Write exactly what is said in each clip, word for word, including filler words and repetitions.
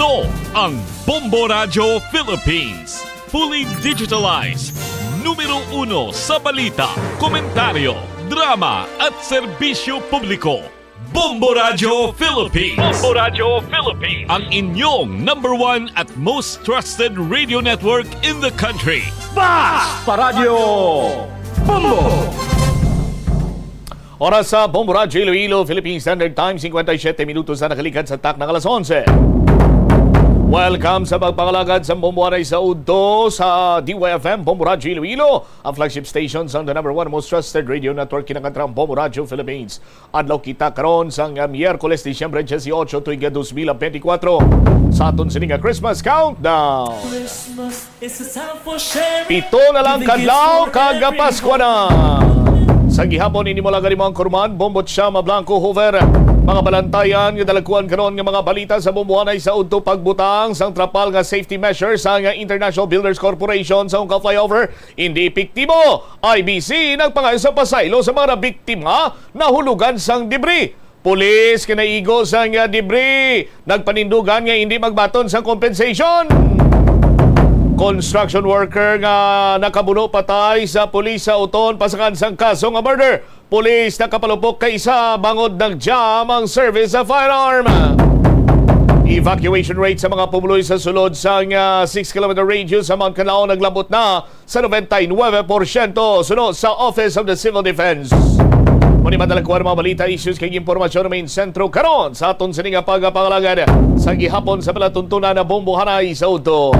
Ito ang Bombo Radyo Philippines. Fully digitalized. Numero uno sa balita, komentaryo, drama at serbisyo publiko. Bombo Radyo Philippines. Bombo Radyo Philippines. Ang inyong number one at most trusted radio network in the country. Basta Radyo Bombo! Oras sa Bombo Radyo Iloilo, Philippine Standard Time, cincuenta y siete minutos na nakalikan sa takna nga alas onse. Welcome sa pagpangalagad sa Bombo Anay sa Udto sa D Y F M, Bombo Radyo Iloilo, ang flagship station sa the number one most trusted radio network, kinakantrang Bombo Radyo Philippines. Adlaw kita karon sang, ah, Miyerkules, Disyembre dieciocho, tuig nga dos mil benti kwatro. Sa aton sini nga Christmas countdown. Christmas is a time for sharing. Pito na lang kadlaw, kag Paskwa na. Sa gihapon, ini mo lang ganimo ang kurman, Bombo Chama Blanco Hoover. Mga balantayan nga dalagkuan karon nga mga balita sa Bombo Anay sa Udto. Pagbutang sang trapal nga safety measures sang International Builders Corporation sa Ungka Flyover, hindi epektibo. I B C nagpangayo sa pasaylo sa mga nabiktima, nahulugan sang debris. Pulis nga naigo sang, ah, debris, nagpanindugan nga hindi magbaton sang compensation. Construction worker nga nakabuno patay sa pulis sa Oton, pasakan sang kaso nga murder. Pulis nakapalupok kay isa bangod nag-jam ang service sa firearm. Evacuation rate sa mga pumuluy sa sulod sang, ah, six kilometer radius sa Mount Canlaon naglabot na sa noventa y nueve porsyento suno sa Office of the Civil Defense. Mao ni madalagkuan mga balita, issues kag impormasyon nga main sentro karon sa aton sini nga pagpangalagad sa gihapon sa palatuntunan na Bombo Anay sa Udto.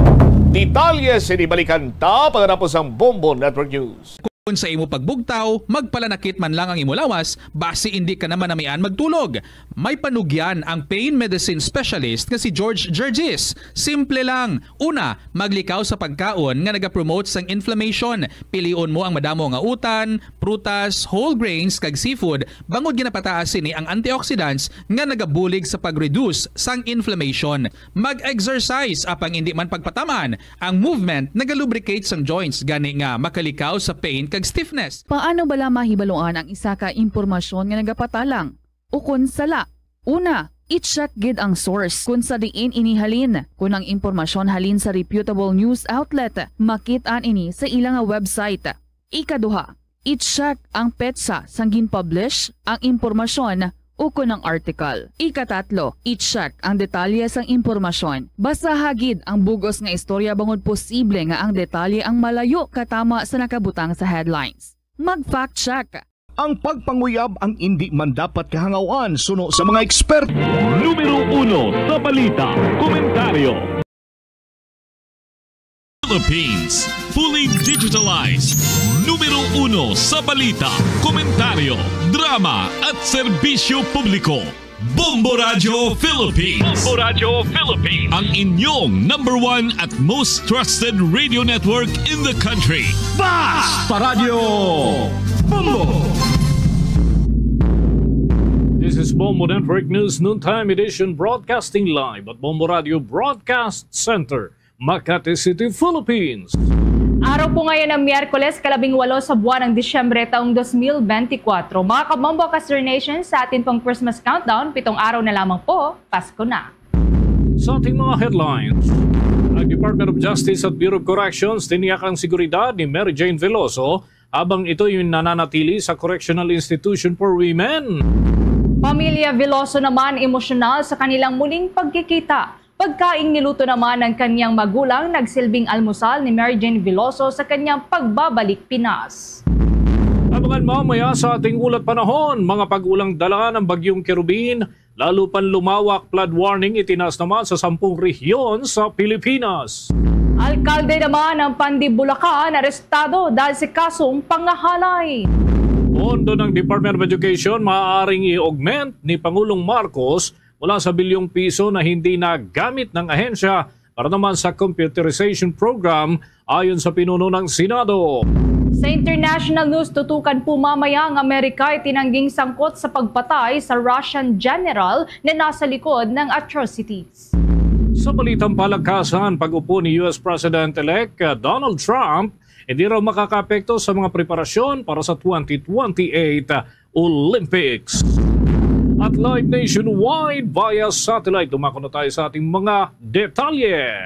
Detalye sini balikan ta pagkatapos ang Bombo Network News. Kung sa imo pagbugtaw, magpalanakit man lang ang imo lawas, basi indi ka na manamian magtulog. May panugyan ang pain medicine specialist nga si George Gergis. Simple lang. Una, maglikaw sa pagkaon nga nagapromote sang inflammation. Pilion mo ang madamo nga utan, prutas, whole grains, kag seafood, bangod ginapataas sini ang antioxidants nga nagabulig sa pag-reduce sang inflammation. Mag-exercise, apang indi man pagpataman, ang movement nagalubricate sang joints, gani nga makalikaw sa pain kag stiffness. Paano bala mahibaluan ang isa ka impormasyon nga nagapatalang ukon sala? Una, i-check gid ang source, kung sa diin ini halin. Kung ang impormasyon halin sa reputable news outlet, makit-an ini sa ila nga website. Ikaduha, i-check ang petsa sang gin-publish ang impormasyon ukon ang article. Ikatatlo, i-check ang detalye sang impormasyon. Basaha gid ang bug-os nga istorya, bangod posible nga ang detalye ang malayo katama sa nakabutang sa headlines. Mag-fact check. Ang pagpanguyab ang indi man dapat kahangawan suno sa mga eksperto. Numero uno sa balita, komentaryo. Philippines, fully digitalized. Numero uno sa balita, komentaryo, drama at serbisyo publiko. Bombo Radyo Philippines. Bombo Radyo Philippines. Ang inyong number one at most trusted radio network in the country. Basta Radyo Bombo! This is Bombo Network News Noontime Edition, broadcasting live at Bombo Radio Broadcast Center, Makati City, Philippines. Araw po ngayon ng Miyerkules, kalabing walo sa buwan ng Disyembre taong dos mil benti kwatro. Mga kabombo, ka-Star Nation, sa atin pong Christmas countdown, pitong araw na lamang po, Pasko na. Sa ating mga headlines, ang Department of Justice at Bureau of Corrections tiniyak ang seguridad ni Mary Jane Veloso habang ito'y nananatili sa Correctional Institution for Women. Pamilya Veloso naman emosyonal sa kanilang muling pagkikita. Pagkaing niluto naman ng kanyang magulang nagsilbing almusal ni Mary Jane Veloso sa kanyang pagbabalik Pinas. Abangan mamaya sa ating ulat panahon, mga pag-ulang dala ng Bagyong Kerubin, lalo pang lumawak, flood warning itinaas naman sa sampung rehiyon sa Pilipinas. Alkalde naman ng Pandi, Bulacan, arestado dahil sa kasong pangahalay. Pondo ng Department of Education maaaring i-augment ni Pangulong Marcos mula sa bilyong piso na hindi nagamit ng ahensya para naman sa computerization program, ayon sa pinuno ng Senado. Sa international news, tutukan po mamaya ang Amerika itinangging sangkot sa pagpatay sa Russian general na nasa likod ng atrocities. Sa balitang palakasan, pag-upo ni U S President-elect Donald Trump, hindi raw makakaapekto sa mga preparasyon para sa twenty twenty-eight Olympics. At live nationwide via satellite. Dumako na tayo sa ating mga detalye.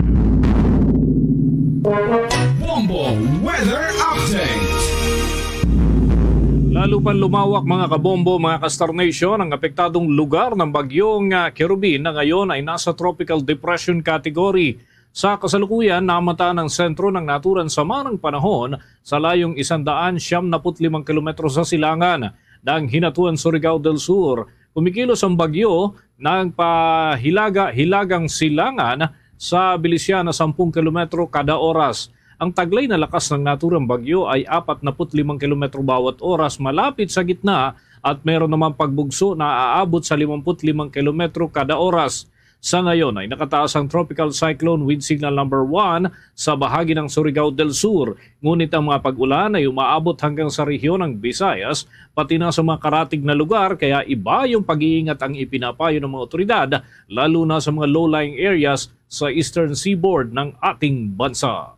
Bombo Weather Update. Lalo pang lumawak, mga kabombo, mga ka-Star Nation, ang apektadong lugar ng bagyong, ah, Kerubin na ngayon ay nasa tropical depression category. Sa kasalukuyan, namata ng sentro ng naturang sama ng panahon sa layong isang daan siyam naput limang kilometro sa silangan ng Hinatuan, Surigao del Sur. Kumikilos ang bagyo ng pahilaga-hilagang silangan sa bilisya na sampung kilometro kada oras. Ang taglay na lakas ng naturang bagyo ay apat naput limang kilometro bawat oras malapit sa gitna, at meron namang pagbugso na aabot sa limamput limang kilometro kada oras. Sa ngayon ay nakataas ang Tropical Cyclone Wind Signal Number One sa bahagi ng Surigao del Sur, ngunit ang mga pag-ulan ay umaabot hanggang sa rehiyon ng Visayas, pati na sa mga karatig na lugar, kaya iba yung pag-iingat ang ipinapayo ng mga otoridad, lalo na sa mga low-lying areas sa eastern seaboard ng ating bansa.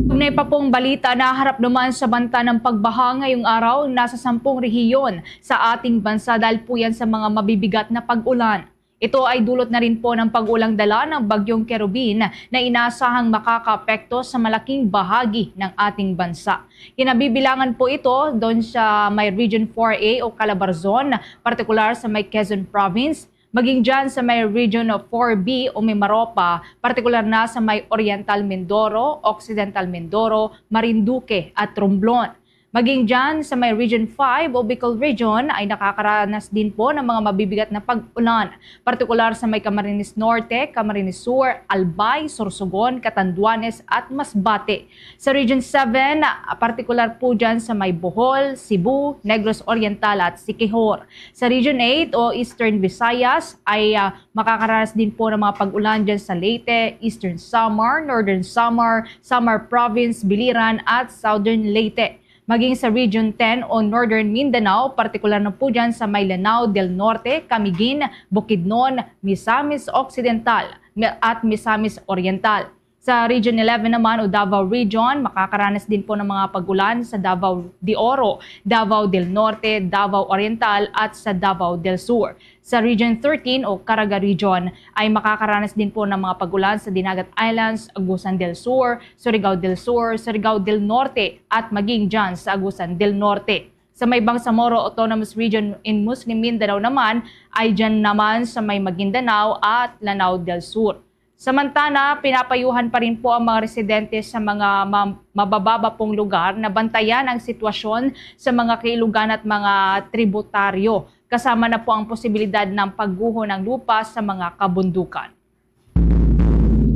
Ugnay pa pong balita, naharap naman sa banta ng pagbaha ngayong araw, nasa sampung rehiyon sa ating bansa dahil po yan sa mga mabibigat na pag-ulan. Ito ay dulot na rin po ng pag-ulang dala ng Bagyong Kerubin na inasahang makakaapekto sa malaking bahagi ng ating bansa. Kinabibilangan po ito doon sa may Region four A o Calabarzon, partikular sa may Quezon Province, maging dyan sa may Region four B o Mimaropa, partikular na sa may Oriental Mindoro, Occidental Mindoro, Marinduque at Romblon. Maging dyan sa may Region five o Bicol Region ay nakakaranas din po ng mga mabibigat na pag-ulan, partikular sa may Camarines Norte, Camarines Sur, Albay, Sorsogon, Catanduanes at Masbate. Sa Region seven, ah, partikular po dyan sa may Bohol, Cebu, Negros Oriental at Siquijor. Sa Region eight o Eastern Visayas ay, ah, makakaranas din po ng mga pag-ulan dyan sa Leyte, Eastern Samar, Northern Samar, Samar Province, Biliran at Southern Leyte. Maging sa Region ten o Northern Mindanao, partikular na po dyan sa may Lanao del Norte, Camiguin, Bukidnon, Misamis Occidental, Mi-, at Misamis Oriental. Sa Region eleven naman o Davao Region, makakaranas din po ng mga pag-ulan sa Davao de Oro, Davao del Norte, Davao Oriental at sa Davao del Sur. Sa Region thirteen o Caraga Region ay makakaranas din po ng mga pag-ulan sa Dinagat Islands, Agusan del Sur, Surigao del Sur, Surigao del Norte at maging dyan sa Agusan del Norte. Sa may Bangsamoro Autonomous Region in Muslim Mindanao naman ay dyan naman sa may Maguindanao at Lanao del Sur. Samantala, pinapayuhan pa rin po ang mga residente sa mga ma-, mabababa pong lugar na bantayan ang sitwasyon sa mga kailugan at mga tributaryo, kasama na po ang posibilidad ng pagguho ng lupa sa mga kabundukan.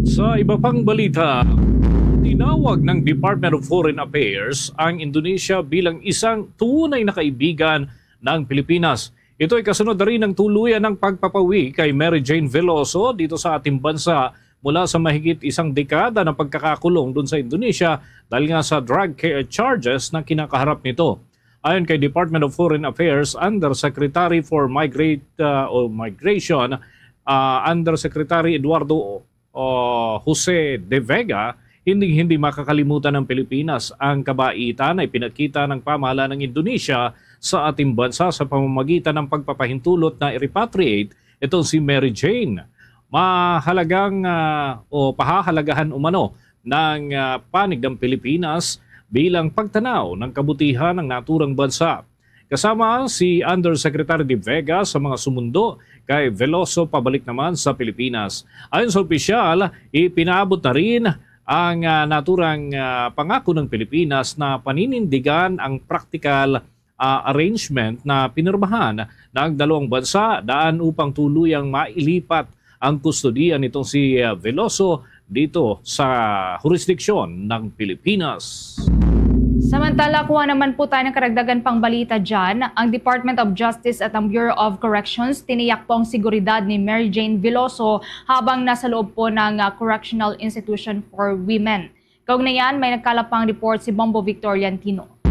Sa iba pang balita, tinawag ng Department of Foreign Affairs ang Indonesia bilang isang tunay na kaibigan ng Pilipinas. Ito ay kasunod na rin ng tuluyan ng pagpapawi kay Mary Jane Veloso dito sa ating bansa mula sa mahigit isang dekada ng pagkakakulong dun sa Indonesia dahil nga sa drug ca-, charges na kinakaharap nito. Ayon kay Department of Foreign Affairs Undersecretary for Migrate, uh, o Migration, uh, Undersecretary Eduardo, uh, Jose de Vega, hindi, hindi makakalimutan ng Pilipinas ang kabaitan na ipinakita ng pamahalaan ng Indonesia sa ating bansa sa pamamagitan ng pagpapahintulot na i-repatriate itong si Mary Jane. Mahalagang, ah, o pahahalagahan umano ng, ah, panig ng Pilipinas bilang pagtanaw ng kabutihan ng naturang bansa. Kasama si Undersecretary De Vega sa mga sumundo kay Veloso pabalik naman sa Pilipinas. Ayon sa opisyal, ipinaabot na rin ang, ah, naturang, ah, pangako ng Pilipinas na paninindigan ang praktikal, ah, arrangement na pinirmahan ng dalawang bansa daan upang tuluyang mailipat ang kustodiya nitong si, ah, Veloso dito sa hurisdiksyon ng Pilipinas. Samantala, kuha naman po tayo ng karagdagan pang balita dyan. Ang Department of Justice at ang Bureau of Corrections tiniyak po ang seguridad ni Mary Jane Veloso habang nasa loob po ng, ah, Correctional Institution for Women. Kaugnay niyan, may nagkalap pang report si Bombo Victoriantino.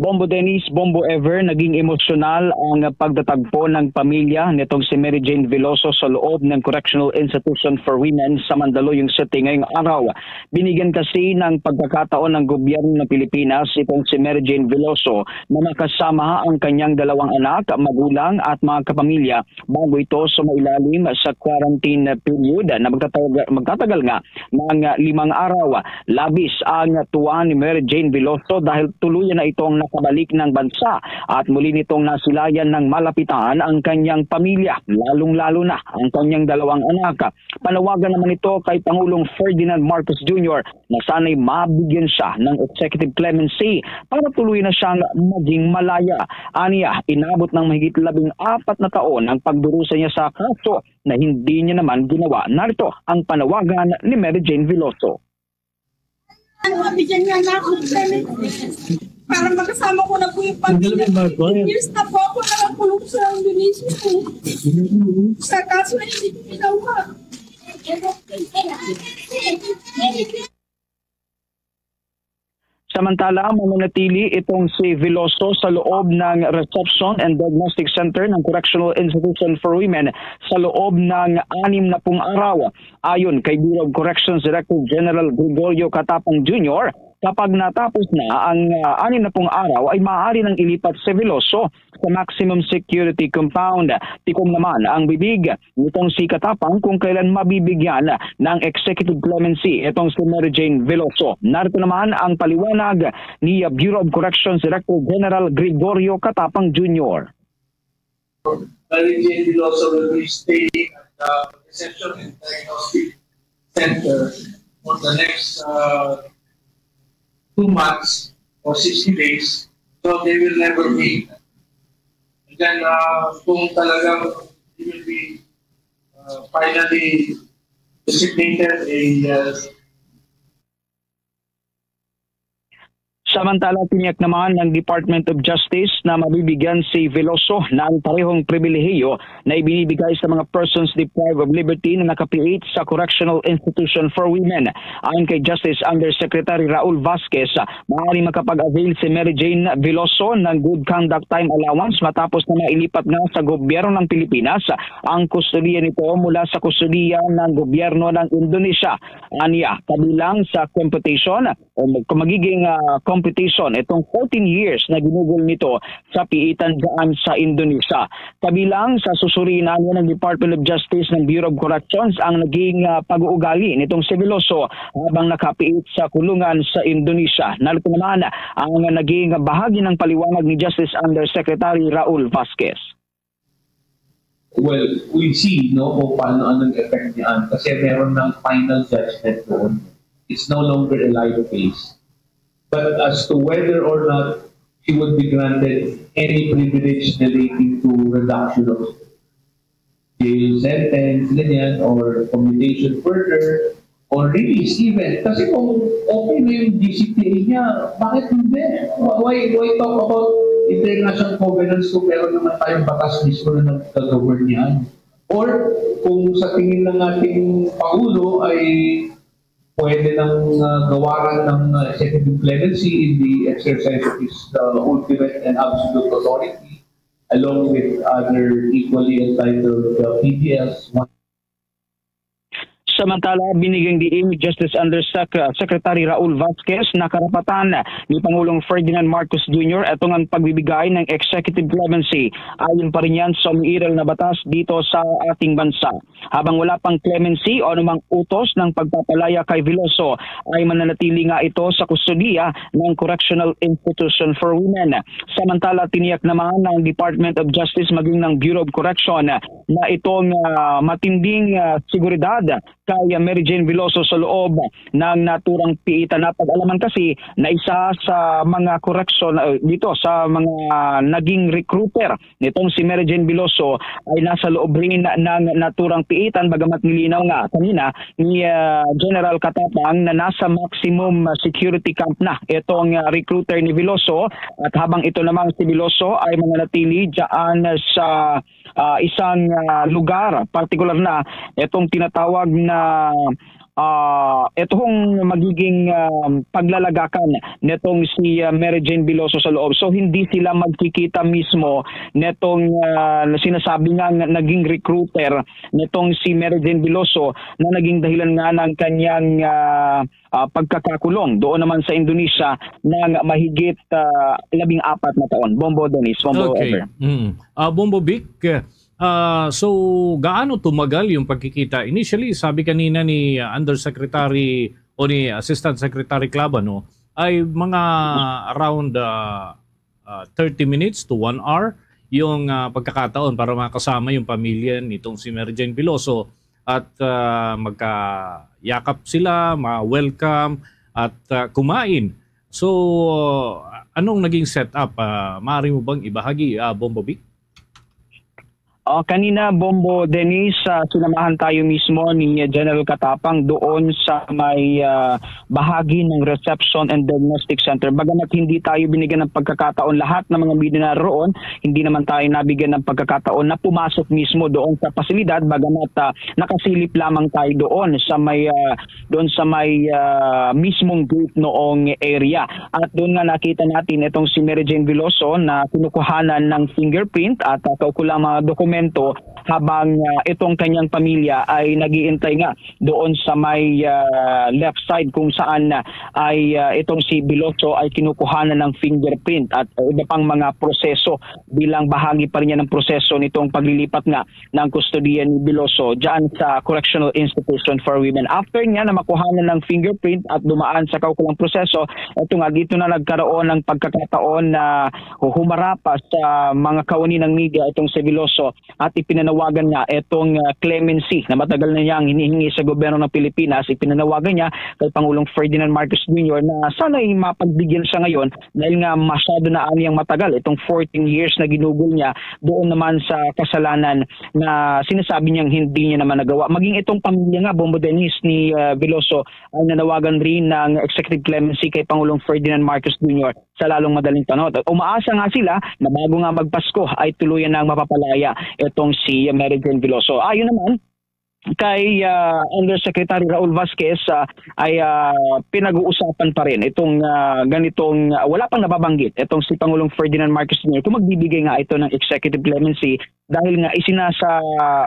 Bombo Dennis, Bombo Ever, naging emosyonal ang pagtatagpo ng pamilya nitong si Mary Jane Veloso sa loob ng Correctional Institution for Women sa Mandaluyong City ngayong araw. Binigyan kasi ng pagkakataon ng gobyerno ng Pilipinas itong si Mary Jane Veloso na makasama ang kanyang dalawang anak, magulang at mga kapamilya bago ito sumailalim sa quarantine period na magtatag-, magtatagal nga ng limang araw. Labis ang tuwa ni Mary Jane Veloso dahil tuluyan na itong nakabalik ng bansa at muli nitong nasilayan ng malapitan ang kanyang pamilya, lalong-lalo na ang kanyang dalawang anak. Panawagan naman ito kay Pangulong Ferdinand Marcos Junior na sana'y mabigyan siya ng executive clemency para tuloy na siyang maging malaya. Aniya, inabot ng mahigit labing apat na taon ang pagdurusa niya sa kaso na hindi niya naman ginawa. Narito ang panawagan ni Mary Jane Veloso. Ano, mabigyan nga na ako ng clemency para makasama ko na po yung pamilya. Fifteen years na po ako nakakulong sa Indonesia. Sa kaso na hindi ko ginawa. Samantala, mananatili itong si Veloso sa loob ng Reception and Diagnostic Center ng Correctional Institution for Women sa loob ng anim na pung araw. Ayon kay Bureau of Corrections Director General Gregorio Catapang Junior, kapag natapos na ang ah, anim na pung araw ay maaari nang ilipat si Veloso sa maximum security compound. Tikong naman ang bibig nitong si Katapang kung kailan mabibigyan ng executive clemency itong si Mary Jane Veloso. Narito naman ang paliwanag ni Bureau of Corrections Director General Gregorio Katapang Junior. Mary Jane Veloso will be staying at the Reception and Diagnostic Center for the next uh, two months or sixty days. So they will never meet. And then uh, kung talagang he will be uh, finally designated a uh, Samantala, tiniyak naman ng Department of Justice na mabibigyan si Veloso ng parehong pribilehiyo na ibinibigay sa mga persons deprived of liberty na nakapiit sa Correctional Institution for Women. Ayon kay Justice Undersecretary Raul Vasquez, maaaring makapag-avail si Mary Jane Veloso ng good conduct time allowance matapos na mailipat na sa gobyerno ng Pilipinas ang kustodiya nito mula sa kustodiya ng gobyerno ng Indonesia. Anya, kabilang sa computation o mag-, magiging ah, computation itong fourteen years na ginugol nito sa piitan dyan sa Indonesia. Kabilang sa susuriin na ng Department of Justice ng Bureau of Corrections ang naging ah, pag-uugali nitong si Veloso habang nakapiit sa kulungan sa Indonesia. Narito naman ang naging bahagi ng paliwanag ni Justice Undersecretary Raul Vasquez. Well, we'll see no, kung paano anong effect niyan kasi meron ng final judgment doon. It's no longer a live case. But as to whether or not she would be granted any privilege relating to reduction of jail sentence, ganyan, or commutation further, or release even. Kasi kung okay na yung G C P A niya, bakit hindi? Why, why talk about international covenants kung meron naman tayong batas mismo na nagka-govern yan? Or kung sa tingin ng ating Pangulo ay pwede nang uh, gawaran ng uh, executive clemency in the exercise of his uh, ultimate and absolute authority along with other equally entitled uh, P D Ls. Samantala, binigyang diin ni Justice Undersec-, Secretary Raul Vasquez na karapatan ni Pangulong Ferdinand Marcos Junior itong ang pagbibigay ng executive clemency. Ayon pa rin yan sa umiiral na batas dito sa ating bansa. Habang wala pang clemency o anumang utos ng pagpapalaya kay Veloso, ay mananatili nga ito sa kustodiya ng Correctional Institution for Women. Samantala, tiniyak naman ng Department of Justice maging ng Bureau of Correction na itong ah, matinding ah, seguridad kay Mary Jane Veloso sa loob ng naturang piitan. Napag-alaman kasi na isa sa mga koreksyon ah, dito sa mga naging recruiter nitong si Mary Jane Veloso ay nasa loob rin ng naturang piitan, bagamat nilinaw nga kanina ni ah, General Katapang na nasa maximum security camp na itong ah, recruiter ni Veloso, at habang ito namang si Veloso ay mananatili dyan sa ah, isang ah, lugar, partikular na itong tinatawag na ah, ito hong magiging, ah, paglalagakan netong si, ah, Mary Jane Veloso sa loob. So, hindi sila magkikita mismo netong, ah, sinasabi nga nga naging recruiter netong si Mary Jane Veloso na naging dahilan nga ng kanyang, ah, ah, pagkakakulong doon naman sa Indonesia ng mahigit, ah, labing apat na taon. Bombo Dennis, Bombo Okay. Ever. Mm. Ah, Bombo Vic, ah, so gaano tumagal yung pagkikita? Initially, sabi kanina ni, ah, Undersecretary o ni Assistant Secretary Clavan, no, ay mga around, ah, ah, thirty minutes to one hour yung, ah, pagkakataon para makasama yung pamilya nitong si Mary Jane Veloso at, ah, magkayakap sila, ma-welcome at, ah, kumain. So, anong naging setup? Ah, maaari mo bang ibahagi, ah, Bombo Vic? Oh, kanina, Bombo Dennis, ah, sinamahan tayo mismo ni General Katapang doon sa may, ah, bahagi ng Reception and Diagnostic Center. Bagamat hindi tayo binigyan ng pagkakataon, lahat ng mga media na roon, hindi naman tayo nabigyan ng pagkakataon na pumasok mismo doon sa pasilidad. Bagamat, ah, nakasilip lamang tayo doon sa may, ah, doon sa may, ah, mismong gate noong area. At doon nga nakita natin itong si Mary Jane Veloso na kinukuhanan ng fingerprint at, ah, kaukulang mga dokumento habang, ah, itong kanyang pamilya ay nag-iintay nga doon sa may, ah, left side kung saan, ah, ay, ah, itong si Veloso ay kinukuhanan ng fingerprint at, ah, iba pang mga proseso bilang bahagi pa rin niya ng proseso nitong paglilipat nga ng kustodiya ni Veloso dyan sa Correctional Institution for Women. After niya na makuhanan ng fingerprint at dumaan sa kaukulang proseso, ito nga, dito na nagkaroon ng pagkakataon na humarap sa mga kawani ng media itong si Veloso at ipinanawagan nga itong, ah, clemency na matagal na niyang hinihingi sa gobyerno ng Pilipinas. Ipinanawagan niya kay Pangulong Ferdinand Marcos Junior na sana'y mapagbigyan siya ngayon dahil nga masyado na aniyang matagal itong fourteen years na ginugol niya doon naman sa kasalanan na sinasabi niyang hindi niya naman nagawa. Maging itong pamilya nga, Bombo Dennis, ni, ah, Veloso ay nanawagan rin ng executive clemency kay Pangulong Ferdinand Marcos Junior sa lalong madaling panahon. At umaasa nga sila na bago nga magpasko ay tuluyan na ang mapapalaya itong si Mary Jane Veloso. Ayon naman kay, ah, Undersecretary Raul Vasquez, ah, ay, ah, pinag-uusapan pa rin itong, ah, ganitong, ah, wala pang nababanggit itong si Pangulong Ferdinand Marcos Junior kung magbibigay nga ito ng executive clemency dahil nga isinasa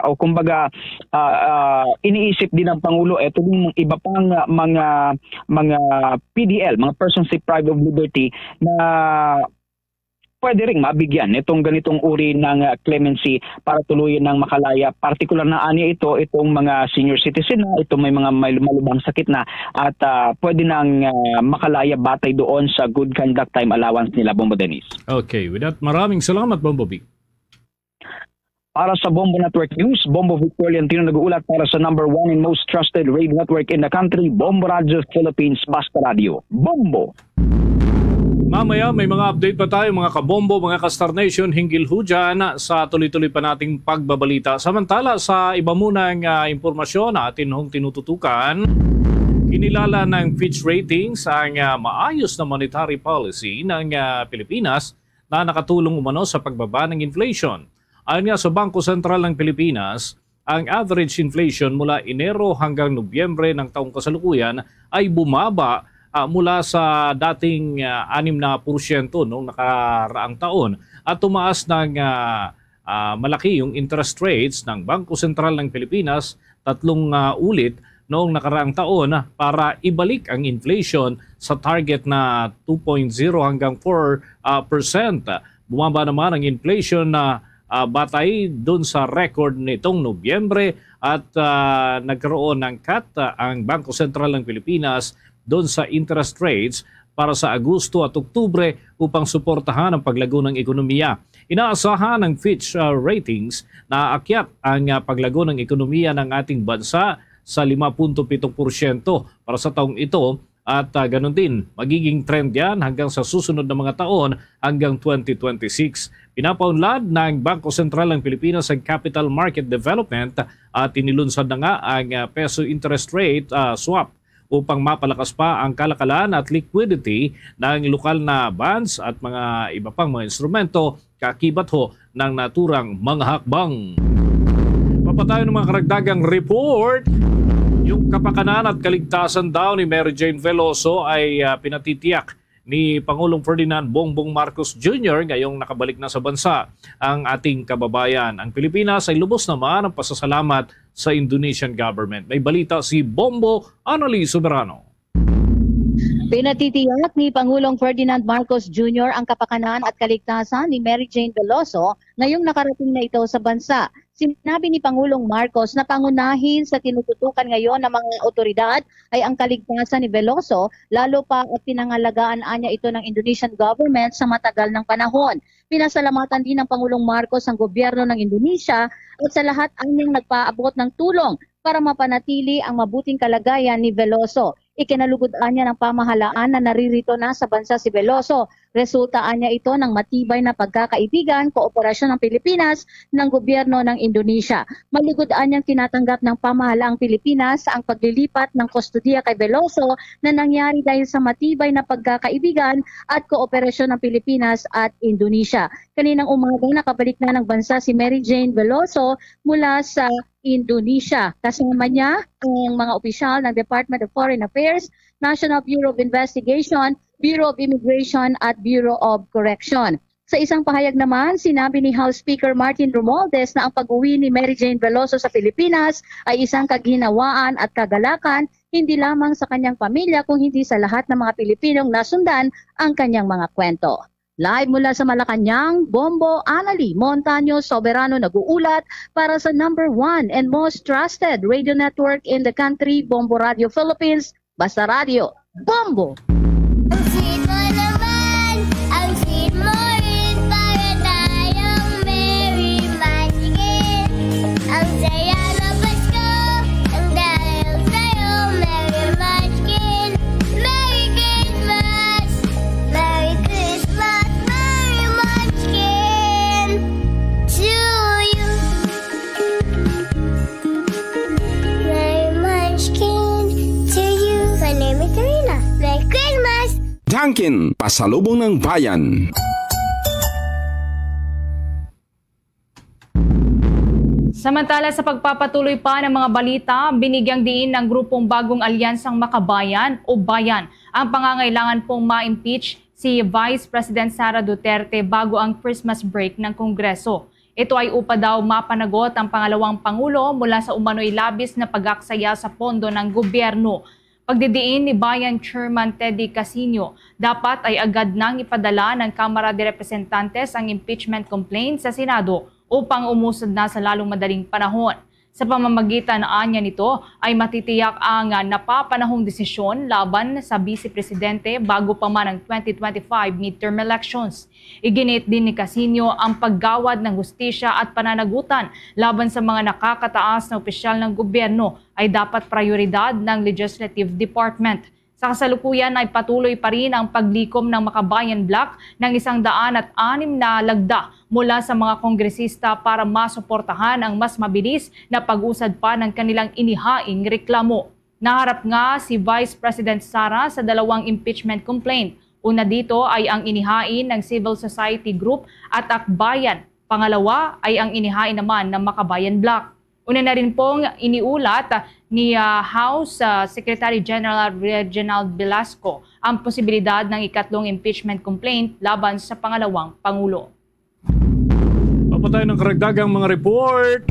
o kumbaga, ah, ah, iniisip din ng Pangulo ito yung iba pang, ah, mga, mga P D L, mga persons deprived of liberty na pwede ring mabigyan nitong ganitong uri ng, ah, clemency para tuluyan ng makalaya. Partikular na ani ito, itong mga senior citizen na, itong may mga may malubhang sakit na at, ah, pwede nang, ah, makalaya batay doon sa good conduct time allowance nila, Bombo Dennis. Okay, with that, maraming salamat, Bombo Vic. Para sa Bombo Network News, Bombo Victor Leontino nag-uulat para sa number one and most trusted radio network in the country, Bombo Radio Philippines, Basta Radio. Bombo! Mamaya may mga update pa tayo, mga kabombo, mga ka-Star Nation, hinggil ho dyan sa tuloy-tuloy pa nating pagbabalita. Samantala, sa iba munang, ah, impormasyon na atin hong tinututukan, kinilala ng Fitch Ratings ang, ah, maayos na monetary policy ng, ah, Pilipinas na nakatulong umano sa pagbaba ng inflation. Ayon nga sa Bangko Sentral ng Pilipinas, ang average inflation mula Enero hanggang Nobyembre ng taong kasalukuyan ay bumaba, ah, mula sa dating, ah, anim na porsyento noong nakaraang taon at tumaas ng, ah, ah, malaki yung interest rates ng Bangko Sentral ng Pilipinas tatlong, ah, ulit noong nakaraang taon, ah, para ibalik ang inflation sa target na two point zero hanggang four, ah, percent. Bumaba naman ang inflation na, ah, batay dun sa record nitong Nobyembre at, ah, nagkaroon ng cut, ah, ang Bangko Sentral ng Pilipinas dun sa interest rates para sa Agosto at Oktubre upang suportahan ang paglago ng ekonomiya. Inaasahan ng Fitch, ah, Ratings na aakyat ang, ah, paglago ng ekonomiya ng ating bansa sa lima punto pito porsyento para sa taong ito at, ah, ganun din, magiging trend yan hanggang sa susunod na mga taon hanggang twenty twenty-six. Pinapaunlad ng Bangko Sentral ng Pilipinas ang capital market development at inilunsad na nga ang, ah, peso interest rate, ah, swap upang mapalakas pa ang kalakalan at liquidity ng lokal na bonds at mga iba pang mga instrumento kakibat ho ng naturang mga hakbang. Papatayon ng mga karagdagang report. Yung kapakanan at kaligtasan daw ni Mary Jane Veloso ay, ah, pinatitiyak ni Pangulong Ferdinand Bongbong Marcos Junior ngayong nakabalik na sa bansa ang ating kababayan. Ang Pilipinas ay lubos naman ang pasasalamat sa Indonesian government. May balita si Bombo Anali Soberano. Pinatitiyak ni Pangulong Ferdinand Marcos Junior ang kapakanan at kaligtasan ni Mary Jane Veloso ngayong nakarating na ito sa bansa. Sinabi ni Pangulong Marcos na pangunahin sa tinututukan ngayon ng mga otoridad ay ang kaligtasan ni Veloso, lalo pa at pinangalagaan niya ito ng Indonesian government sa matagal ng panahon. Pinasalamatan din ng Pangulong Marcos ang gobyerno ng Indonesia at sa lahat anyang nagpaabot ng tulong para mapanatili ang mabuting kalagayan ni Veloso. Ikinalugod-an niya ng pamahalaan na naririto na sa bansa si Veloso. Resultaan niya ito ng matibay na pagkakaibigan, kooperasyon ng Pilipinas ng gobyerno ng Indonesia. Malugod-an niyang tinatanggap ng pamahalaang Pilipinas ang paglilipat ng kustodiya kay Veloso na nangyari dahil sa matibay na pagkakaibigan at kooperasyon ng Pilipinas at Indonesia. Kaninang umaga, nakabalik na ng bansa si Mary Jane Veloso mula sa Indonesia. Kasama niya ang mga opisyal ng Department of Foreign Affairs, National Bureau of Investigation, Bureau of Immigration at Bureau of Correction. Sa isang pahayag naman, sinabi ni House Speaker Martin Romualdez na ang pag-uwi ni Mary Jane Veloso sa Pilipinas ay isang kaginhawaan at kagalakan hindi lamang sa kanyang pamilya kung hindi sa lahat ng mga Pilipinong nasundan ang kanyang mga kwento. Live mula sa Malacañang, Bombo Anali Montaño Soberano nag-uulat para sa number one and most trusted radio network in the country, Bombo Radio Philippines, Basta Radio, Bombo! Ang sweet mo naman, ang sweet mo rin, para tayong merry munchkin. Ang saya ng Pasko, ang dahil sa'yo, merry munchkin. Merry Christmas! Merry Christmas, merry munchkin to you. Merry munchkin to you. My name is Serena. Merry Christmas! Dunkin, pasalubong ng bayan. Samantala, sa pagpapatuloy pa ng mga balita, binigyang diin ng grupong Bagong Alyansang Makabayan o Bayan ang pangangailangan pong ma-impeach si Vice President Sara Duterte bago ang Christmas break ng Kongreso. Ito ay upad daw mapanagot ang pangalawang pangulo mula sa umano'y labis na pag-aksaya sa pondo ng gobyerno. Pagdidiin ni Bayan Chairman Teddy Casino, dapat ay agad nang ipadala ng Kamara de Representantes ang impeachment complaint sa Senado upang umusad na sa lalong madaling panahon. Sa pamamagitan anya nito ay matitiyak ang, ah, napapanahong desisyon laban sa Vice Presidente bago pa man ang twenty twenty-five midterm elections. Iginiit din ni Casino ang paggawad ng hustisya at pananagutan laban sa mga nakakataas na opisyal ng gobyerno ay dapat prioridad ng Legislative Department. Sa kasalukuyan ay patuloy pa rin ang paglikom ng Makabayan Bloc ng isang daan at anim na lagda mula sa mga kongresista para masuportahan ang mas mabilis na pag-usad pa ng kanilang inihaing reklamo. Naharap nga si Vice President Sara sa dalawang impeachment complaint. Una dito ay ang inihain ng civil society group at Akbayan. Pangalawa ay ang inihain naman ng Makabayan Bloc. Una na rin pong iniulat ni, ah, House, ah, Secretary General Reginald Velasco ang posibilidad ng ikatlong impeachment complaint laban sa pangalawang pangulo. Papatay ng karagdagang mga report.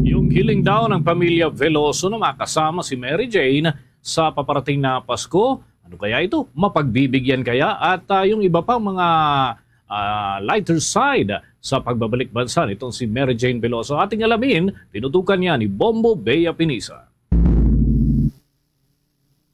Yung hiling daw ng pamilya Veloso na makasama si Mary Jane sa paparating na Pasko. Ano kaya ito? Mapagbibigyan kaya? At, ah, yung iba pang mga, ah, lighter side sa pagbabalik bansa nitong si Mary Jane Veloso. Ating alamin, tinutukan niya ni Bombo Bea Pinisa.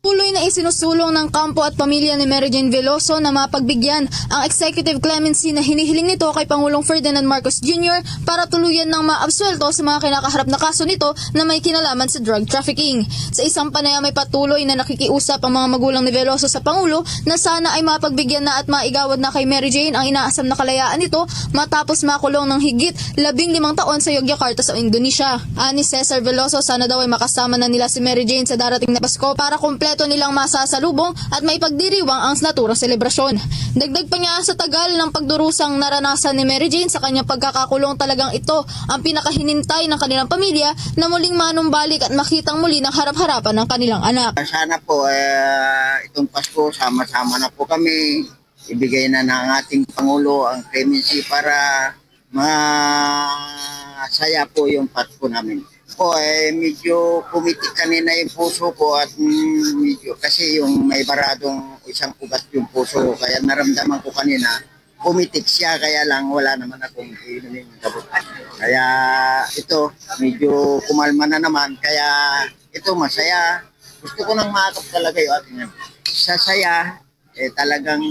Tuloy na isinusulong ng kampo at pamilya ni Mary Jane Veloso na mapagbigyan ang executive clemency na hinihiling nito kay Pangulong Ferdinand Marcos Junior para tuluyan ng maabsuelto sa mga kinakaharap na kaso nito na may kinalaman sa drug trafficking. Sa isang panayam ay patuloy na nakikiusap ang mga magulang ni Veloso sa Pangulo na sana ay mapagbigyan na at maigawad na kay Mary Jane ang inaasam na kalayaan nito matapos makulong ng higit labing limang taon sa Yogyakarta sa Indonesia. Ani Cesar Veloso, sana daw ay makasama na nila si Mary Jane sa darating na Pasko para kumpleto nilang masasalubong at maipagdiriwang ang naturang selebrasyon. Dagdag pa niya, sa tagal ng pagdurusang naranasan ni Mary Jane sa kanyang pagkakakulong, talagang ito ang pinakahintay ng kanilang pamilya na muling manumbalik at makitang muli ng harap-harapan ng kanilang anak. Sana po, eh, itong Pasko, sama-sama na po kami. Ibigay na ng ating Pangulo ang clemency para masaya po yung Pasko namin. Po, eh, medyo pumitik kanina yung puso ko at, mm, medyo kasi yung may baradong isang ugat yung puso ko, kaya naramdaman ko kanina, pumitik siya, kaya lang wala naman akong iinumin ng gamot. Kaya ito, medyo kumalma na naman, kaya ito masaya. Gusto ko nang maakap talaga yung aking ano. Sa saya, eh, talagang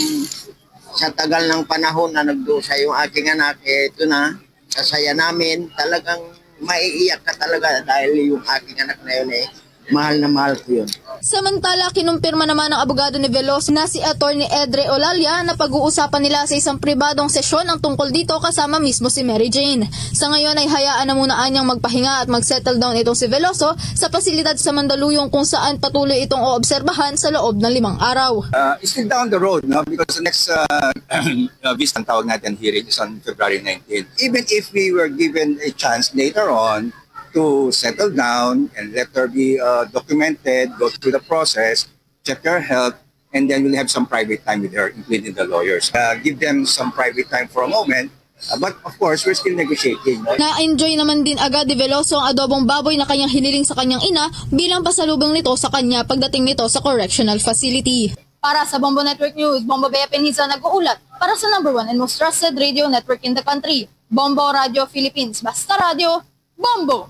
sa tagal ng panahon na nagdusa yung aking anak, eh, ito na, sa saya namin, talagang maiiyak ka talaga dahil yung aking anak na yun, eh, mahal na mahal ko yun. Samantala, kinumpirma naman ng abogado ni Veloso na si Attorney Edre Olalia na pag-uusapan nila sa isang pribadong sesyon ang tungkol dito kasama mismo si Mary Jane. Sa ngayon ay hayaan na muna anyang magpahinga at mag-settle down itong si Veloso sa pasilidad sa Mandaluyong, kung saan patuloy itong oobserbahan sa loob ng limang araw. Uh, still down the road, no? Because the next uh, uh, vista, ang tawag natin, hearing is on February nineteen. Even if we were given a chance later on to settle down and let her be uh, documented, go through the process, check her health, and then we'll have some private time with her, including the lawyers. Uh, give them some private time for a moment. Uh, but of course, we're still negotiating, no? Na-enjoy naman din agad ni Veloso ang adobong baboy na kanyang hiniling sa kanyang ina bilang pasalubong nito sa kanya pagdating nito sa correctional facility. Para sa Bombo Network News, Bombo Bea Pinhisa nag-uulat para sa number one and most trusted radio network in the country, Bombo Radio Philippines. Basta radyo, Bombo!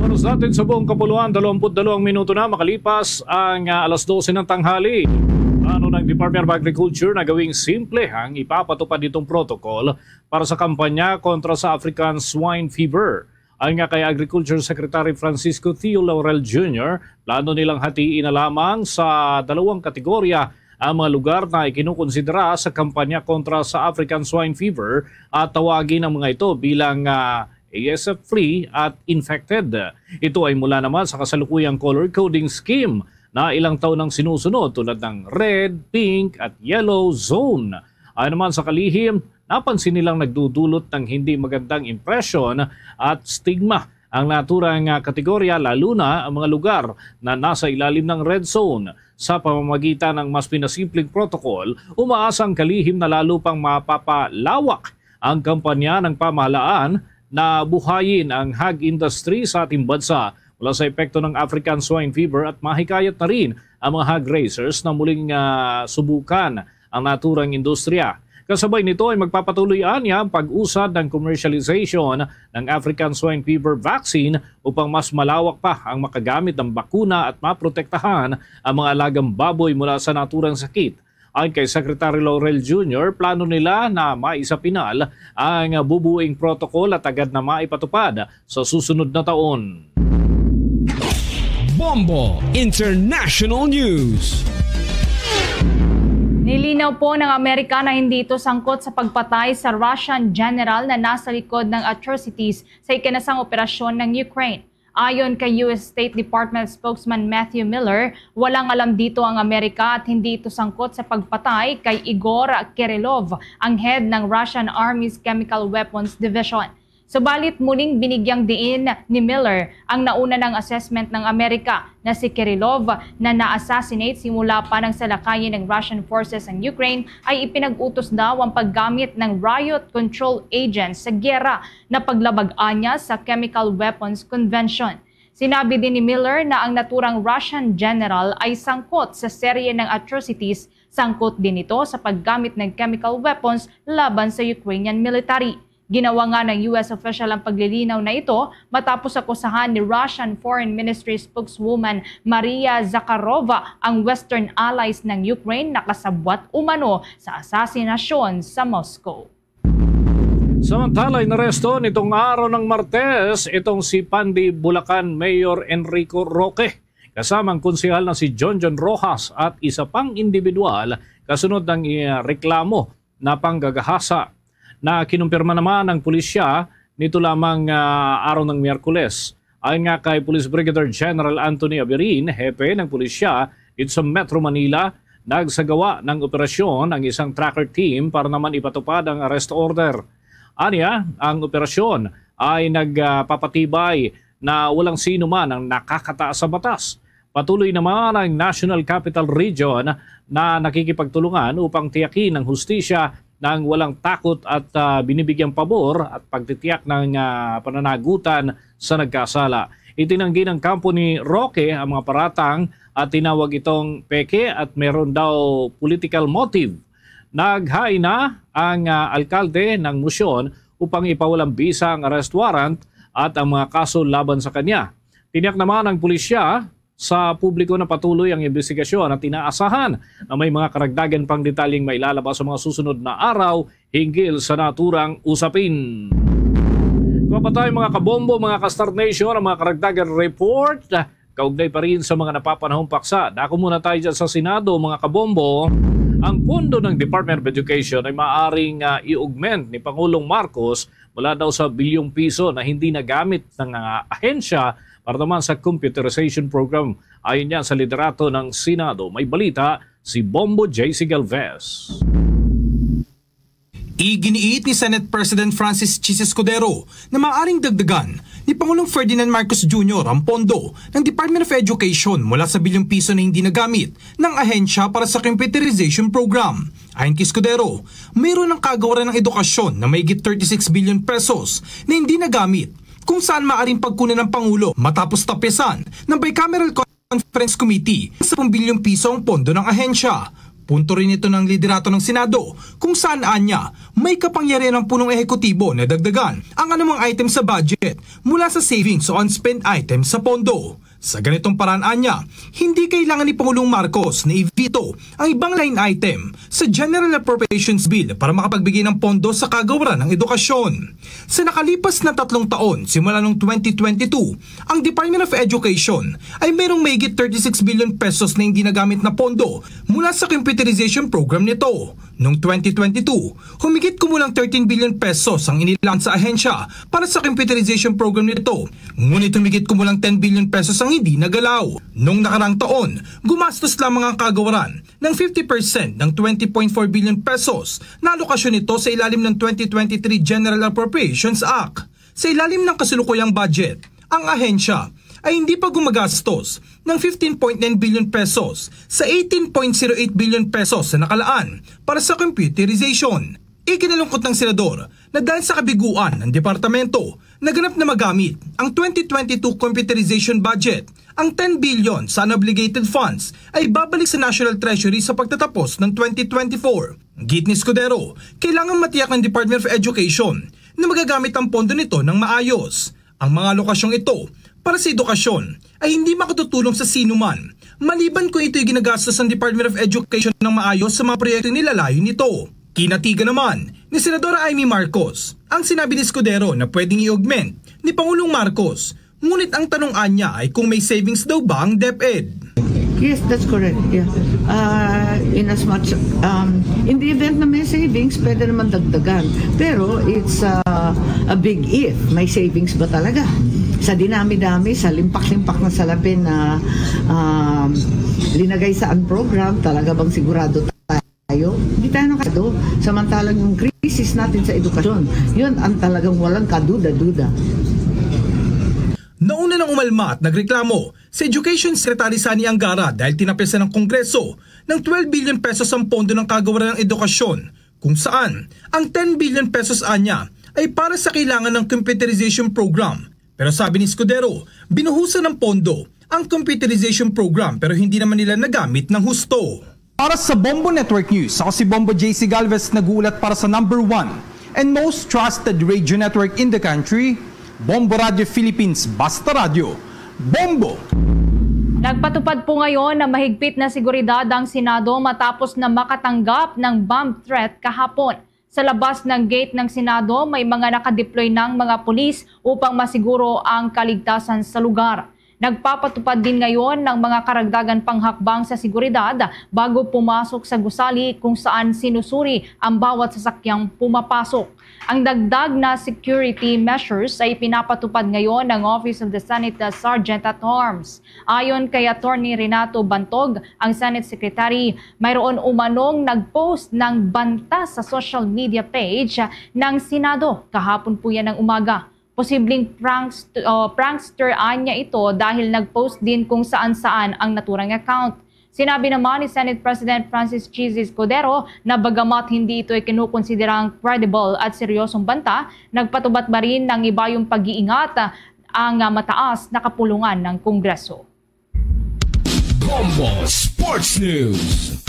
Oras natin sa buong kapuluan, dalawampu't dalawang minuto na makalipas ang, ah, alas dose ng tanghali. Plano ng Department of Agriculture na gawing simple ang ipapatupad nitong protocol para sa kampanya kontra sa African Swine Fever. Ayon nga kay Agriculture Secretary Francisco Theo Laurel Junior, plano nilang hatiin na lamang sa dalawang kategorya ang mga lugar na ikinukonsidera sa kampanya kontra sa African Swine Fever at tawagin ang mga ito bilang, ah, A S F free at infected. Ito ay mula naman sa kasalukuyang color coding scheme na ilang taon nang sinusunod, tulad ng red, pink, at yellow zone. Ayon naman sa kalihim, napansin nilang nagdudulot ng hindi magandang impresyon at stigma ang naturang, ah, kategorya, lalo na ang mga lugar na nasa ilalim ng red zone. Sa pamamagitan ng mas pinasimpleng protocol, umaasa ang kalihim na lalo pang mapapalawak ang kampanya ng pamahalaan na buhayin ang hog industry sa ating bansa mula sa epekto ng African Swine Fever at mahikayat na rin ang mga hog raisers na muling, ah, subukan ang naturang industriya. Kasabay nito ay magpapatuloy anya ang pag-usad ng commercialization ng African Swine Fever Vaccine upang mas malawak pa ang makagamit ng bakuna at maprotektahan ang mga alagang baboy mula sa naturang sakit. Ayon kay Secretary Laurel Junior, plano nila na maisapinal ang bubuing protocol at agad na maipatupad sa susunod na taon. Bombo International News. Nilinaw po ng Amerika na hindi ito sangkot sa pagpatay sa Russian general na nasa likod ng atrocities sa ikinasang operasyon ng Ukraine. Ayon kay U S State Department spokesman Matthew Miller, walang alam dito ang Amerika at hindi ito sangkot sa pagpatay kay Igor Kirillov, ang head ng Russian Army's Chemical Weapons Division. Subalit, muling binigyang diin ni Miller ang nauna ng assessment ng Amerika na si Kirillov, na na-assassinate simula pa ng salakayin ng Russian forces ang Ukraine, ay ipinag-utos daw ang paggamit ng riot control agents sa giyera na paglabag-an niya sa Chemical Weapons Convention. Sinabi din ni Miller na ang naturang Russian general ay sangkot sa serye ng atrocities. Sangkot din ito sa paggamit ng chemical weapons laban sa Ukrainian military. Ginawa nga ng U S official ang paglilinaw na ito matapos akusahan ni Russian Foreign Ministry spokeswoman Maria Zakharova ang Western allies ng Ukraine na kasabwat umano sa asasinasyon sa Moscow. Samantala, inaresto nitong araw ng Martes itong si Pandi Bulacan Mayor Enrico Roque, kasama ang konsehal na si John John Rojas at isa pang individual kasunod ng, eh, reklamo na panggagahasa na kinumpirma naman ng pulisya nito lamang, ah, araw ng Miyerkules. Ayon nga kay Police Brigadier General Anthony Abirin, hepe ng pulisya Dito sa Metro Manila, nagsagawa ng operasyon ang isang tracker team para naman ipatupad ang arrest order. Anya, ang operasyon ay nagpapatibay na walang sino man ang nakakataas sa batas. Patuloy naman ang National Capital Region na nakikipagtulungan upang tiyakin ang hustisya ng walang takot at, ah, binibigyang pabor at pagtitiyak ng, ah, pananagutan sa nagkasala. Itinanggi ng kampo ni Roque ang mga paratang at tinawag itong peke at meron daw political motive. Naghain na ang, ah, alkalde ng motion upang ipawalang bisa ang arrest warrant at ang mga kaso laban sa kanya. Tiniyak naman ng pulisya sa publiko na patuloy ang imbestigasyon at inaasahan na may mga karagdagan pang detalyeng mailalabas sa mga susunod na araw hinggil sa naturang usapin. Kuha pa tayo, mga kabombo, mga ka-Star Nation, ang mga karagdagan report kaugnay pa rin sa mga napapanahong paksa. Dako muna tayo dyan sa Senado, mga kabombo. Ang pondo ng Department of Education ay maaaring, ah, i-augment ni Pangulong Marcos mula daw sa bilyong piso na hindi nagamit ng, ah, ahensya para naman sa computerization program. Ayon yan sa liderato ng Senado, may balita si Bombo J C Galvez. Iginiit ni Senate President Francis Chiz Escudero na maaaring dagdagan ni Pangulong Ferdinand Marcos Junior ang pondo ng Department of Education mula sa bilyong piso na hindi nagamit ng ahensya para sa computerization program. Ayon kay Escudero, mayroon ang kagawaran ng edukasyon na mahigit thirty-six billion pesos na hindi nagamit, kung saan maaring pagkunan ng Pangulo matapos tapisan ng Bicameral Conference Committee sa bilyong piso ang pondo ng ahensya. Punto rin ito ng liderato ng Senado, kung saan anya may kapangyarihan ang punong ehekutibo na dagdagan ang anumang item sa budget mula sa savings o unspent item sa pondo. Sa ganitong paraan, anya, hindi kailangan ni Pangulong Marcos na i-veto ang ibang line item sa General Appropriations Bill para makapagbigay ng pondo sa kagawaran ng edukasyon. Sa nakalipas na tatlong taon, simula noong twenty twenty-two, ang Department of Education ay mayroong mahigit thirty-six billion pesos na hindi nagamit na pondo mula sa computerization program nito. Noong twenty twenty-two, humigit kumulang thirteen billion pesos ang inilaan sa ahensya para sa computerization program nito. Ngunit humigit kumulang ten billion pesos ang hindi nagalaw. Noong nakarang taon, gumastos lamang ang kagawaran ng fifty percent ng twenty point four billion pesos na alokasyon nito sa ilalim ng twenty twenty-three General Appropriations Act. Sa ilalim ng kasulukuyang budget, ang ahensya ay hindi pa gumagastos ng fifteen point nine billion pesos sa eighteen point zero eight billion pesos na nakalaan para sa computerization. Ikinalungkot ng senador na dahil sa kabiguan ng departamento, naganap na magamit ang twenty twenty-two computerization budget. Ang ten billion sa unobligated funds ay babalik sa National Treasury sa pagtatapos ng twenty twenty-four. Git ni Escudero, kailangan matiyak ng Department of Education na magagamit ang pondo nito ng maayos. Ang mga alokasyong ito para sa edukasyon ay hindi makatutulong sa sino man, maliban kung ito'y ginagastos ng Department of Education ng maayos sa mga proyekto nilalayo nito. Kinatigan naman ni Senadora Imee Marcos ang sinabi ni Escudero na pwedeng i-augment ni Pangulong Marcos, ngunit ang tanong anya ay kung may savings daw ba ang DepEd. Yes, that's correct. Yeah. Uh, in as much, um, in the event na may savings, pwede naman dagdagan. Pero it's uh, a big if. May savings ba talaga? Sa dinami-dami, sa limpak-limpak na salapi na um, linagay sa ang program, talaga bang sigurado tayo? Hindi tayo nakado. Samantalang yung crisis natin sa edukasyon, yun ang talagang walang kaduda-duda. Nauna nang umalma at nagreklamo si Education Secretary Sonny Angara dahil tinapisan ng Kongreso ng twelve billion pesos ang pondo ng kagawaran ng edukasyon, kung saan ang ten billion pesos anya ay para sa kailangan ng computerization program. Pero sabi ni Escudero, binuhusan ng pondo ang computerization program pero hindi naman nila nagamit ng husto. Para sa Bombo Network News, ako si Bombo J C Galvez, nag-uulat para sa number one and most trusted radio network in the country, Bombo Radio Philippines, Basta Radyo, Bombo! Nagpatupad po ngayon ng mahigpit na seguridad ang Senado matapos na makatanggap ng bomb threat kahapon. Sa labas ng gate ng Senado, may mga nakadeploy ng mga pulis upang masiguro ang kaligtasan sa lugar. Nagpapatupad din ngayon ng mga karagdagan pang hakbang sa seguridad bago pumasok sa gusali kung saan sinusuri ang bawat sasakyang pumapasok. Ang dagdag na security measures ay pinapatupad ngayon ng Office of the Senate Sergeant at Arms. Ayon kay Attorney Renato Bantog, ang Senate Secretary, mayroon umanong nag-post ng banta sa social media page ng Senado kahapon po yan ng umaga. Posibleng prankst-, uh, prankster anya ito dahil nag-post din kung saan-saan ang naturang account. Sinabi naman ni Senate President Francis Chiz Escudero na bagamat hindi ito ikinukonsiderang credible at seryosong banta, nagpatubad pa rin ng ibayong pag-iingat ang, uh, mataas na kapulungan ng Kongreso. Bombo Sports News.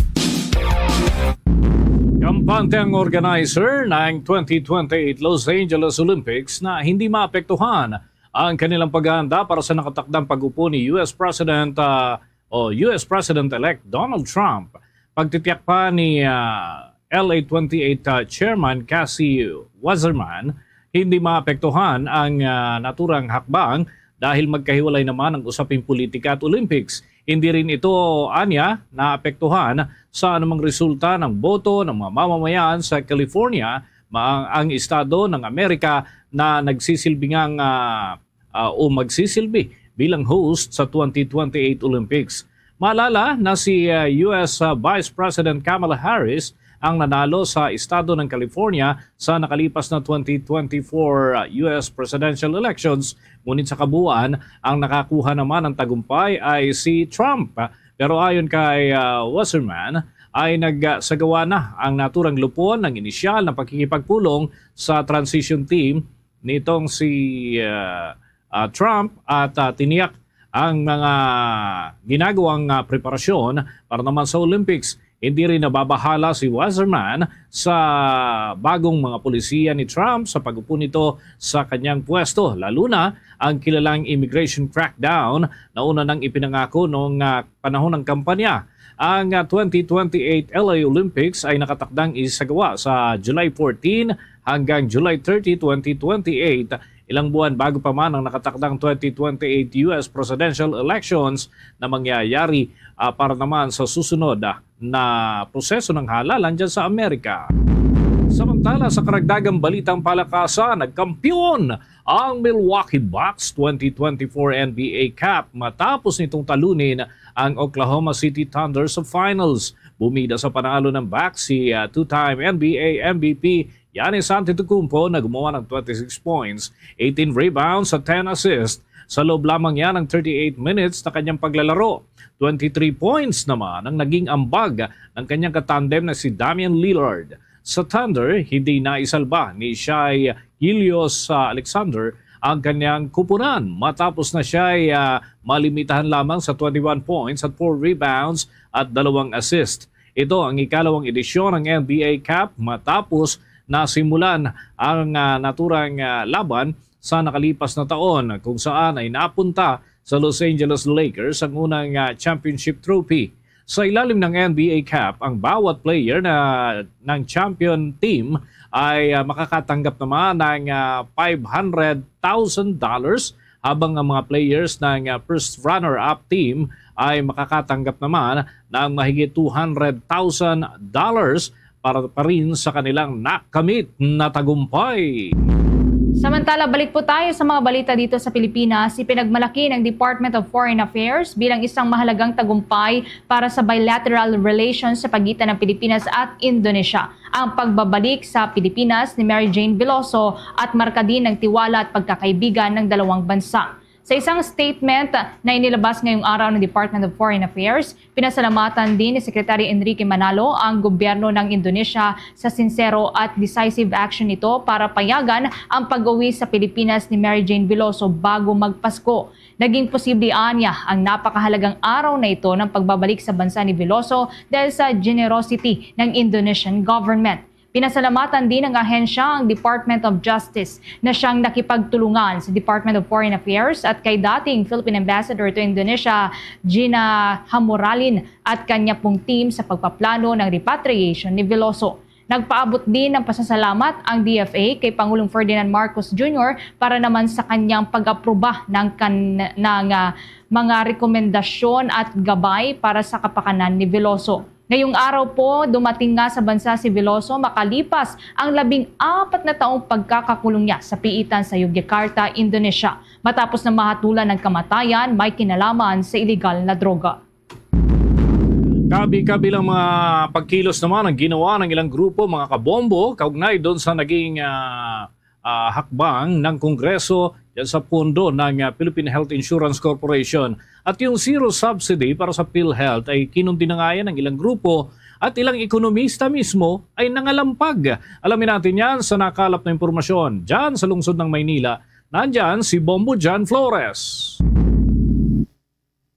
Kampante ang organizer ng twenty twenty-eight Los Angeles Olympics na hindi maapektuhan ang kanilang paghahanda para sa nakatakdang pag-upo ni U S President, ah, o U S President-elect Donald Trump. Pagtitiyak pa ni, ah, L A twenty-eight, ah, Chairman Cassie Wasserman, hindi maapektuhan ang, ah, naturang hakbang dahil magkahiwalay naman ang usaping politika at Olympics. Hindi rin ito, anya, naapektuhan sa anumang resulta ng boto ng mga mamamayan sa California, ma-, ang estado ng Amerika na nagsisilbing ang, ah, ah, o magsisilbi bilang host sa twenty twenty-eight Olympics. Maalala na si, ah, U S, ah, Vice President Kamala Harris ang nanalo sa estado ng California sa nakalipas na twenty twenty-four, ah, U S presidential elections, ngunit sa kabuuan, ang nakakuha naman ng tagumpay ay si Trump. Pero ayon kay, ah, Wasserman, ay nagsagawa na ang naturang lupon ng inisyal na pakikipagpulong sa transition team nitong si, ah, ah, Trump at, ah, tiniyak ang mga ginagawang, ah, preparasyon para naman sa Olympics. Hindi rin nababahala si Wasserman sa bagong mga polisiya ni Trump sa pag-upo nito sa kanyang pwesto, lalo na ang kilalang immigration crackdown na una nang ipinangako noong, ah, panahon ng kampanya. Ang, ah, twenty twenty-eight L A Olympics ay nakatakdang isagawa sa July fourteen hanggang July thirty, twenty twenty-eight, ilang buwan bago pa man ang nakatakdang twenty twenty-eight U S presidential elections na mangyayari, ah, para naman sa susunod, ah, na proseso ng halalan dyan sa Amerika. Samantala, sa karagdagang balitang palakasan, nagkampiyon ang Milwaukee Bucks twenty twenty-four N B A Cup matapos nitong talunin ang Oklahoma City Thunder sa finals. Bumida sa panalo ng Bucks si, ah, two-time N B A M V P Giannis Antetokounmpo na gumawa ng twenty-six points, eighteen rebounds at ten assists sa loob lamang niya ng thirty-eight minutes na kanyang paglalaro. Twenty-three points naman ang naging ambag ng kanyang katandem na si Damian Lillard. Sa Thunder, hindi naisalba ni Shai Gilgeous, ah, Alexander ang kanyang kupunan matapos na siya'y, ah, malimitahan lamang sa twenty-one points at four rebounds at dalawang assist. Ito ang ikalawang edisyon ng N B A Cup matapos na simulan ang, ah, naturang, ah, laban sa nakalipas na taon, kung saan ay napunta sa Los Angeles Lakers ang unang, ah, championship trophy. Sa ilalim ng N B A Cup, ang bawat player na ng champion team ay, ah, makakatanggap naman ng, ah, five hundred thousand dollars, habang ang mga players ng, ah, first runner-up team ay makakatanggap naman ng mahigit two hundred thousand dollars para pa rin sa kanilang nakamit na tagumpay. Samantala, balik po tayo sa mga balita dito sa Pilipinas. Ipinagmalaki ng Department of Foreign Affairs bilang isang mahalagang tagumpay para sa bilateral relations sa pagitan ng Pilipinas at Indonesia ang pagbabalik sa Pilipinas ni Mary Jane Veloso at marka din ng tiwala at pagkakaibigan ng dalawang bansa. Sa isang statement na inilabas ngayong araw ng Department of Foreign Affairs, pinasalamatan din ni Secretary Enrique Manalo ang gobyerno ng Indonesia sa sinsero at decisive action nito para payagan ang pag-uwi sa Pilipinas ni Mary Jane Veloso bago magpasko. Naging posible anya ang napakahalagang araw na ito ng pagbabalik sa bansa ni Veloso dahil sa generosity ng Indonesian government. Pinasalamatan din ng ahensya ang Department of Justice na siyang nakipagtulungan sa Department of Foreign Affairs at kay dating Philippine Ambassador to Indonesia, Gina Hamoralin, at kanya pong team sa pagpaplano ng repatriation ni Veloso. Nagpaabot din ng pasasalamat ang D F A kay Pangulong Ferdinand Marcos Junior para naman sa kanyang pag-aproba ng, kan, ng ah, mga rekomendasyon at gabay para sa kapakanan ni Veloso. Ngayong araw po, dumating nga sa bansa si Veloso makalipas ang labing apat na taong pagkakakulong niya sa piitan sa Yogyakarta, Indonesia, matapos na mahatulan ng kamatayan may kinalaman sa iligal na droga. Kabi-kabilang mga pagkilos naman ang ginawa ng ilang grupo, mga kabombo, kaugnay doon sa naging ah, ah, hakbang ng Kongreso dyan sa pondo ng ah, Philippine Health Insurance Corporation at yung zero subsidy para sa PhilHealth ay kinundinangayan ng ilang grupo at ilang ekonomista mismo ay nangalampag. Alamin natin yan sa nakalap na impormasyon dyan sa lungsod ng Maynila. Nandyan si Bombo John Flores.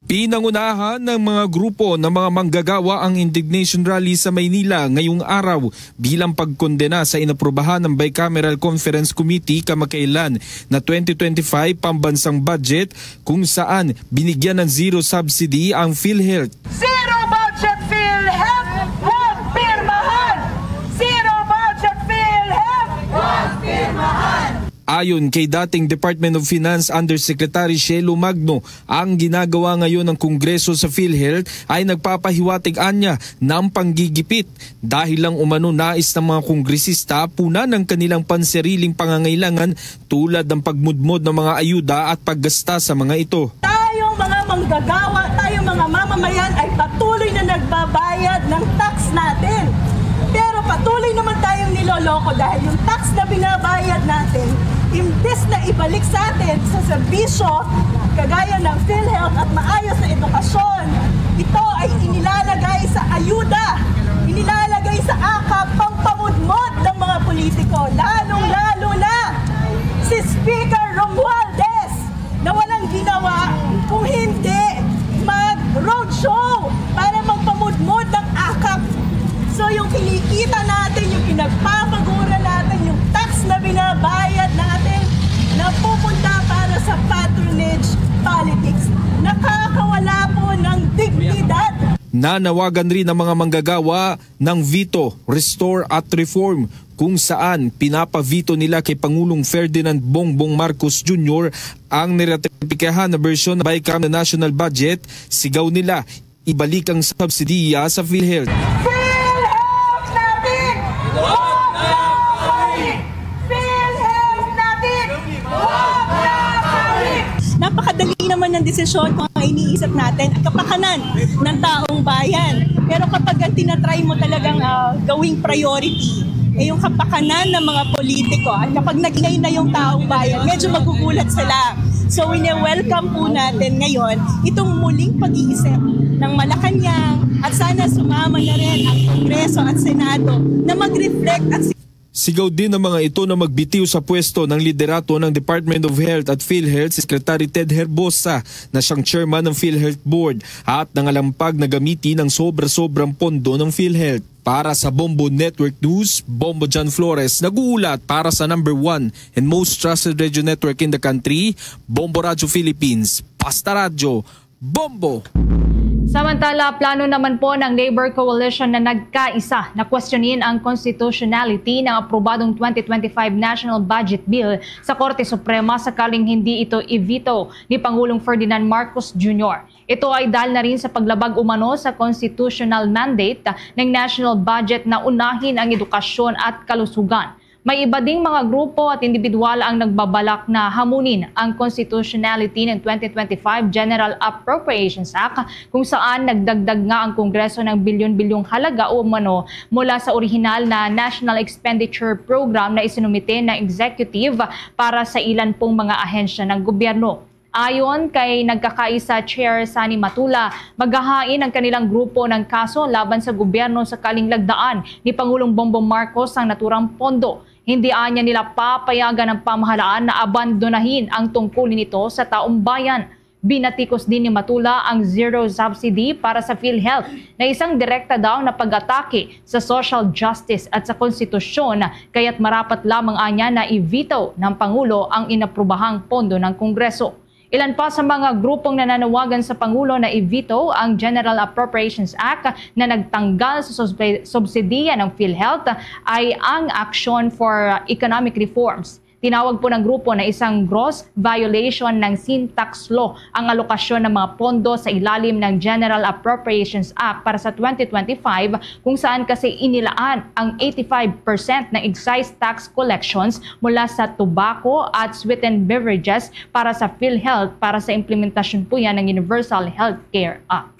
Pinangunahan ng mga grupo ng mga manggagawa ang indignation rally sa Maynila ngayong araw bilang pagkondena sa inaprubahan ng Bicameral Conference Committee kamakailan na twenty twenty-five pambansang budget, kung saan binigyan ng zero subsidy ang PhilHealth. Zero budget PhilHealth, huwag pirmahan! Zero budget PhilHealth, huwag pirmahan! Ayon kay dating Department of Finance Undersecretary Shelo Magno, ang ginagawa ngayon ng Kongreso sa PhilHealth ay nagpapahiwatig anya ng panggigipit dahil lang umano nais ng mga kongresista punan ang kanilang pansariling pangangailangan, tulad ng pagmudmod ng mga ayuda at paggasta sa mga ito. Tayong mga manggagawa, tayong mga mamamayan ay patuloy na nagbabayad ng tax natin. Pero patuloy naman tayong niloloko dahil yung tax na binabayad natin, imbes na ibalik sa atin sa serbisyo kagaya ng PhilHealth at maayos na edukasyon, ito ay inilalagay sa ayuda, inilalagay sa akap, pampamudmod ng mga politiko, lalong-lalo na si Speaker Romualdez, na walang ginawa kung hindi mag-roadshow para magpamudmod ng akap. So yung kinikita natin, yung pinagpapagura natin, yung tax na binabayad natin, napupunta para sa patronage politics. Nakakawala po ng dignidad. Nanawagan rin ang mga manggagawa ng veto, restore at reform, kung saan pinapavito nila kay Pangulong Ferdinand Bongbong Marcos Junior ang niratipikahan na bersyon ng BICAM na national budget. Sigaw nila, ibalik ang subsidiya sa PhilHealth. PhilHealth natin! Huwag na bumalik! PhilHealth natin! Huwag na bumalik! Napakadali naman ng desisyon kung ang iniisip natin ay kapakanan ng taong bayan. Pero kapag ang tinatry mo talagang ah, gawing priority ay yung kapakanan ng mga politiko, at kapag nagingay na yung taong bayan, medyo magugulat sila. So wini-welcome po natin ngayon itong muling pag-iisip ng Malacañang, at sana sumama na rin ang Kongreso at Senado na mag-reflect at Sigaw din ang mga ito na magbitiw sa pwesto ng liderato ng Department of Health at PhilHealth si Secretary Ted Herbosa, na siyang chairman ng PhilHealth Board, at nangalampag na gamitin ang sobra-sobrang pondo ng PhilHealth. Para sa Bombo Network News, Bombo John Flores nag-uulat para sa number one and most trusted radio network in the country, Bombo Radyo Philippines. Basta Radyo, Bombo! Samantala, plano naman po ng Labor Coalition na nagkaisa na kwestiyonin ang constitutionality ng aprobadong twenty twenty-five National Budget Bill sa Korte Suprema sakaling hindi ito i-veto ni Pangulong Ferdinand Marcos Junior. Ito ay dahil na rin sa paglabag umano sa constitutional mandate ng national budget na unahin ang edukasyon at kalusugan. May iba ding mga grupo at individual ang nagbabalak na hamunin ang constitutionality ng twenty twenty-five General Appropriations Act, kung saan nagdagdag nga ang Kongreso ng bilyon-bilyong halaga o umano mula sa orihinal na National Expenditure Program na isinumite ng executive para sa ilan pong mga ahensya ng gobyerno. Ayon kay nagkakaisa Chair Sonny Matula, maghahain ang kanilang grupo ng kaso laban sa gobyerno sakaling lagdaan ni Pangulong Bongbong Marcos ang naturang pondo. Hindi anya nila papayagan ang pamahalaan na abandonahin ang tungkulin nito sa taong bayan. Binatikos din ni Matula ang zero subsidy para sa PhilHealth na isang direkta daw na pag-atake sa social justice at sa konstitusyon, kaya't marapat lamang anya na i-veto ng Pangulo ang inaprobahang pondo ng Kongreso. Ilan pa sa mga grupong nananawagan sa Pangulo na i-veto ang General Appropriations Act na nagtanggal sa subsidiya ng PhilHealth ay ang Action for Economic Reforms. Tinawag po ng grupo na isang gross violation ng sin tax law ang alokasyon ng mga pondo sa ilalim ng General Appropriations Act para sa twenty twenty-five, kung saan kasi inilaan ang eighty-five percent ng excise tax collections mula sa tobacco at sweetened beverages para sa PhilHealth para sa implementasyon po yan ng Universal Healthcare Act.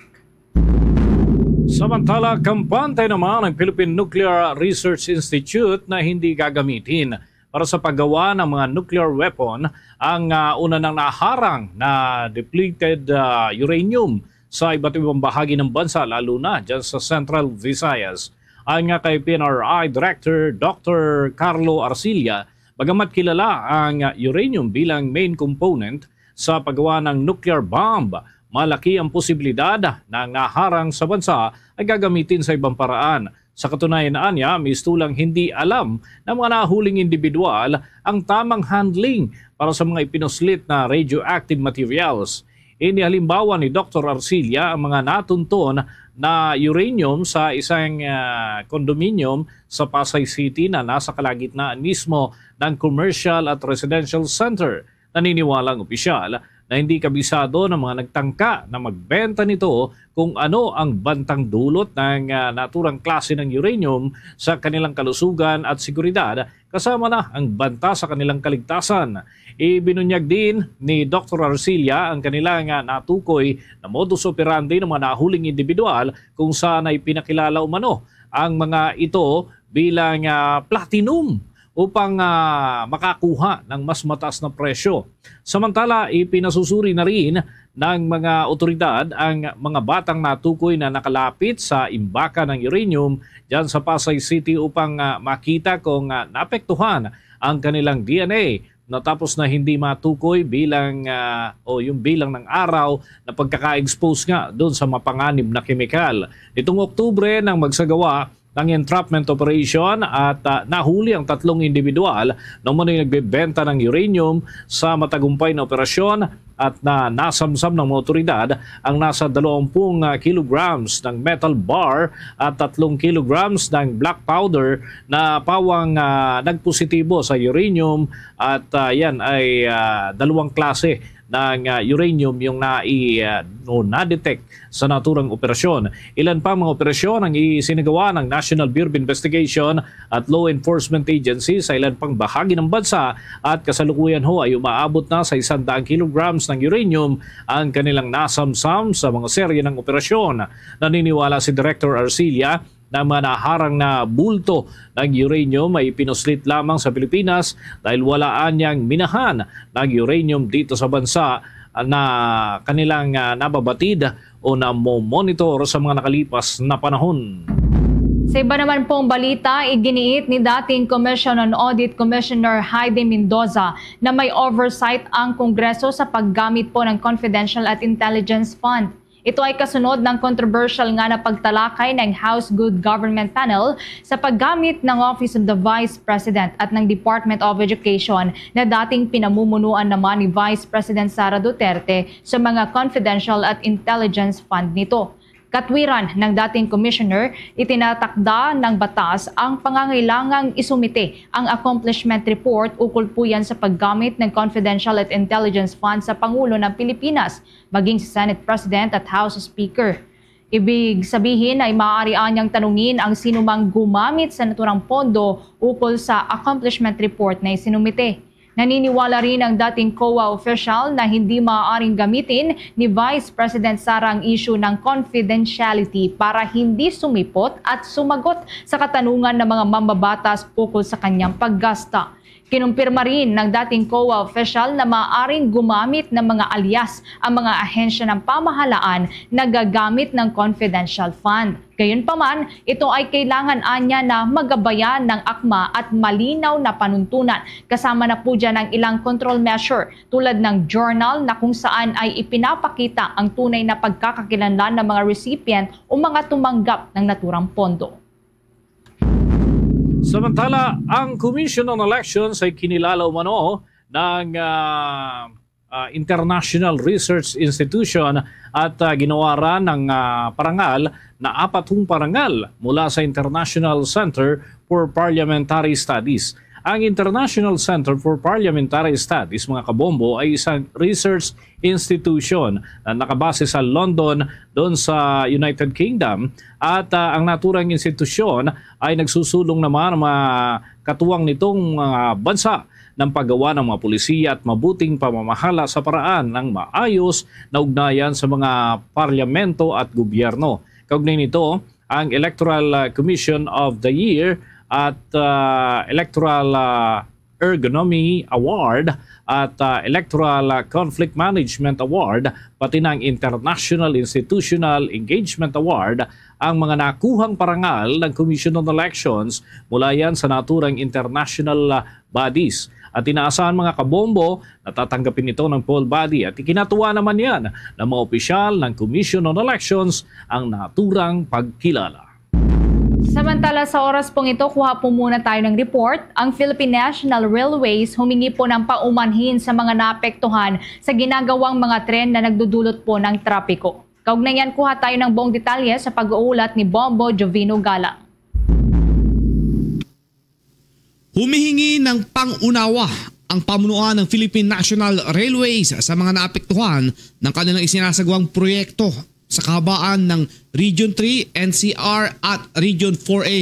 Samantala, kampante naman ang Philippine Nuclear Research Institute na hindi gagamitin para sa paggawa ng mga nuclear weapon ang uh, una nang naharang na depleted uh, uranium sa iba't ibang bahagi ng bansa, lalo na dyan sa Central Visayas. Ayon nga kay P N R I Director Doctor Carlo Arcilla, bagamat kilala ang uranium bilang main component sa paggawa ng nuclear bomb, malaki ang posibilidad na ang naharang sa bansa ay gagamitin sa ibang paraan. Sa katunayan, anya, mistulang hindi alam ng mga nahuling individual ang tamang handling para sa mga ipinuslit na radioactive materials. Ini halimbawa ni Doctor Arcilla ang mga natunton na uranium sa isang uh, condominium sa Pasay City na nasa kalagitnaan mismo ng commercial at residential center. Naniniwala ang opisyal na hindi kabisado ng mga nagtangka na magbenta nito kung ano ang bantang dulot ng uh, naturang klase ng uranium sa kanilang kalusugan at seguridad, kasama na ang banta sa kanilang kaligtasan. Ibinunyag din ni Doctor Arcilla ang kanilang uh, natukoy na modus operandi ng mga nahuling individual kung saan ay pinakilala umano ang mga ito bilang uh, platinum upang uh, makakuha ng mas mataas na presyo. Samantala, ipinasusuri na rin ng mga otoridad ang mga batang natukoy na nakalapit sa imbaka ng uranium dyan sa Pasay City upang uh, makita kung uh, naapektuhan ang kanilang D N A natapos na hindi matukoy bilang uh, o yung bilang ng araw na pagkaka-expose nga doon sa mapanganib na kemikal. Nitong Oktubre nang magsagawa ng entrapment operation at uh, nahuli ang tatlong individual na umano'y nagbebenta ng uranium sa matagumpay na operasyon at na nasamsam ng mga otoridad ang nasa dalawampu kilograms ng metal bar at tatlong kilograms ng black powder na pawang uh, nagpositibo sa uranium at uh, yan ay uh, dalawang klase ng uh, uranium yung nai, uh, o na-detect sa naturang operasyon. Ilan pa mga operasyon ang isinagawa ng National Bureau of Investigation at law enforcement agency sa ilan pang bahagi ng bansa at kasalukuyan ho ay umaabot na sa isang daang kilograms ng uranium ang kanilang nasamsam sa mga serye ng operasyon. Naniniwala si Director Arcilla na mga naharang na bulto ng uranium ay pinuslit lamang sa Pilipinas dahil wala anyang minahan ng uranium dito sa bansa na kanilang uh, nababatid o na mo-monitor sa mga nakalipas na panahon. Sa iba naman pong balita, iginiit ni dating Commission on Audit Commissioner Heidi Mendoza na may oversight ang Kongreso sa paggamit po ng confidential at intelligence fund. Ito ay kasunod ng controversial nga na pagtalakay ng House Good Government Panel sa paggamit ng Office of the Vice President at ng Department of Education na dating pinamumunuan naman ni Vice President Sara Duterte sa mga confidential at intelligence fund nito. Katwiran ng dating commissioner, itinatakda ng batas ang pangangailangang isumite ang accomplishment report ukol po yan sa paggamit ng confidential at intelligence fund sa Pangulo ng Pilipinas, maging si Senate President at House Speaker. Ibig sabihin ay maaari anyang tanungin ang sinumang gumamit sa naturang pondo ukol sa accomplishment report na isinumite. Naniniwala rin ang dating COA official na hindi maaaring gamitin ni Vice President Sara ang issue ng confidentiality para hindi sumipot at sumagot sa katanungan ng mga mambabatas ukol sa kanyang paggasta. Kinumpirma rin ng dating COA official na maaaring gumamit ng mga alias ang mga ahensya ng pamahalaan na gagamit ng confidential fund. Gayunpaman, ito ay kailangan anya na magabayan ng akma at malinaw na panuntunan, kasama na po dyan ang ilang control measure tulad ng journal na kung saan ay ipinapakita ang tunay na pagkakakilanlan ng mga recipient o mga tumanggap ng naturang pondo. Samantala, ang Commission on Elections ay kinilala umano ng uh, uh, International Research Institution at, ah, ginawaran ng, ah, parangal na apat hong parangal mula sa International Center for Parliamentary Studies. Ang International Center for Parliamentary Studies, mga kabombo, ay isang research institution na nakabase sa London, doon sa United Kingdom. At, ah, ang naturang institusyon ay nagsusulong naman ang mga katuwang nitong mga bansa ng paggawa ng mga polisiya at mabuting pamamahala sa paraan ng maayos na ugnayan sa mga parlamento at gobyerno. Kaugnay nito, ang Electoral, ah, Commission of the Year at, ah, Electoral, ah, Ergonomy Award at, ah, Electoral, ah, Conflict Management Award, pati na ang International Institutional Engagement Award, ang mga nakuhang parangal ng Commission on Elections mula yan sa naturang international, ah, bodies. At inaasahan, mga kabombo, na tatanggapin ito ng poll body at ikinatuwa naman yan ng mga opisyal ng Commission on Elections ang naturang pagkilala. Samantala, sa oras pong ito, kuha po muna tayo ng report. Ang Philippine National Railways humingi po ng paumanhin sa mga naapektuhan sa ginagawang mga tren na nagdudulot po ng trapiko. Kaugnay niyan, kuha tayo ng buong detalye sa pag-uulat ni Bombo Jovino Galang. Humihingi ng pangunawa ang pamunuan ng Philippine National Railways sa mga naapektuhan ng kanilang isinasagawang proyekto sa kahabaan ng Region three, N C R at Region four A.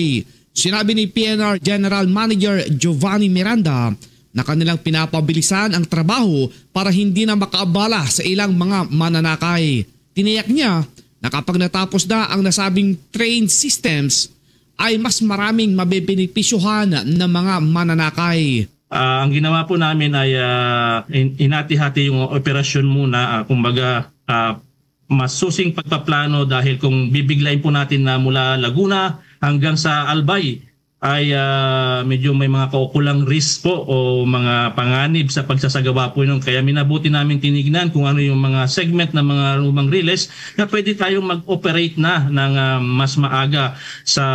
Sinabi ni P N R General Manager Giovanni Miranda na kanilang pinapabilisan ang trabaho para hindi na makaabala sa ilang mga mananakay. Tiniyak niya na kapag natapos na ang nasabing train systems, ay mas maraming mabebenepisyohan ng mga mananakay. Ah, ang ginawa po namin ay, ah, in-, inati-hati yung operasyon muna, ah, kumbaga, ah, masusing pagpaplano, dahil kung bibiglain po natin na mula Laguna hanggang sa Albay ay, ah, medyo may mga kaukulang risk po o mga panganib sa pagsasagawa po yun. Kaya minabuti namin tinignan kung ano yung mga segment ng mga lumang riles na pwede tayong mag-operate na ng, ah, mas maaga sa,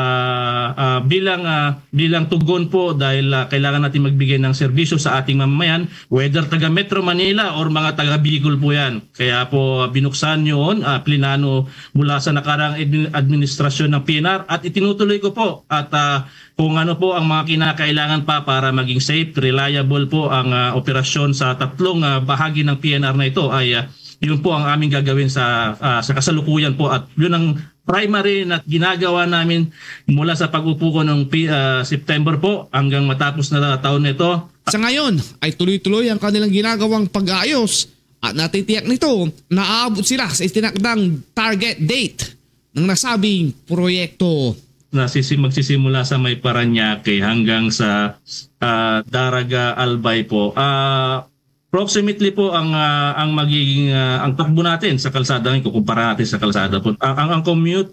ah, bilang, ah, bilang tugon po, dahil, ah, kailangan natin magbigay ng serbisyo sa ating mamamayan, whether taga Metro Manila or mga taga Bicol po yan. Kaya po, ah, binuksan yun, ah, plinano mula sa nakarang admin-, administrasyon ng P N R at itinutuloy ko po. At, ah, kung ano po ang mga kinakailangan pa para maging safe, reliable po ang, ah, operasyon sa tatlong, ah, bahagi ng P N R na ito, ay, ah, yun po ang aming gagawin sa, ah, sa kasalukuyan po. At yun ang primary na ginagawa namin mula sa pag-upo ko noong Pi-, ah, September po hanggang matapos na taon na ito. Sa ngayon ay tuloy-tuloy ang kanilang ginagawang pag-aayos at natitiyak nito na aabot sila sa itinakdang target date ng nasabing proyekto. Nasisi-, magsisimula sa may Parañaque hanggang sa, ah, Daraga Albay po. Ah, approximately po ang, ah, ang magiging, ah, ang takbo natin sa kalsada, ngayon kukumpara natin sa kalsada po. Ang, ang, ang commute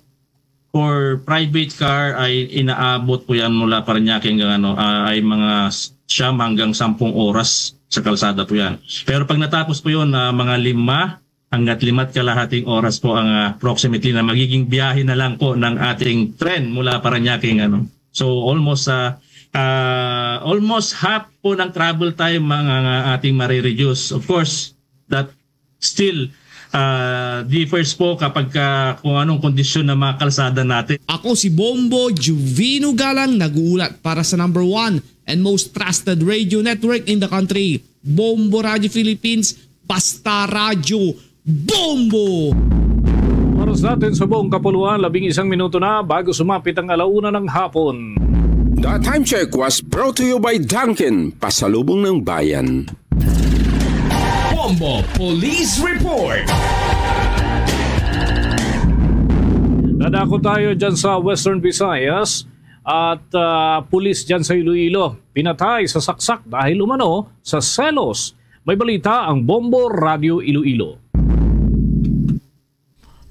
for private car ay inaabot po yan mula Parañaque hanggang ano, ah, ay mga s-, siyam hanggang sampung oras sa kalsada po yan. Pero pag natapos po yun, ah, mga lima hanggat lima't kalahating oras po ang, ah, approximately na magiging biyahe na lang po ng ating tren mula Parañaque, ano. So, almost, ah, ah, almost half po ng travel time ang, ang, ah, ating marireduce. Of course, that still, ah, differs po kapag ka, kung anong kondisyon ng mga kalsada natin. Ako si Bombo Juvino Galang, nag-uulat para sa number one and most trusted radio network in the country, Bombo Radio Philippines, Basta Radyo Bombo! Oras natin sa buong kapuluan, labing isang minuto na bago sumapit ang alauna ng hapon. The time check was brought to you by Dunkin, pasalubong ng bayan. Bombo Police Report. Nadako tayo dyan sa Western Visayas at, ah, pulis dyan sa Iloilo pinatay sa saksak dahil umano sa selos. May balita ang Bombo Radio Iloilo.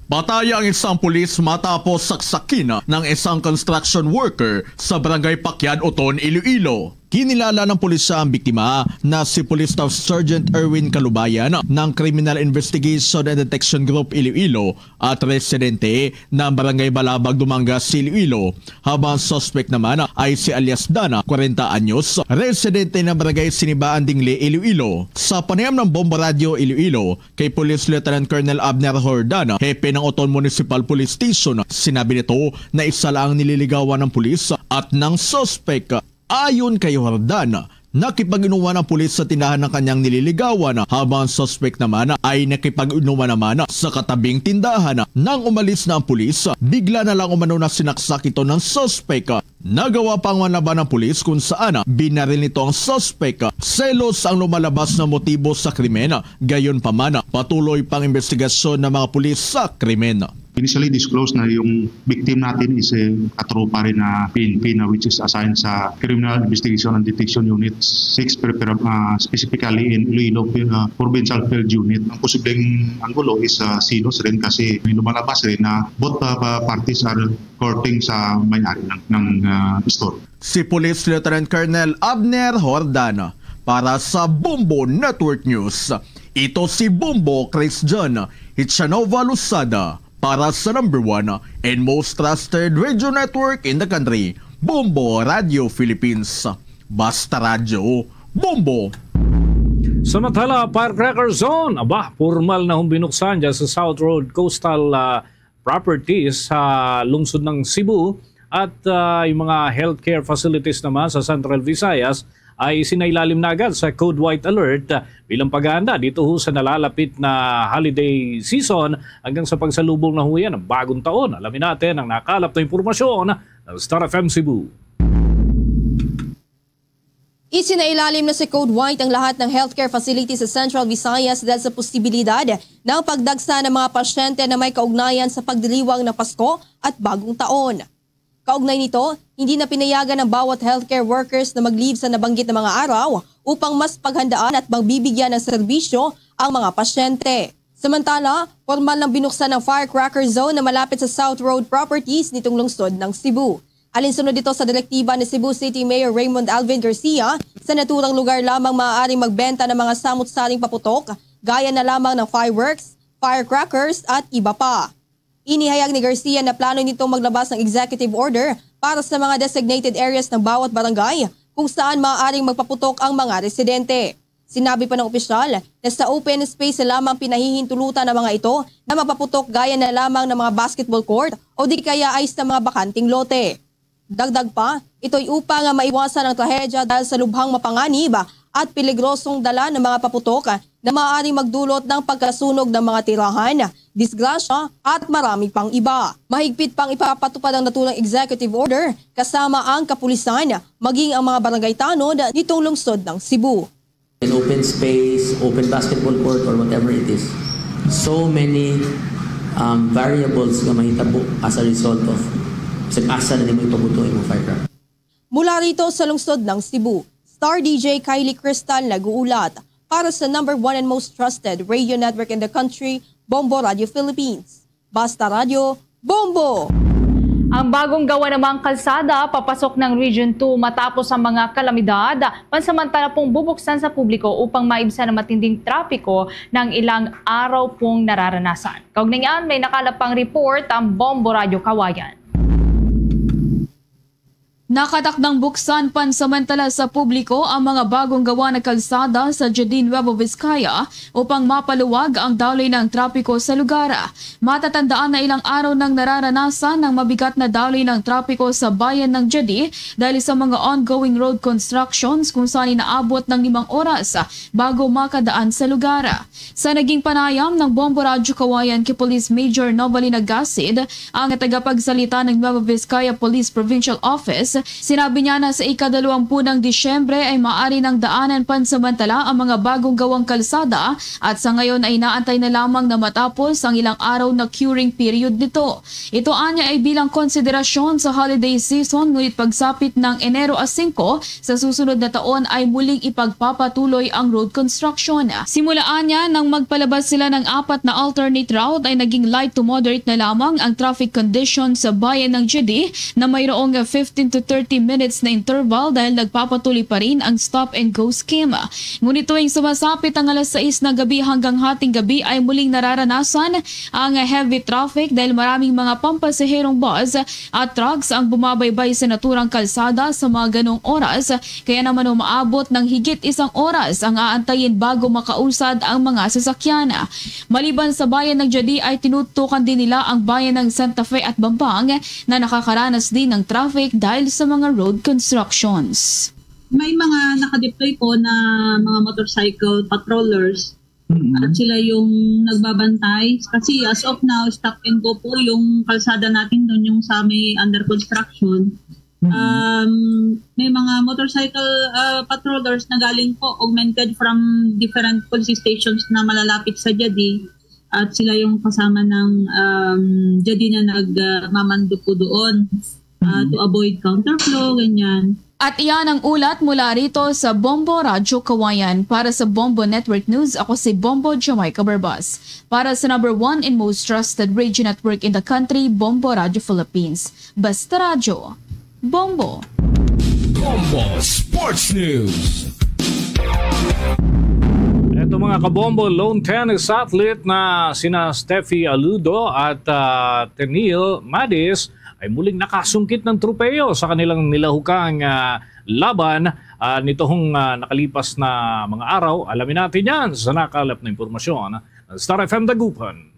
Patay ang isang pulis matapos saksakin ng isang construction worker sa Barangay Pakyad, Oton, Iloilo. Kinilala ng pulisya ang biktima na si Police Staff Sergeant Erwin Kalubayan ng Criminal Investigation and Detection Group Iloilo at residente ng Barangay Balabag, Dumangas, Iloilo, habang ang suspect naman ay si alias Dana, kwarenta anyos, residente ng Barangay Sinibaan, Dingle, Iloilo. Sa panayam ng Bombo Radio Iloilo kay Police Lieutenant Colonel Abner Jordan, hepe ng Oton Municipal Police Station, sinabi nito na isa lang ang nililigawan ng pulis at ng suspect. Ayon kay Jordan, nakipag-inuman ang pulis sa tindahan ng kanyang nililigawan, habang ang suspect naman ay nakipag-inuman naman sa katabing tindahan. Nang umalis na ang pulis, bigla na lang umano na sinaksak ito ng suspect. Nagawa pang manlaban ng pulis kung saan binaril nito ang suspect. Selos ang lumalabas na motibo sa krimen, gayon pa man, patuloy pang investigasyon ng mga pulis sa krimen. Initially disclosed na yung victim natin is a katropa rin na P N P na, which is assigned sa Criminal Investigation and Detection Unit six, pero, pero, ah, specifically in Iloilo, ah, Provincial Field Unit. Ang posibleng anggulo is, ah, selos rin kasi may lumalabas rin na both, ah, pa-, parties are courting sa may-ari ng, ng, ah, store. Si Police Lieutenant Colonel Abner Jordan para sa Bombo Network News. Ito si Bombo Christian Hichanova Losada para sa number one and most trusted radio network in the country, Bombo Radio Philippines. Basta Radyo, Bombo! Samantala, Firecracker Zone, aba, formal na hong binuksan dyan sa South Road Coastal, ah, Properties sa lungsod ng Cebu at, ah, yung mga healthcare facilities naman sa Central Visayas ay sinailalim na agad sa Code White Alert, ah, bilang paghahanda dito ho sa nalalapit na holiday season hanggang sa pagsalubong na ho yan ng bagong taon. Alamin natin ang nakalap na impormasyon ng Star F M Cebu. Isinailalim na sa Code White ang lahat ng healthcare facilities sa Central Visayas dahil sa posibilidad ng pagdagsa ng mga pasyente na may kaugnayan sa pagdiriwang ng Pasko at Bagong Taon. Kaugnay nito, hindi na pinayagan ang bawat healthcare workers na mag-leave sa nabanggit na mga araw upang mas paghandaan at magbibigyan ng serbisyo ang mga pasyente. Samantala, formal nang binuksan ang Firecracker Zone na malapit sa South Road Properties nitong lungsod ng Cebu. Alinsunod dito sa direktiba ni Cebu City Mayor Raymond Alvin Garcia, sa naturang lugar lamang maaaring magbenta ng mga samot-saring paputok, gaya na lamang ng fireworks, firecrackers at iba pa. Inihayag ni Garcia na plano nitong maglabas ng executive order para sa mga designated areas ng bawat barangay kung saan maaaring magpaputok ang mga residente. Sinabi pa ng opisyal na sa open space lamang pinahihintulutan ang mga ito na magpaputok, gaya na lamang ng mga basketball court o di kaya ay sa mga bakanting lote. Dagdag pa, ito'y upang nga maiwasan ang trahedya dahil sa lubhang mapanganib at peligrosong dala ng mga paputok na maaaring magdulot ng pagkasunog ng mga tirahan, disgrasya, at marami pang iba. Mahigpit pang ipapatupad ang naturang executive order kasama ang kapulisan, maging ang mga barangay tanod nitong lungsod ng Cebu. In open space, open basketball court, or whatever it is. So many, um, variables nga mahitabo as a result of bisag asa na nimo ipabuto imong firecracker. Mula rito sa lungsod ng Cebu, Star D J Kylie Crystal nag-uulat para sa number one and most trusted radio network in the country, Bombo Radio Philippines. Basta Radyo, Bombo! Ang bagong gawa namang kalsada papasok ng Region two matapos ang mga kalamidad, pansamantala pong bubuksan sa publiko upang maibsan ang matinding trapiko ng ilang araw pong nararanasan. Kaugnay niyan, may nakalap pang report ang Bombo Radyo Kawayan. Nakatakdang buksan pansamantala sa publiko ang mga bagong gawa na kalsada sa Jardin Nuevo Vizcaya upang mapaluwag ang daloy ng trapiko sa lugar. Matatandaan na ilang araw nang nararanasan ng mabigat na daloy ng trapiko sa bayan ng Jardin dahil sa mga ongoing road constructions kung saan inaabot ng limang oras bago makadaan sa lugar. Sa naging panayam ng Bombo Radyo Kawayan kay Police Major Novalina Gasid, ang tagapagsalita ng Nueva Vizcaya Police Provincial Office, sinabi niya na sa ikadalawampu ng Disyembre ay maaari nang daanan pansamantala ang mga bagong gawang kalsada at sa ngayon ay inaantay na lamang na matapos ang ilang araw na curing period nito. Ito anya ay bilang konsiderasyon sa holiday season, ngunit pagsapit ng Enero a singko sa susunod na taon ay muling ipagpapatuloy ang road construction. Simulaan niya nang magpalabas sila ng apat na alternate route ay naging light to moderate na lamang ang traffic condition sa bayan ng Jedi na mayroong fifteen to thirty minutes na interval dahil nagpapatuloy pa rin ang stop and go scheme. Ngunit tuwing sumasapit ang alas sais ng gabi hanggang hating gabi ay muling nararanasan ang heavy traffic dahil maraming mga pampasaherong bus at trucks ang bumabaybay sa naturang kalsada sa mga ganong oras, kaya naman umaabot ng higit isang oras ang aantayin bago makausad ang mga sasakyan. Maliban sa bayan ng Jadi ay tinutukan din nila ang bayan ng Santa Fe at Bambang na nakakaranas din ng traffic dahil sa mga road constructions. May mga nakadeploy po na mga motorcycle patrollers Mm-hmm. At sila yung nagbabantay. Kasi as of now, stop and go po yung kalsada natin doon, yung sa may under construction. Mm-hmm. Um, may mga motorcycle uh, patrollers na galing po, augmented from different police stations na malalapit sa Jadi. At sila yung kasama ng um, Jadi na nagmamando uh, po doon uh, mm-hmm. to avoid counterflow, ganyan. At iyan ang ulat mula rito sa Bombo Radyo Kawayan. Para sa Bombo Network News, ako si Bombo Jamaica Barbas. Para sa number one and most trusted radio network in the country, Bombo Radyo Philippines. Basta Radyo, Bombo. Bombo Sports News. Ito mga kabombo, lone tennis athlete na sina Steffi Aludo at uh, Tenil Madis ay muling nakasungkit ng tropeyo sa kanilang nilahukang uh, laban uh, nitong uh, nakalipas na mga araw. Alamin natin yan sa nakalap na impormasyon ng Star F M Dagupan.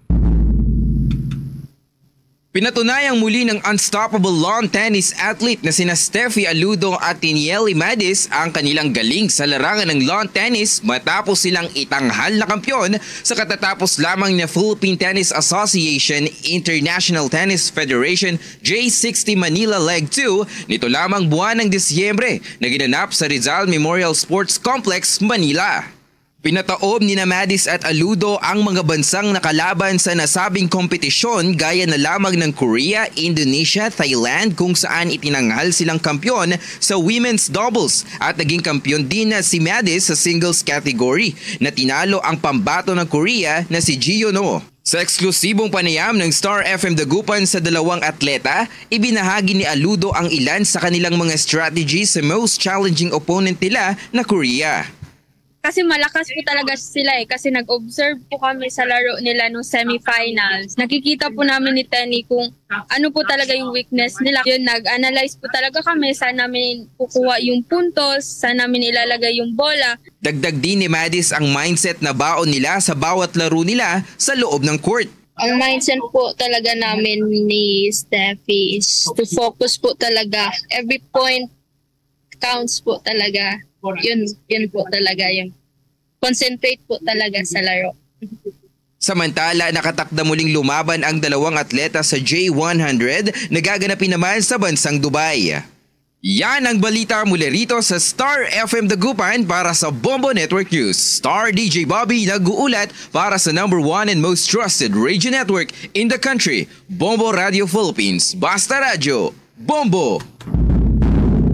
Pinatunayang muli ng unstoppable lawn tennis athlete na sina Steffi Aludo at Tinieli Madis ang kanilang galing sa larangan ng lawn tennis matapos silang itanghal na kampiyon sa katatapos lamang na Philippine Tennis Association International Tennis Federation J sixty Manila Leg two nito lamang buwan ng Disyembre na ginanap sa Rizal Memorial Sports Complex, Manila. Pinataob ni Madis at Aludo ang mga bansang nakalaban sa nasabing kompetisyon gaya na lamang ng Korea, Indonesia, Thailand kung saan itinanghal silang kampiyon sa women's doubles at naging kampiyon din na si Madis sa singles category na tinalo ang pambato ng Korea na si Jiyono. Sa eksklusibong panayam ng Star F M Dagupan sa dalawang atleta, ibinahagi ni Aludo ang ilan sa kanilang mga strategy sa most challenging opponent nila na Korea. Kasi malakas po talaga sila eh. Kasi nag-observe po kami sa laro nila nung semifinals. Nakikita po namin ni Tenny kung ano po talaga yung weakness nila. Yun, nag-analyze po talaga kami saan namin kukuha yung puntos, saan namin ilalagay yung bola. Dagdag din ni Madis ang mindset na baon nila sa bawat laro nila sa loob ng court. Ang mindset po talaga namin ni Steffi is to focus po talaga. Every point counts po talaga. Yun, yun po talaga yung concentrate po talaga sa laro. Samantala, nakatakda muling lumaban ang dalawang atleta sa J one hundred na gaganapin naman sa bansang Dubai. Yan ang balita mula rito sa Star F M Dagupan para sa Bombo Network News. Star D J Bobby nag-uulat para sa number one and most trusted radio network in the country, Bombo Radio Philippines. Basta Radyo, Bombo!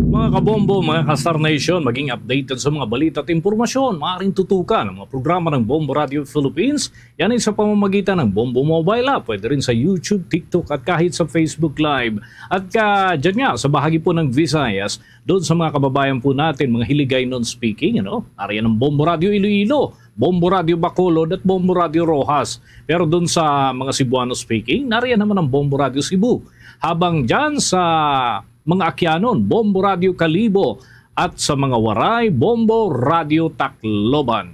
Mga kabombo, mga ka-Star Nation, maging updated sa mga balita at impormasyon. Maaaring tutukan ang mga programa ng Bombo Radio Philippines. Yan ay sa pamamagitan ng Bombo Mobile App. Pwede rin sa YouTube, TikTok at kahit sa Facebook Live. At ka, dyan nga, sa bahagi po ng Visayas, doon sa mga kababayan po natin, mga Hiligaynon speaking, ano? Nariyan ang Bombo Radio Iloilo, Bombo Radio Bacolod at Bombo Radio Roxas. Pero doon sa mga Cebuano speaking, nariyan naman ang Bombo Radio Cebu. Habang dyan sa mga Aquianon, Bombo Radio Kalibo, at sa mga Waray, Bombo Radio Tacloban.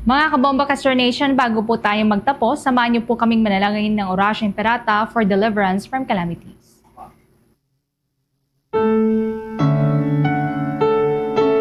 Mga kabombo ka-Star Nation, bago po tayo magtapos, samahan niyo po kaming manalangin ng Orasyo Imperata for deliverance from calamities.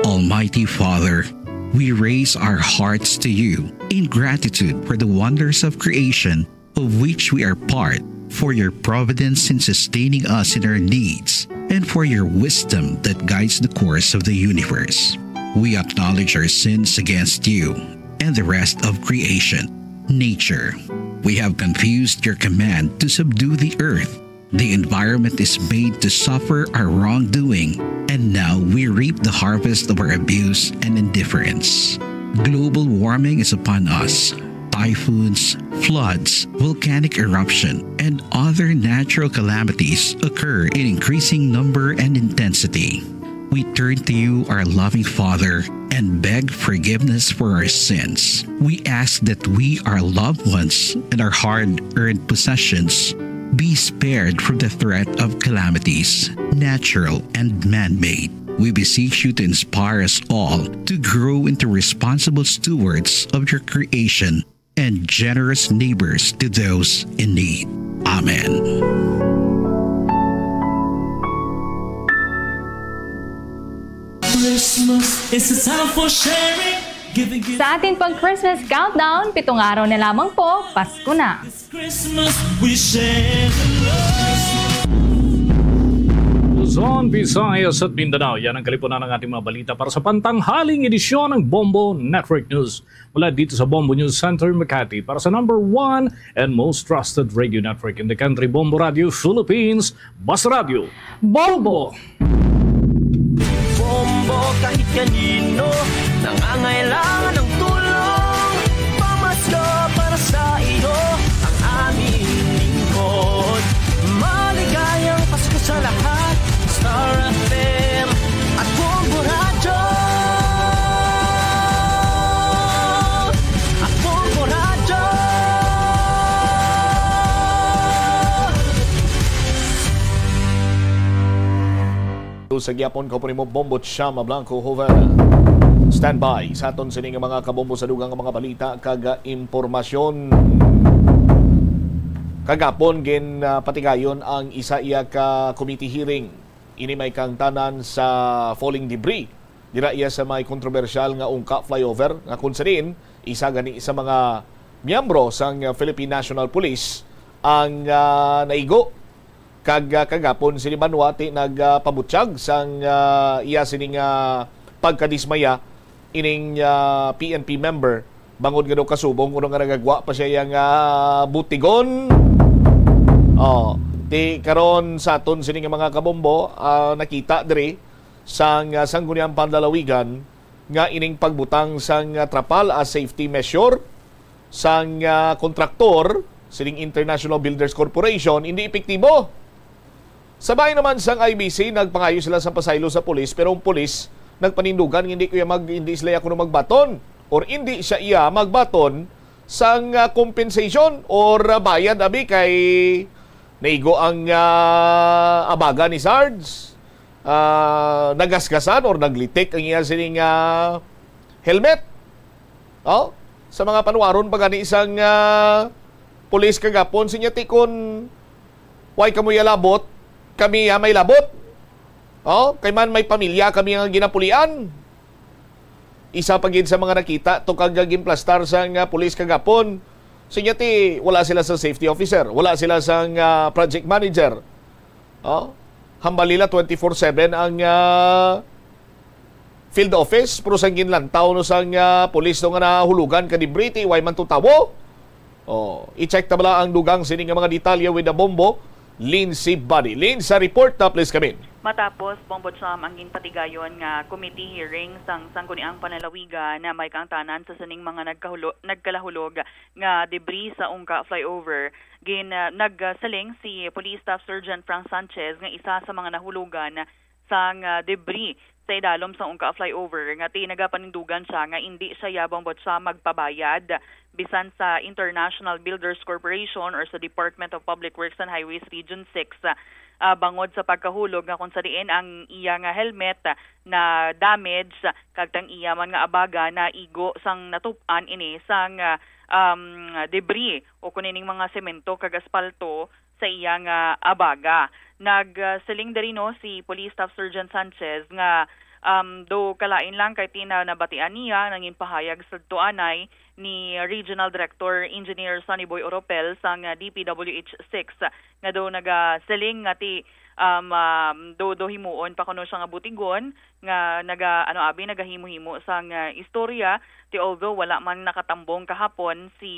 Almighty Father, we raise our hearts to you in gratitude for the wonders of creation of which we are part, for your providence in sustaining us in our needs, and for your wisdom that guides the course of the universe. We acknowledge our sins against you and the rest of creation, nature. We have confused your command to subdue the earth. The environment is made to suffer our wrongdoing, and now we reap the harvest of our abuse and indifference. Global warming is upon us. Typhoons, floods, volcanic eruption, and other natural calamities occur in increasing number and intensity. We turn to you, our loving Father, and beg forgiveness for our sins. We ask that we, our loved ones, and our hard earned possessions be spared from the threat of calamities, natural and man made. We beseech you to inspire us all to grow into responsible stewards of your creation and generous neighbors to those in need. Amen. Christmas is a time for sharing. Giving, giving. Sa atin pang Christmas countdown, pitong araw na lamang po, Pasko na. This Christmas, we share the love. Luzon, Visayas at Mindanao, yan ang kalipunan ng ating mga balita para sa pantanghaling edisyon ng Bombo Network News. Mula dito sa Bombo News Center, Makati, para sa number one and most trusted radio network in the country, Bombo Radio Philippines, Basta Radio Bombo! Bombo, kahit kanino nangangailangan ng tulong, pamasko para sa iyo ang aming lingkod. Maligayang Pasko sa lahat, Star F M at Bombo Radyo. At Bombo Radyo. Sa gyapon, kaupod nimo, Bombo Chama Blanco Joven. Standby sa aton sini nga mga kabombo sa dugang nga mga balita kag, ah, impormasyon. Kagapon, gin, ah, patigayon ang isa iya ka committee hearing. Ini may kaangtanan sa falling debris dira iya sa may kontrobersyal nga Ungka flyover, nga kung sa diin isa gani sa mga miyembro sang Philippine National Police ang, ah, naigo. Kag, ah, kagapon, si Libanwati nagpabutyag sang, ah, iya sining, ah, pagkadismaya ining, ah, P N P member, bangod nga daw kasubong kuno nga nagagwa pa siya iya nga butigon. Oh, ti karon sa aton sini nga mga kabombo, ah, nakita diri sang, ah, Sangguniang Panlalawigan nga ining pagbutang sang, ah, trapal as safety measure sang, ah, kontraktor sining International Builders Corporation indi epektibo. Sa bahin naman sang I B C, nagpangayo sila sang pasaylo sa pulis, pero ang pulis nagpanindugan nga hindi ko iya mag-, hindi sila iya kuno magbaton or hindi siya iya magbaton sang, ah, compensation or, ah, bayad, abi, kay naigo ang, ah, abaga ni Sarge. Ah, nagasgasan or naglitik ang iya sining, ah, helmet. Oh, sa mga panuwaron pa gani sang, ah, pulis kagapon, sinya ti kon way kamo iya labot, kami iya may labot. Oh, kay man may pamilya kami nga ginapulian. Isa pa gid sa mga nakita to kag ginplastar sang, ah, pulis kagapon, sinya ti wala sila sa safety officer, wala sila sang, ah, project manager. Oh, hambal nila twenty-four seven ang, ah, field office, pero sang ginlantaw no sang, ah, pulis no nga nahulugan ka debris, ti way man to tawo. Oh, i-check ta bala ang dugang sini nga mga detalye with the Bombo, Lindsay Body. Lin, sa report na, please, come in. Matapos, Bombo Cham, ang ginpatigayon nga committee hearing sang Sangguniang Panlalawigan na may kaangtanan sa sining mga nagkahulo-, nagkalahulog nga debris sa Ungka flyover, gin, ah, nagsiling si Police Staff Sergeant Frank Sanchez nga isa sa mga nahulugan sang, ah, debris sa idalom sang Ungka flyover nga ti nagapanindugan siya nga indi siya yabang bot siya magpabayad bisan sa International Builders Corporation or sa Department of Public Works and Highways Region six, ah, bangod sa pagkahulog nga kung sa diin ang iya nga helmet na damage kag tang iya man nga abaga naigo sang natup-an ini sang, ah, um, debris o kun ining mga semento kag aspalto sa iya nga abaga. Nagsiling diri, no, si Police Staff Sergeant Sanchez nga, um, do kalain lang kay ti na nabatian niya nga ginpahayag sadto anay ni Regional Director Engineer Sonny Boy Oropel sang D P W H six nga do nagasiling nga ti, um, um, do, do himuon pa kuno siya nga butigon nga naga, ano, abi, nagahimo-himo sang, ah, istorya. Ti although wala man nakatambong kahapon si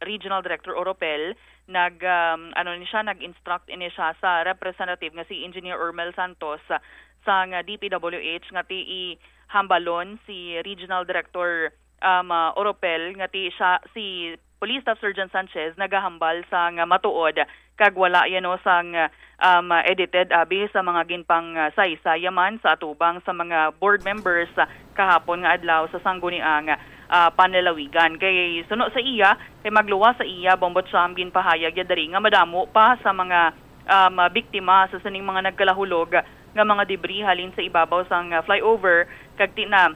Regional Director Oropel, nag, um, ano ni siya, nag-instruct ini siya sa representative nga si Engineer Ormel Santos, ah, sang D P W H nga ti ihambalon si Regional Director, um, ah, Oropel nga ti siya, si Police Staff Sergeant Sanchez nagahambal sang matuod kag wala yano sang, um, edited abi sa mga ginpangsaysaya man sa atubang sa mga board members, ah, kahapon nga adlaw sa sangguniang, ah, panlalawigan. Kay suno sa iya, kay magluwas sa iya, Bombo Cham, ginpahayag ya diri nga madamo pa sa mga, um, biktima sa sining mga nagkalahulog nga mga debris halin sa ibabaw sang, ah, flyover, kag ti-, na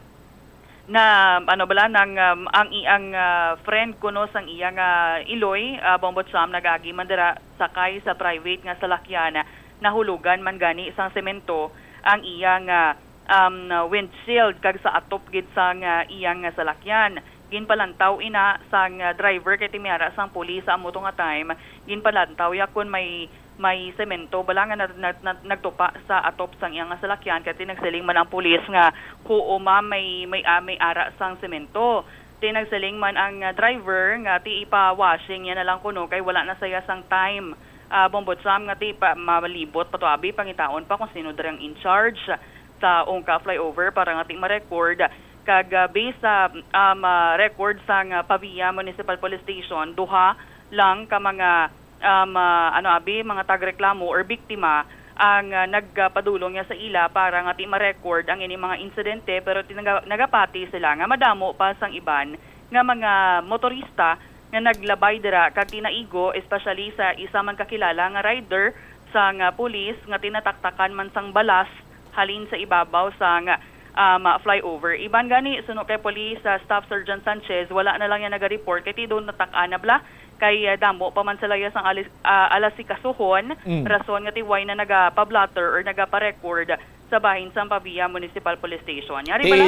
na, ano bala, nang, um, ang iyang, ah, friend kuno sang iyang, ah, iloy, ah, Bombo Cham, nagagi man dira sakay sa private nga salakyan. Nahulugan man gani sang semento ang iyang, ah, um, windshield kag sa atop gid sang, ah, iyang salakyan. Ginpalantaw ina sang, ah, driver kay ti may ara sang pulis sa amo to nga time. Ginpalantaw ya kon may may semento bala nga nag-, nag-, nag-, nagtupa sa atop sang iyang salakyan, kay ti nagsiling man ang pulis nga, "Huo, ma'am, may, may, ah, may ara sang semento." Ti nagsiling man ang, ah, driver nga ti ipa-washing niya na lang kuno kay wala na saya sang time. Ah, Bombo Cham, nga ti pa, malibot pa to abi, pangitaon pa kung sino diri ang in charge sa Ungka flyover para nga ti ma-record. Kag, ah, based sa, um, ah, record sang, ah, Pavia Municipal Police Station, duha lang ka mga um, ah, ano abi, mga tagreklamo or biktima ang, ah, nagpadulong niya sa ila para nga ti ma-record ang ini mga insidente, pero ti-, naga-, nagapati sila nga madamo pa sang iban nga mga motorista nga naglabay dira kag tinaigo, especially sa isa man kakilala nga rider sang, ah, pulis nga tinataktakan man sang balas halin sa ibabaw sang, um, flyover. Iban gani, suno kay Police, ah, Staff Sergeant Sanchez, wala na lang niya naga-report kay ti daw natak-an na bala kay, ah, damo pa man sila ya sang alis-, ah, alasikasuhon, Mm. rason nga ti way na nagapa-blotter or nagapa-record sa bahin sang Pavia Municipal Police Station. Yari Ti bala?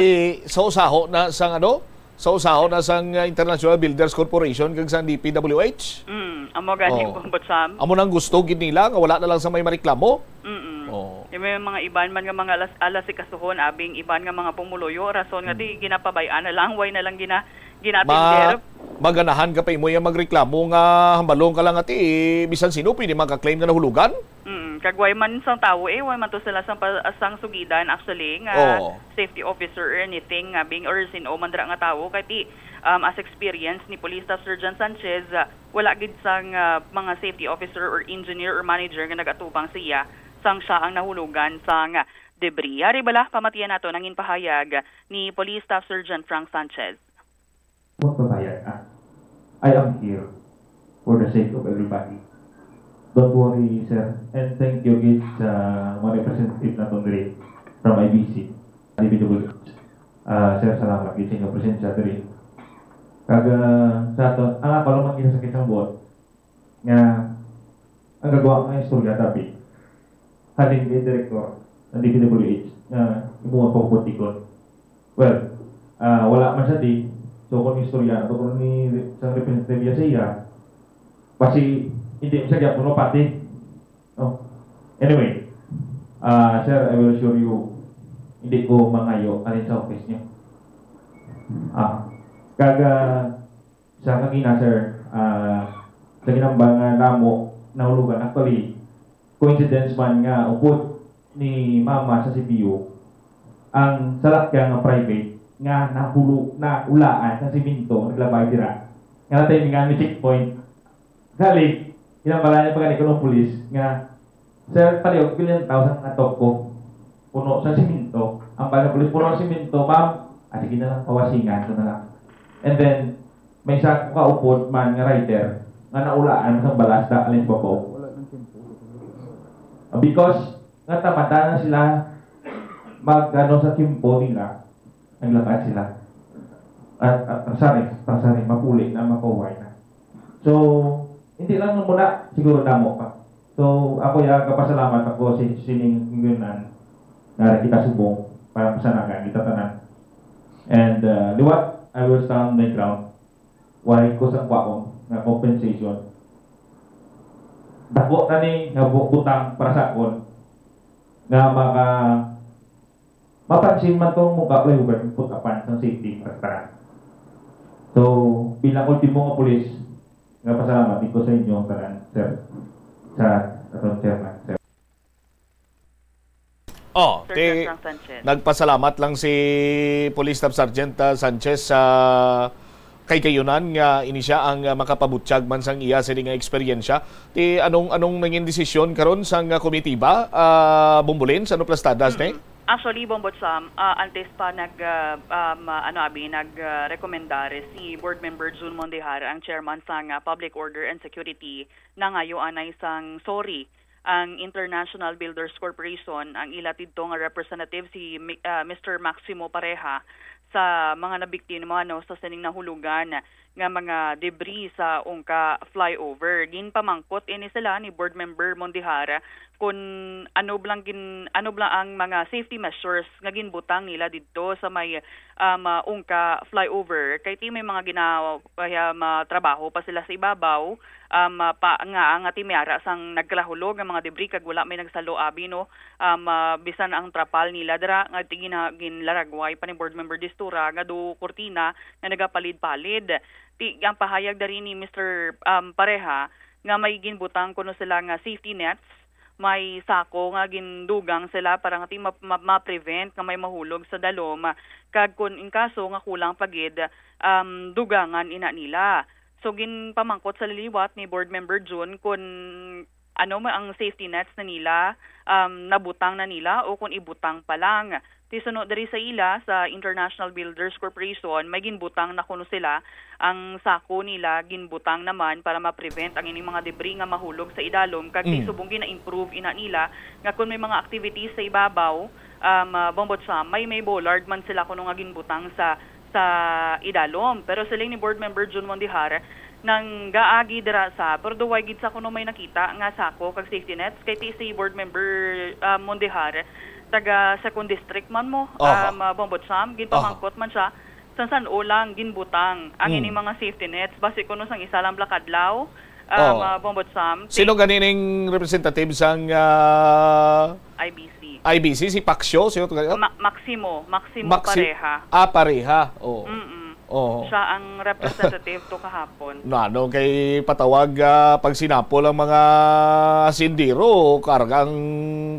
Sa usaho na sang ano? Sa usaho na sang, ah, International Builders Corporation kag sang D P W H? Mm, amo gani, Oh. Bombo Cham. Amo nang gusto gid nila nga wala na lang sa may mareklamo? Mm-mm. Oh. Yung may mga iban man nga mga alas-, alasikasuhon, abing iban nga mga pumuluyo, rason nga ti ginapabay-an na lang, way na lang gina-, gina-attender. Ma-, maganahan ka pa imo yang magreklamo nga hambalon ka lang nga ti, bisan sino pwede maka-claim nga nahulugan? Mm, kag way man sang tawo, eh, way man to sila sang pa-, sang sugidan, actually, nga Oo. safety officer or anything, nga being or sin-o man dira nga tawo, kay ti, um, as experience ni Police Staff Sergeant Sanchez, ah, wala gid sang, ah, mga safety officer or engineer or manager nga nagatubang sa iya sang siya ang nahulugan sang debris. Yari bala, pamatian nato ang ginpahayag ni Police Staff Sergeant Frank Sanchez. Magbabayad ka. I am here for the sake of everybody. Don't worry, sir. And thank you gid sa mga representative naton diri from I B C, D P W H. Ah, sir, salamat gid sa inyong presensya diri. Kag, ah, sa aton, ang ako lang man ginasakit sang buot nga ang gagawa nga istorya, tabi, halin kay direktor ng D P W H nga imo ang pagputikon. Well, ah, wala man siya di. So, kung istorya na to, kung ni, sa representative niya sa iya, basi hindi mo siya gyapon mapati. No? Anyway, ah, sir, I will assure you, hindi ko mangayo alin sa office niyo. Ah, kag, ah, sa kagina, sir, ah, sa ginambal nga namo nahulugan, actually, coincidence man nga upod ni mama sa C P U, ang salakyan nga private nga nahulo, naulaan sa simento, naglabay dira. Nga natay nga may checkpoint. Gani, ginambalan niya pa gani kuno pulis nga, "Sir, palihog, bilin tao sa atop ko. Puno sa simento." Ang bala pulis, "Puno sa simento, ma'am." "Ah, sige na lang, pawasingan ko na lang." And then, may isa ko kaupod man nga rider nga naulaan sa balas na alin babaw. Wala nang tempo. Because nga tamada na sila mag, ano, sa tempo nila, naglakad sila. At, at, sorry, sorry, mapuli na, mapahuway na. So, hindi lang muna, siguro damo pa. So, ako ya, kapasalamat ako si sining Ngunan nga kita subong para pasanagan kita tanan. And, uh, liwat, I will stand my ground. Wala ko sang kwaon nga compensation. Dako na ni nga bu-, butang para sa akon nga maka-, mapansin man tong mukha ko yung put-apan sang safety para sa tanan. So, bilang ultimo nga pulis, nga pasalamat ko sa inyo tanan, sir, sa atong chairman, sir. Oh, Sir ti-, Frank Sanchez. Nagpasalamat lang si Police Staff Sergeant, ah, Sanchez sa Kay kayunan nga ini sia ang, ah, makapabutyag man sang iya sini nga eksperyensya. Ti anong, anong nangin desisyon karon sang, ah, komitiba, ah, Bombolin, sa ano plastadas, ne? Mm. Actually, Bombot Sam, ah, antes pa nag, ah, um, ah, ano, abi, nag, ah, rekomendar si Board Member Jun Mondehar, ang chairman sang, ah, Public Order and Security, nangayo anay sang sorry ang International Builders Corporation, ang ila didto nga representative si Mi-, ah, Mister Maximo Pareha, sa mga nabiktima, no, sa sining nahulugan nga mga debris sa Ungka flyover. Ginpamangkot ini sila ni Board Member Mondihar kung ano blang gin-, ano blang ang mga safety measures nga ginbutang nila didto sa may, um, ah, Ungka flyover. Kay ti may mga gina-, kaya matrabaho pa sila sa ibabaw, um, ah, pa, nga, nga ti may ara sang nagkalahulog nga mga debris kag wala may nagsalo abi, no? Um, ah, bisan ang trapal nila dira nga ti gina-, ginlaragway pa ni Board Member Distura nga do kurtina nga nagapalid-palid. Ti, ang pahayag diri ni Mister, um, Pareha nga may ginbutang kuno sila nga safety nets, may sako nga gindugang sila para nga ti ma-, ma-, ma-prevent nga may mahulog sa dalom, kag kun in kaso nga kulang pa gid, um, dugangan ina nila. So, ginpamangkot sa liliwat ni Board Member Jun kun ano man ang safety nets na nila, um, nabutang na nila o kung ibutang pa lang. Ti suno diri sa ila sa International Builders Corporation, may ginbutang na kuno sila, ang sako nila ginbutang naman para ma-prevent ang ining mga debris nga mahulog sa idalom, kag ti Mm. subong gina-improve ina nila nga kung may mga activities sa ibabaw, um, ah, Bombot Sam, may, may bollard man sila kuno nga ginbutang sa, sa idalom. Pero siling ni Board Member Jun Mondihar, nang gaagi dira sa, pero duway gid sa kuno may nakita nga sako kag safety nets, kay ti si Board Member, ah, Mondihar, taga Second District man mo, Aha. um, ah, Bombot Sam, ginpamangkot man siya, sa san-o lang ginbutang ang Mm. ining mga safety nets. Basi kuno sang isa lang bala ka adlaw, um, Oo. ah, Bombot Sam, Sino ti- gani ning representative sang, ah, I B C. I B C? Si Paxio? Sino to? Ma-, Maximo. Maximo Maxi-, Pareha. Ah, Pareha. Oo. Mm-mm. Oo. Siya ang representative to kahapon. Na, ano, kay patawag, ah, pagsinapol ang mga sindiro, karga ang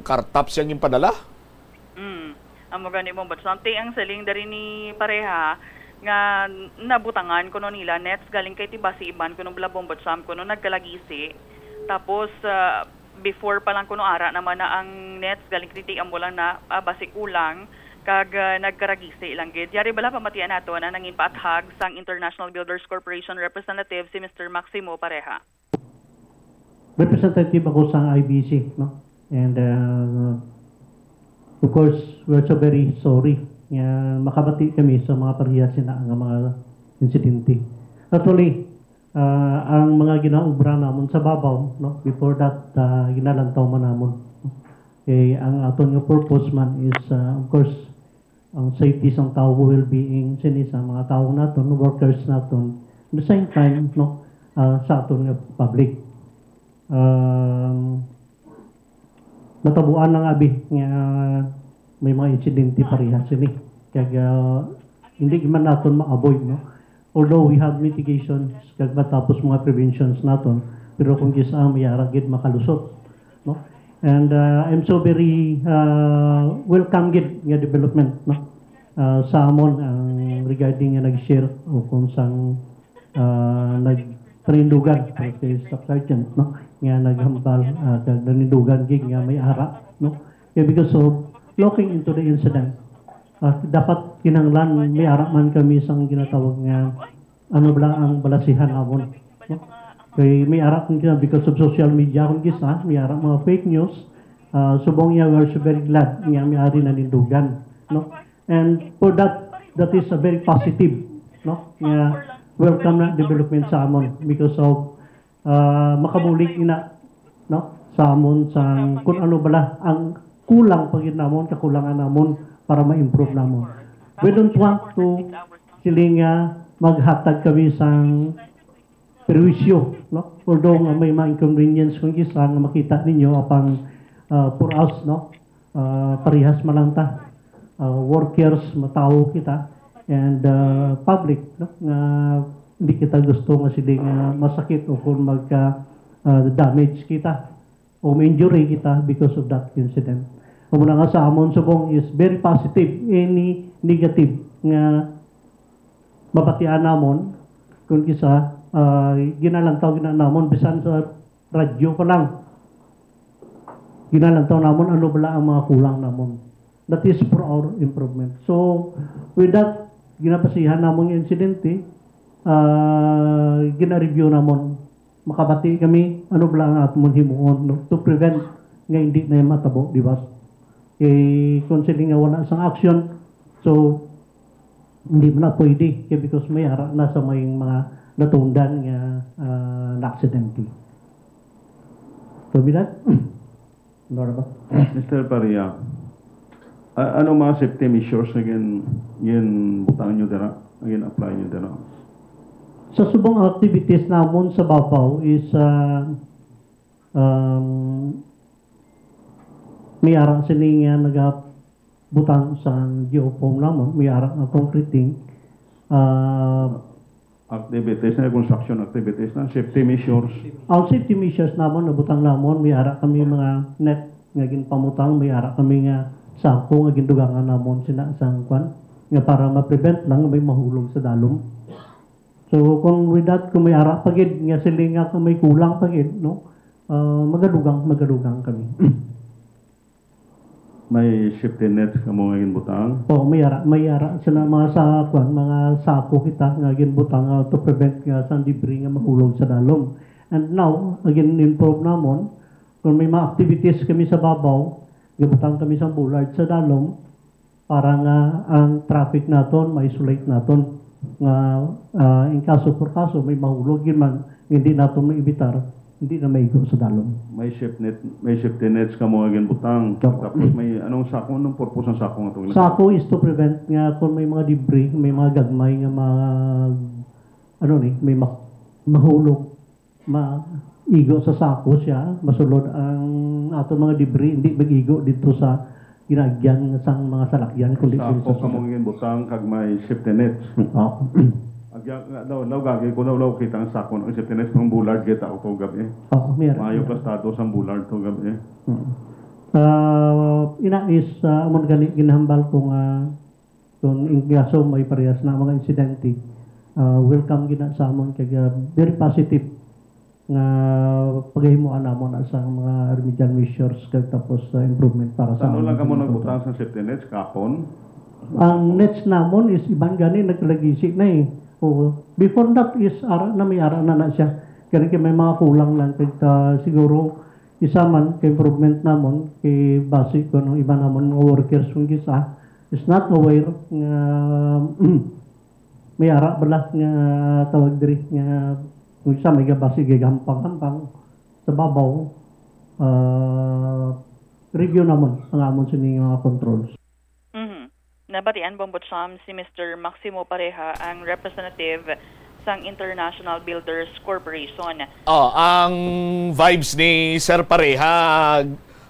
kartap siyang ginpadala? Mm. Amo gani, Bombot Sam. Ti ang siling diri ni Pareha nga nabutangan kuno nila nets galing kay ti basi iban kuno bala, Bombot Sam, kuno nagkalagisi. Tapos, ah, before pa lang kuno ara naman na ang nets galing kay ti amo lang na, ah, basi kulang kag, ah, nagkaragisi lang gid. Yari bala pamatian nato na nangin paathag sang International Builders Corporation representative si Mister Maximo Pareha. Representative ako sa I B C, no? And, uh, of course, we're so very sorry nga makabati kami sa mga parehas sina nga mga insidente. Actually, uh, ang mga ginaobra namon sa babaw, no? Before that, uh, ginalantaw man namon. Okay, ang aton nga purpose man is, uh, of course, ang safety sang tawo, well-being sini sa mga tawo naton, workers naton, the same time, no, ah, sa aton nga public. Um, natabuan na nga abi nga may mga insidente parehas sini. Kag, ah, hindi man naton ma-avoid, no? Although we have mitigations kag matapos mga preventions naton, pero kung kis-a may ara gid makalusot, no? And, uh, I'm so very, uh, welcome gid nga development, no? Uh, sa amon ang regarding nga nag-share o kung sang, uh, nagpanindugan, kay Staff Sergeant, no? Nga naghambal, uh, kag nanindugan gid nga may ara, no? Kaya because of looking into the incident, uh, dapat kinahanglan may ara man kami sang ginatawag nga ano bala ang balasihan namon, no? Kay may ara kung kina because of social media kung kisa, may ara mga fake news. Ah, subong niya, we're so very glad nga may ari nanindugan, no? And for that, that is a very positive, no? Nga welcome na development sa amon because of, ah, makabulig ina, no? Sa amon sa kung ano bala ang kulang pa gid namon, kakulangan namon para ma-improve namon. We don't want to sila nga maghatag kami sang perwisyo, no? Although nga may mga inconvenience kung kisa nga makita ninyo, apang, ah, for us, no? Ah, parehas man lang ta. Ah, workers, matawo kita, and, ah, public, no? Nga hindi kita gusto nga sila nga masakit o kung magka, ah, damage kita o ma-injury kita because of that incident. Amo na nga sa amon subong is very positive. Any negative nga mabatian namon, Kung kisa, ah, ginalantaw gina namon, bisan sa radyo pa lang, ginalantaw namon ano bala ang mga kulang namon. That is for our improvement. So, with that, ginabasihan namon nga insidente, ah, gina-review namon. Makabati kami, ano bala ang aton himuon, no? To prevent nga hindi na matabo, di ba? Kay kung sila nga wala sang action, so, hindi man na pwede. Kay because may ara na sa may mga natundan nga, ah, na aksidente. So, with that, Honorable. Mister Paria, a-, ano mga safety measures nga gin-, ginbutang nyo dira, nga gin-apply nyo dira? Sa subong activities namon sa Babaw is, ah, um, may ara sini nga nagabutang sa geofoam namon, may ara nga concreting, ah, Activities na, construction activities na, safety measures. Ang safety measures namon, nabutang namon, may ara kami mga net nga ginpamutang, may ara kami nga sako nga gindugangan namon sina sang kwan, nga para ma-prevent lang may mahulog sa dalom. So, kung with that, kung may ara pa gid, nga sila nga kung may kulang pa gid, no? Ah, magadugang, magadugang kami. May safety nets kamo nga ginbutang? Oo, may ara, may ara sila mga sa, kwan, mga sako kita nga ginbutang, ah, to prevent nga sang debris nga mahulog sa dalom. And now, again, improve namon, kung may mga activities kami sa Babaw, gabutang kami sang bollard sa dalom para nga ang traffic naton ma-isolate naton nga, ah, in kaso for kaso may mahulog gid man, hindi naton maibitar, hindi na maigo sa dalom. May safety net, may safety nets kamo nga ginbutang. Opo. Tapos may, anong sako, anong purpose ng sako nga to? Sako is to prevent nga kung may mga debris, may mga gagmay nga mag, ano ni, may ma-, mahulog, maigo sa sako siya, masulod ang aton mga debris, hindi mag-igo dito sa ginagyan sang mga salakyan, kundi Sako sa kamo nga ginbutang kag may safety nets. Oo. Agya, nga daw, daw gagi ko daw, daw kita ang sako ng safety nets, pang bollard kita ako to gabi. Oo, meron. Maayo plastado sang bollard to gabi. Mm. Ah, ina is, ah, amon gani ginahambal ko nga kung in kaso may parehas na mga insidente, ah, welcome gina sa amon kag, ah, very positive nga paghimuan namon na sa mga remedial measures kag tapos sa improvement para sa Ano amon lang kamo ginabutan. Nagbutang sa safety nets kahapon? Ang nets namon is iban gani nagkalagisi na eh. Oo. Before that is ara na, may ara na na siya. Kaya may mga kulang lang kag, ah, siguro isa man ka improvement namon kay basi ko nung iba namon mga workers kung gisa is not aware nga may ara bala nga tawag diri nga kung sa may gabasi gagampang-gampang sa babaw, ah, review namon ang amon sini nga mga controls. Mhm. Nabatian, Bombo Cham, si Mister Maximo Pareha, ang representative sang International Builders Corporation. Oh, ang vibes ni Sir Pareha,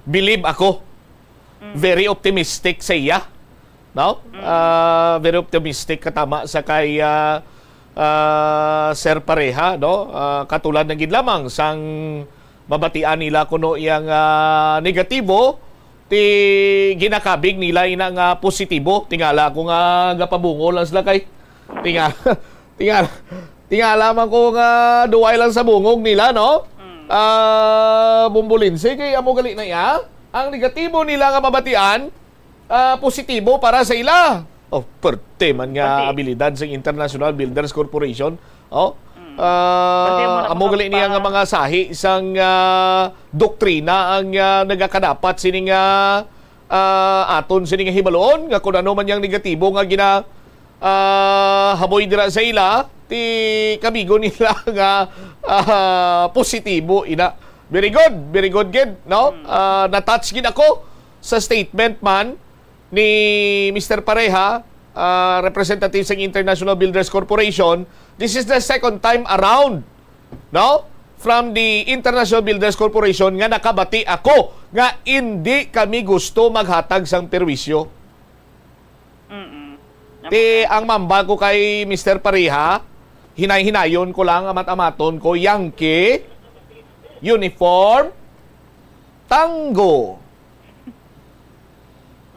believe ako, Mm. very optimistic sa iya. No? Mm. Ah, very optimistic, katama sa kay, ah, ah, Sir Pareha, no? Ah, katulad na gid lamang sang mabatian nila kuno iyang, ah, negatibo, ti ginakabig nila ina nga positibo. Tingala ko nga gapabungol lang sila kay tinga-, tinga-, tingala man ko nga duway lang sa bungog nila, no? Mm. Ah, Bumbulinse, kay amo gali na iya. Ang negatibo nila nga mabatian, ah, positibo para sa ila. Oh, perte man nga Pati. abilidad sa International Builders Corporation. Oh, Mm. ah, Pati mo na amo mga gali niya nga para mga sahi sang, ah, doktrina ang, ah, nagakadapat sining, ah, ah, aton sini nga hibaluon nga kung ano man yang negatibo nga gina, ah, haboy dira sa ila, ti kabigo nila nga, ah, positibo ina. Very good, very good gid, no? Mm. Ah, na-touch gid ako sa statement man ni Mister Pareha, ah, representative sa International Builders Corporation. This is the second time around, no? From the International Builders Corporation nga nakabati ako nga indi kami gusto maghatag sang perwisyo. Mm-mm. Ti ang mambal ko kay Mister Pareha, hinay-hinayon ko lang, amat-amaton ko, Yankee, uniform, tango.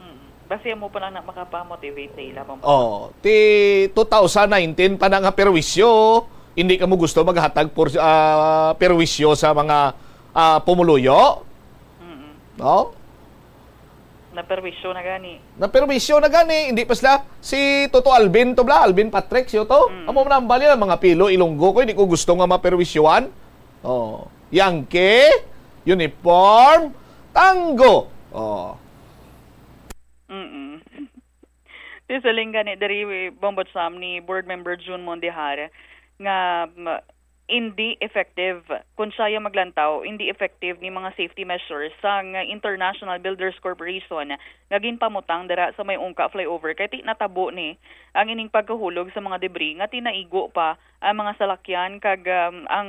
Mm. Basi mo pa lang na makapamotivate sa ila, Bombo. Oh, ti two thousand nineteen pa na nga perwisyo, Hindi ka mo gusto maghatag por, ah, perwisyo sa mga, ah, pumuluyo? Mm-mm. No? Naperwisyo na gani. Naperwisyo na gani. Hindi pa sila. Si Toto Alvin to bla, Alvin Patrick, siyo to. Mm. Amo man ang bali, mga pilo, Ilonggo ko, hindi ko gusto nga maperwisyohan. Oh. Yangke, uniform, tango. Oh. Mm-mm. Ti siling gani diri, Bombot Sam, ni Board Member June Mondehar nga, mm, hindi effective, kun siya maglantaw, hindi effective ni mga safety measures sang International Builders Corporation nga ginpamutang dira sa may Ungka flyover, kay ti natabo ni ang ining pagkahulog sa mga debris nga tinaigo pa ang mga salakyan kag, um, ang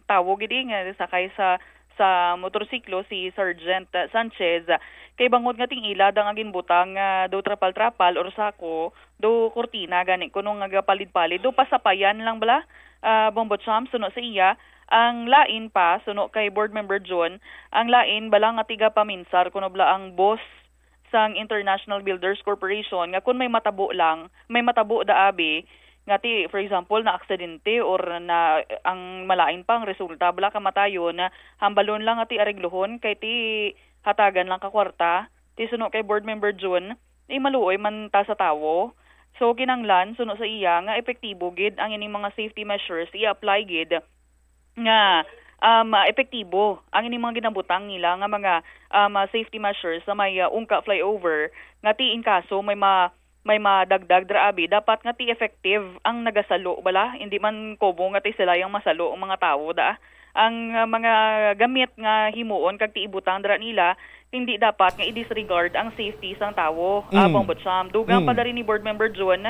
tawo gid nga sakay sa sa motorsiklo, si Sergeant Sanchez, kay bangod nga ting-ila da nga ginbutang nga daw trapal-trapal or sako, daw kurtina gani kuno nga gapalid-palid, daw pasapayan lang bala, ah, Bombo Cham, suno sa iya. Ang lain pa, suno kay Board Member John, ang lain bala nga tigapaminsar kuno bala ang boss sang International Builders Corporation nga kon may matabo lang, may matabo da abi nga ti, for example, na aksidente or na ang malain pa ang resulta bala kamatayon, na hambalon lang nga ti areglohon kay ti hatagan lang ka kwarta, ti suno kay Board Member Jun, eh, maluoy man ta sa tawo. So, kinanglan, suno sa iya, nga epektibo gid ang ining mga safety measures i-apply gid nga, um, epektibo ang ining mga ginabutang nila nga mga, um, safety measures sa may, uh, Ungka flyover, nga ti in kaso may ma-, may madagdag dira abi, dapat nga ti effective ang nagasalo bala, hindi man kubo nga ti sila yang masalo ang mga tawo da. Ang, uh, mga gamit nga himuon kag ti ibutang dira nila, hindi dapat nga i-disregard ang safety sang tawo, ah, Mm. Bombo Cham. Dugang pa Mm. diri ni Board Member Jun,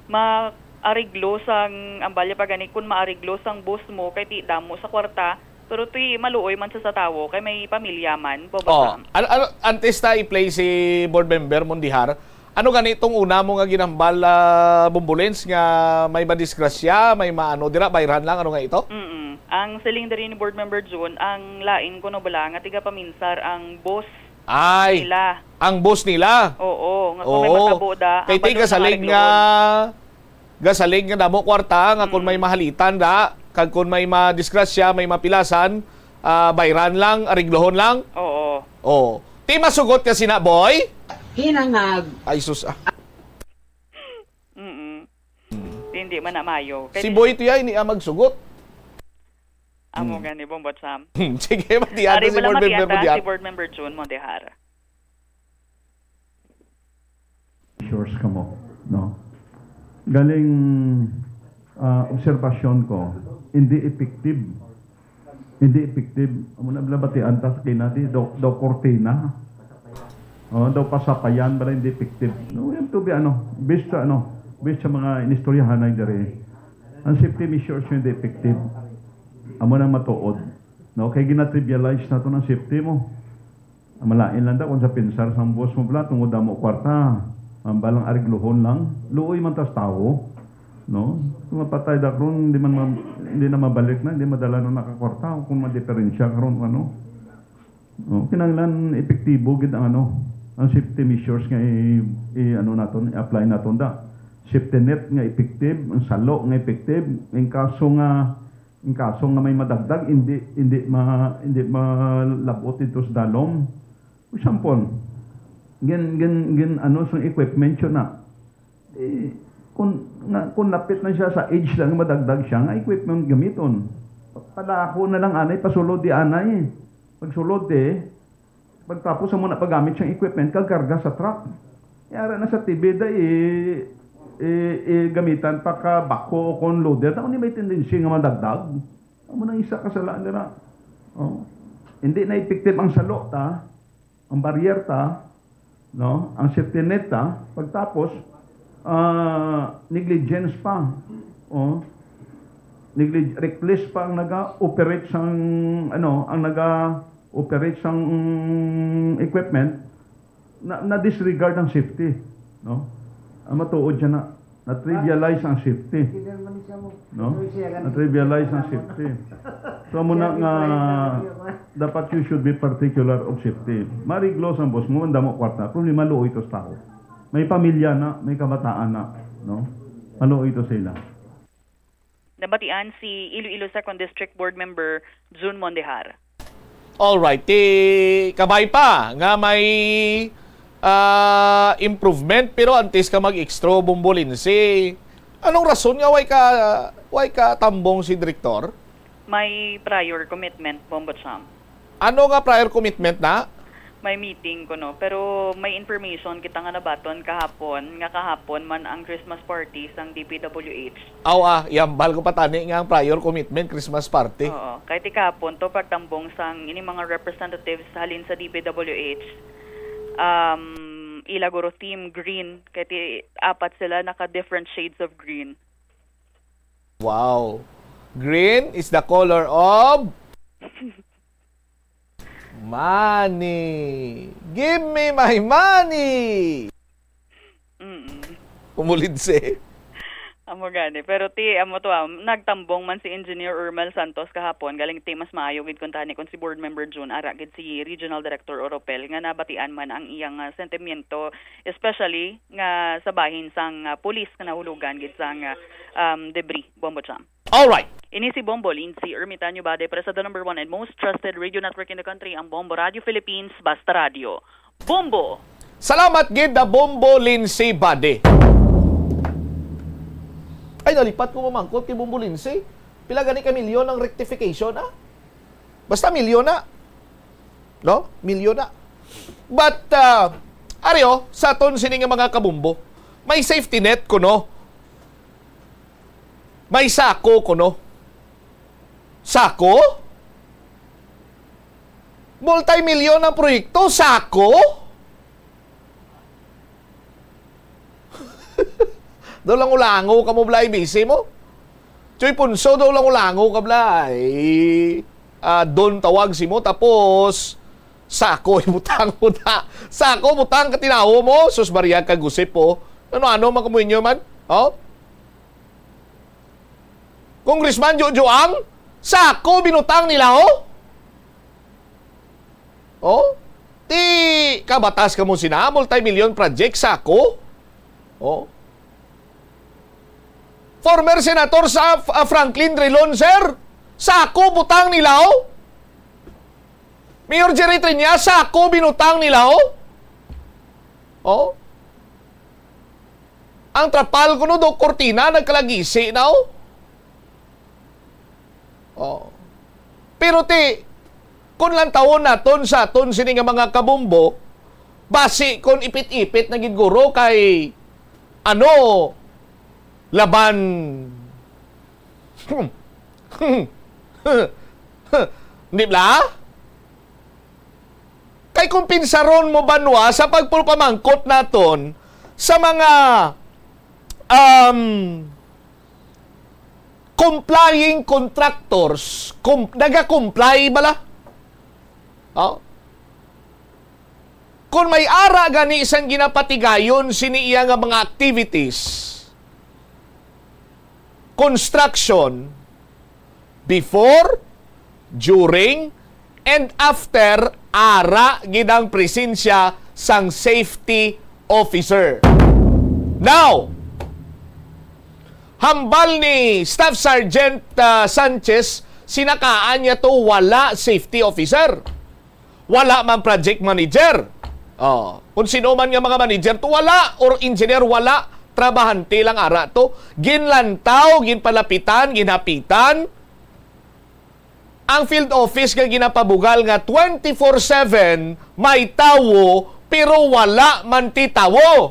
ma-, ariglo sang, ang balya pa gani, kun maariglo sang boss mo, kay ti damo sa kwarta, pero ti maluoy man sa, sa tawo, kay may pamilya man, Bobo Oh, Sam. Ano, ano, antes ta i-play si Board Member Mondihar, ano gani itong una mo nga ginambal, ah, Bumbulens, nga may madisgrasya, may maano, dira, bayran lang, ano nga ito? Mm-mm. Ang siling diri ni Board Member Jun, ang lain kuno bala nga tigapaminsar ang boss Ay, nila. Ang boss nila? Oo, nga kung may Oo. matabo da, Kay ang ti balon gasalig nga nga gasalig nga damo kwarta nga kung may Mm. mahalitan da, kag kung may madisgrasya, may mapilasan, ah, bayran lang, ariglohon lang. Oo. Oh. Ti masugot ka sina, boy? Hinangag. Ay, sus, ah. Mm-mm. Hindi man na mayo. Kay Si boy to yay, ni, ah, magsugot. Amo Mm. gani, Bombot Sam. Sige, matiyan Ari ta si bala Board Member matiyan ta Mudian. Si Board Member Jun Mondehar. Sure kamo, no? Galing, ah, obserbasyon ko, hindi effective. Hindi effective. Amo na bala batian ta sa kinadi, daw, daw kortina. Oh, daw pasapayan, bala hindi effective. No, we have to be, ano, based sa, ano, based sa mga inistoryahanay diri. Ang safety measures hindi effective. Amo na matuod. No, kay gina-trivialize naton ang safety mo. Malain lang da kung sa pinsar sang boss mo bala, tungod damo kwarta. Ang balang ariglohon lang, luoy man tas tawo, no? Kung mapatay da karon, hindi man ma-, hindi na mabalik na, hindi madala na nakakwarta. Kung madiperensya karon, ano? No? Kinahanglan epektibo gid ang, ano, ang safety measures nga i-, i-, ano naton, i-apply naton da. Safety net nga effective, ang salo nga effective, in kaso nga, in kaso nga may madagdag, hindi, hindi ma-, hindi malabot dito sa dalom. For example, gin, gin, gin, ano, sa equipment yun na. Eh, kung, nga, kung lapit na siya sa edge lang, madagdag siya, nga equipment gamiton. Padako na lang anay, pasulod di anay. Pagsulod di, pagtapos mo na paggamit siyang equipment, kag karga sa truck. Yara na sa T V da, i, i, i gamitan pa ka backhoe o kon loader, na ni may tendency nga madagdag. Amo nang isa kasalaan nila. Oh. Hindi na effective ang salo ta, ang barrier ta, no? Ang safety net ta, pagtapos, ah, negligence pa. Oh. Neglig-, reckless pa ang naga-operate sang, ano, ang naga-operate sang, mm, equipment, na, na-disregard ang safety, no? Ang matuod siya na, na-trivialize ang safety. No? Na-trivialize ang safety. So, amo na nga, dapat you should be particular of safety. Mariglo sang boss mo, ang damo kwarta. Problema, luoy to sa tao. May pamilya na, may kabataan na, no? Maluoy to sa ila. Nabatian si Iloilo Second District Board Member Jun Mondejar. Alright, ti kabay pa nga may, ah, improvement, pero antes ka mag-extra, Bombo Lindsay, anong rason nga way ka, way ka tambong si Direktor? May prior commitment, Bombo Cham. Ano nga prior commitment na? May meeting kuno, pero may information kita nga nabaton kahapon, nga kahapon man ang Christmas party sang D P W H. Aw, ah, ihambal ko pa tani nga ang prior commitment, Christmas party. Oo, kay ti kahapon to pagtambong sang ini mga representatives halin sa D P W H, um, ila guro team green, kay ti apat sila naka different shades of green. Wow. Green is the color of money. Give me my money! Mm-mm. Umulid si. Amo gani. Pero ti, amo to, ah, nagtambong man si Engineer Urmel Santos kahapon. Galing ti, mas maayo gid kun tani kun si Board Member Jun, ara gid si Regional Director Oropel, nga nabatian man ang iyang, ah, sentimiento, especially nga sa bahin sang, ah, pulis nga nahulugan gid sang, ah, um, debris, Bombo Cham. Alright. Ini si Bombo Lindsay Ermitanio Bade para sa the number one and most trusted radio network in the country, ang Bombo Radio Philippines, Basta Radio. Bombo! Salamat gid na Bombo Lindsay Bade. Ay, nalipat ko mamangkot kay Bombo Lindsay. Pila gani ka milyon ang rectification, ah? Basta milyon na. No? Milyon na. But, ah, ari, oh, sa aton sini nga mga kabumbo, may safety net kuno. May sako kuno. Sako? Multi-milyon ang proyekto, sako? Daw lang ulango ka mo, Blay, busy mo. Choy Punso, daw lang ulango ka, Blay. Ah, don tawag si mo, tapos sako, butang mo na. Sako, butang ka tinawo mo. Sus Maria, kagusip po. Ano-ano, makamuinyo man? Oh? Congressman Jojo Ang, sako binutang nila, oh? Oh? Ti kabatas ka mo sina, multi-million project, sako? Oh? Former Senator sa, ah, Franklin Drilon, sir, sako butang nila, oh? Mayor Jerry Triñas, sako binutang nila, oh? Oh? Ang trapal kuno do, kurtina, nagkalagisi na, oh. Oh. Pero ti, kung lantawon naton sa aton sini nga mga kabumbo, basi kung ipit-ipit na gid guro kay ano, laban. Di ba? Kay kung pinsaron mo, banwa, sa pagpulupamangkot naton sa mga, um, complying contractors, com-, nagakomply bala? Oh? Kung may ara gani sang ginapatigayon sini iya nga mga activities, construction, before, during, and after, ara gid ang presensya sang safety officer. Now, hambal ni Staff Sergeant, ah, Sanchez, sinakaan niya to, wala safety officer. Wala man project manager. Oh, kung sino man nga mga manager to, wala, or engineer, wala. Trabahante lang ara to. Ginlantaw, ginpalapitan, ginhapitan ang field office nga ginapabugal nga twenty-four seven may tawo, pero wala man ti tawo.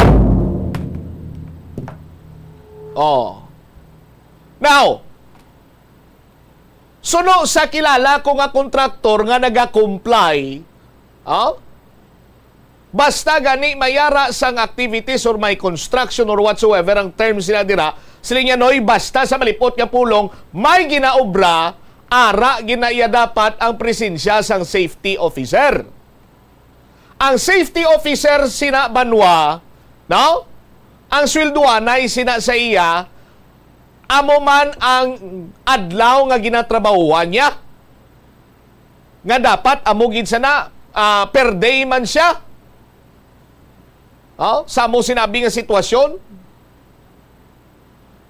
Oh. Now, suno sa kilala ko nga kontraktor nga nagakomply, oh, basta gani may ara sang activities or may construction or whatsoever ang terms nila dira, siling niya, Noy, basta sa malipot nga pulong may ginaobra, ara gid na iya dapat ang presensya sang safety officer. Ang safety officer sina banwa, no? Ang sweldoanay sina sa iya, amo man ang adlaw nga ginatrabahuan niya. Nga dapat amo gid sana, ah, per day man siya. Oh, sa amo sinabi nga sitwasyon.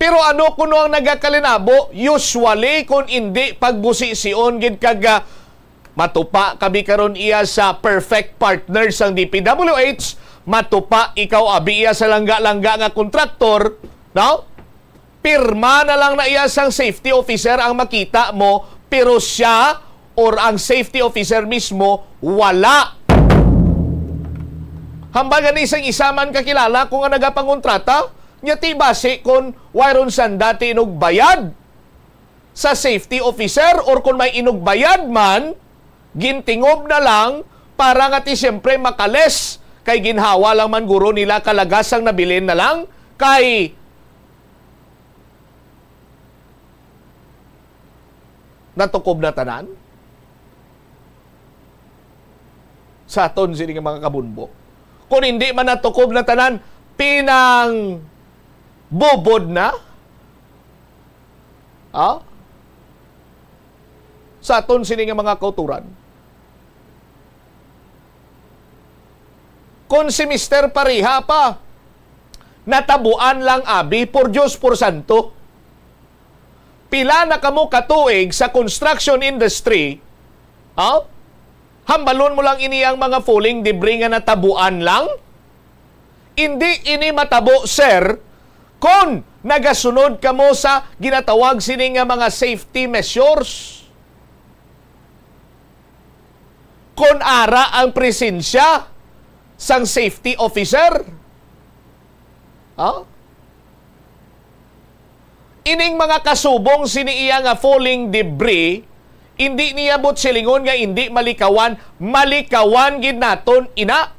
Pero ano kuno ang nagakalinabo? Usually, kung indi pagbusision gid kag, ah, matupa kami karon iya sa perfect partner sang D P W H, matupa ikaw abi iya sa langga-langga nga kontraktor, no? Pirma na lang na iya sang safety officer ang makita mo, pero siya or ang safety officer mismo wala. Hambal gani sang isa man kakilala ko nga nagapangontrata, nya ti basi kon wayron sanda ti inugbayad sa safety officer, or kon may inugbayad man, gintingob na lang para nga ti siyempre makales, kay ginhawa lang man guro nila kalagas ang nabilin na lang, kay natukob na tanan sa aton sini nga mga kabunbo. Kung hindi man natukob na tanan, pinang bubod na, ah, sa aton sini nga mga kauturan. Kung si Mister Pareha pa, natabuan lang abi, por Dios, por santo. Pila na kamo katuig sa construction industry? Ha? Hambalon mo lang ini ang mga falling debris nga natabuan lang? Indi ini matabo, sir, kon nagasunod kamo sa ginatawag sini nga mga safety measures. Kon ara ang presensya sang safety officer. Ha? Ining mga kasubong sini iya nga falling debris, indi niya buot silingon nga indi malikawan, malikawan gid naton ina.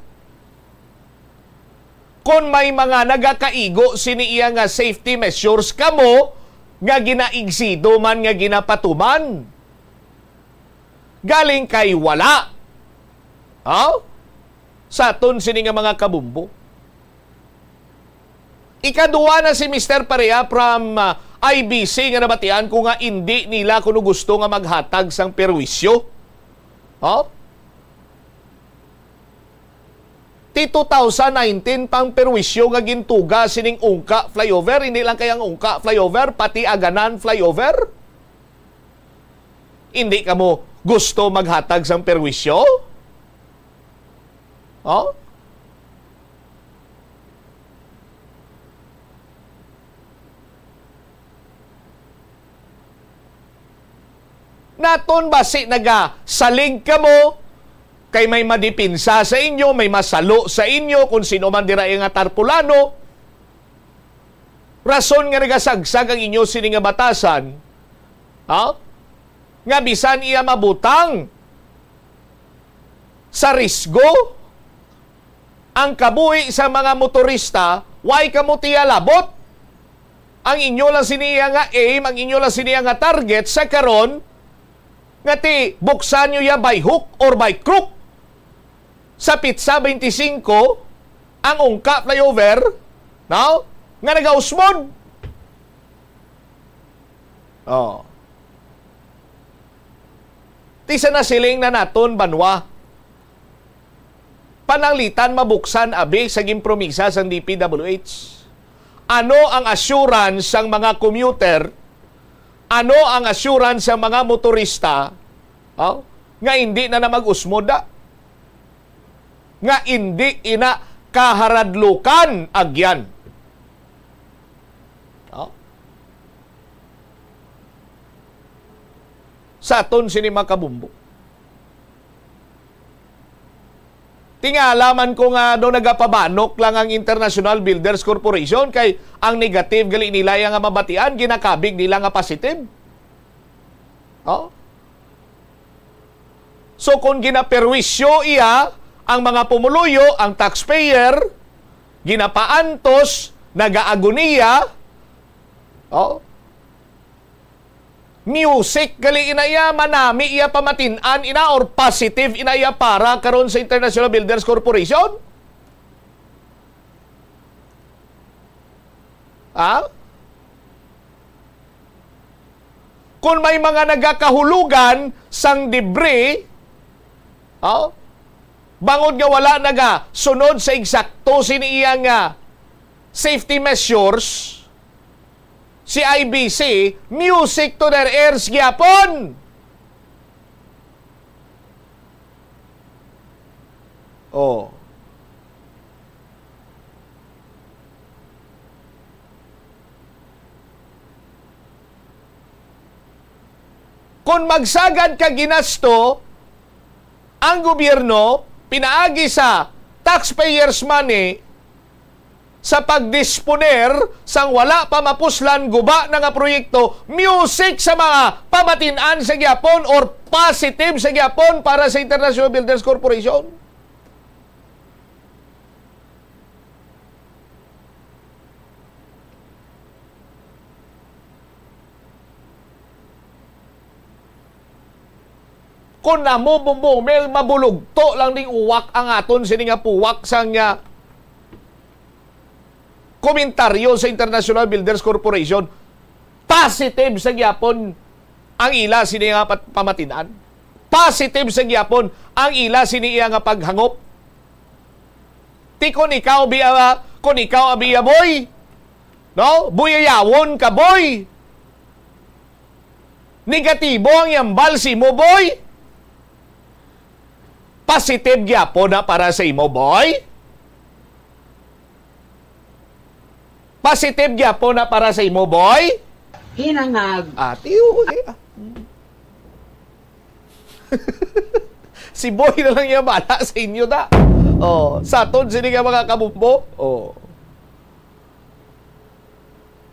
Kon may mga nagakaigo sini iya nga safety measures kamo nga ginaigsido man nga ginapatuman, galing kay wala, ha? Sa aton sini nga mga kabumbo. Ikaduha na si Mister Pareha from, ah, I B C nga nabatian ko nga indi nila kuno gusto nga maghatag sang perwisyo. Ha? Ti two thousand nineteen pang perwisyo nga gintuga sining Ungka Flyover, hindi lang kay ang Ungka Flyover, pati Aganan Flyover. Hindi kamo gusto maghatag sang perwisyo? Oh? Naton basi nagasalig kamo kay may madipinsa sa inyo, may masalo sa inyo, kung sino man dira nga tarpulano. Rason nga nagasagsag ang inyo sini nga batasan, ha? Nga bisan iya mabutang sa risgo ang kabuhi sa mga motorista, why kamo tiya labot? Ang inyo lang sini nga aim, ang inyo lang sini nga target sa karon nga ti buksan nyo ya by hook or by crook. Sa pitsa twenty-five, ang Ungka Flyover, no? Nga nagausmod. Oh. Ti sa nasiling na naton banwa, pananglitan mabuksan abi sa ginpromisa sang D P W H. Ano ang assurance sang mga commuter? Ano ang assurance sang mga motorista, oh, nga hindi na na mag-usmod da? Nga hindi ina kaharadlukan agyan. Oh? Sa aton sini mga kabumbo. Tingala man ko nga do nagapabanok lang ang International Builders Corporation kay ang negative gali nila ya nga mabatian ginakabig nila nga positive. Oh? So, kung ginaperwisyo iya ang mga pumuluyo, ang taxpayer, ginapaantos, nagaagoniya, oh, music gali ina iya, manami iya pamatin-an ina, or positive ina iya para karon sa International Builders Corporation? Ha? Kung may mga nagakahulugan sang debris, oh, bangod nga wala nagasunod sa eksakto sini iya nga safety measures, si I B C, music to their ears gyapon. Oh. Kung magsagad ka ginasto, ang gobyerno pinaagi sa taxpayers' money sa pagdisponer sang wala pa mapuslan, guba na nga proyekto, music sa mga pamatin-an sa gyapon or positive sa gyapon para sa International Builders Corporation. Kung amo, Bombo Mel, mabulugto lang ning uwak ang aton sini nga puwak sang, ah, komentaryo sa International Builders Corporation. Positive sa gyapon ang ila sini nga pat-, pamatin-an. Positive sa gyapon ang ila sini iya nga paghangop. Ti kung ikaw, bi-, ah, kung ikaw, abi, ah, boy, no? Buyayawon ka, boy. Negatibo ang yambal si mo, boy. Positive gyapon na para sa imo, boy. Positive gyapon na para sa imo, boy. Hinangag. Ah, tiyo, okay. Ah. Si boy na lang yung bala sa inyo, da. Oh, sa aton, sini nga mga kabumbo. Oh.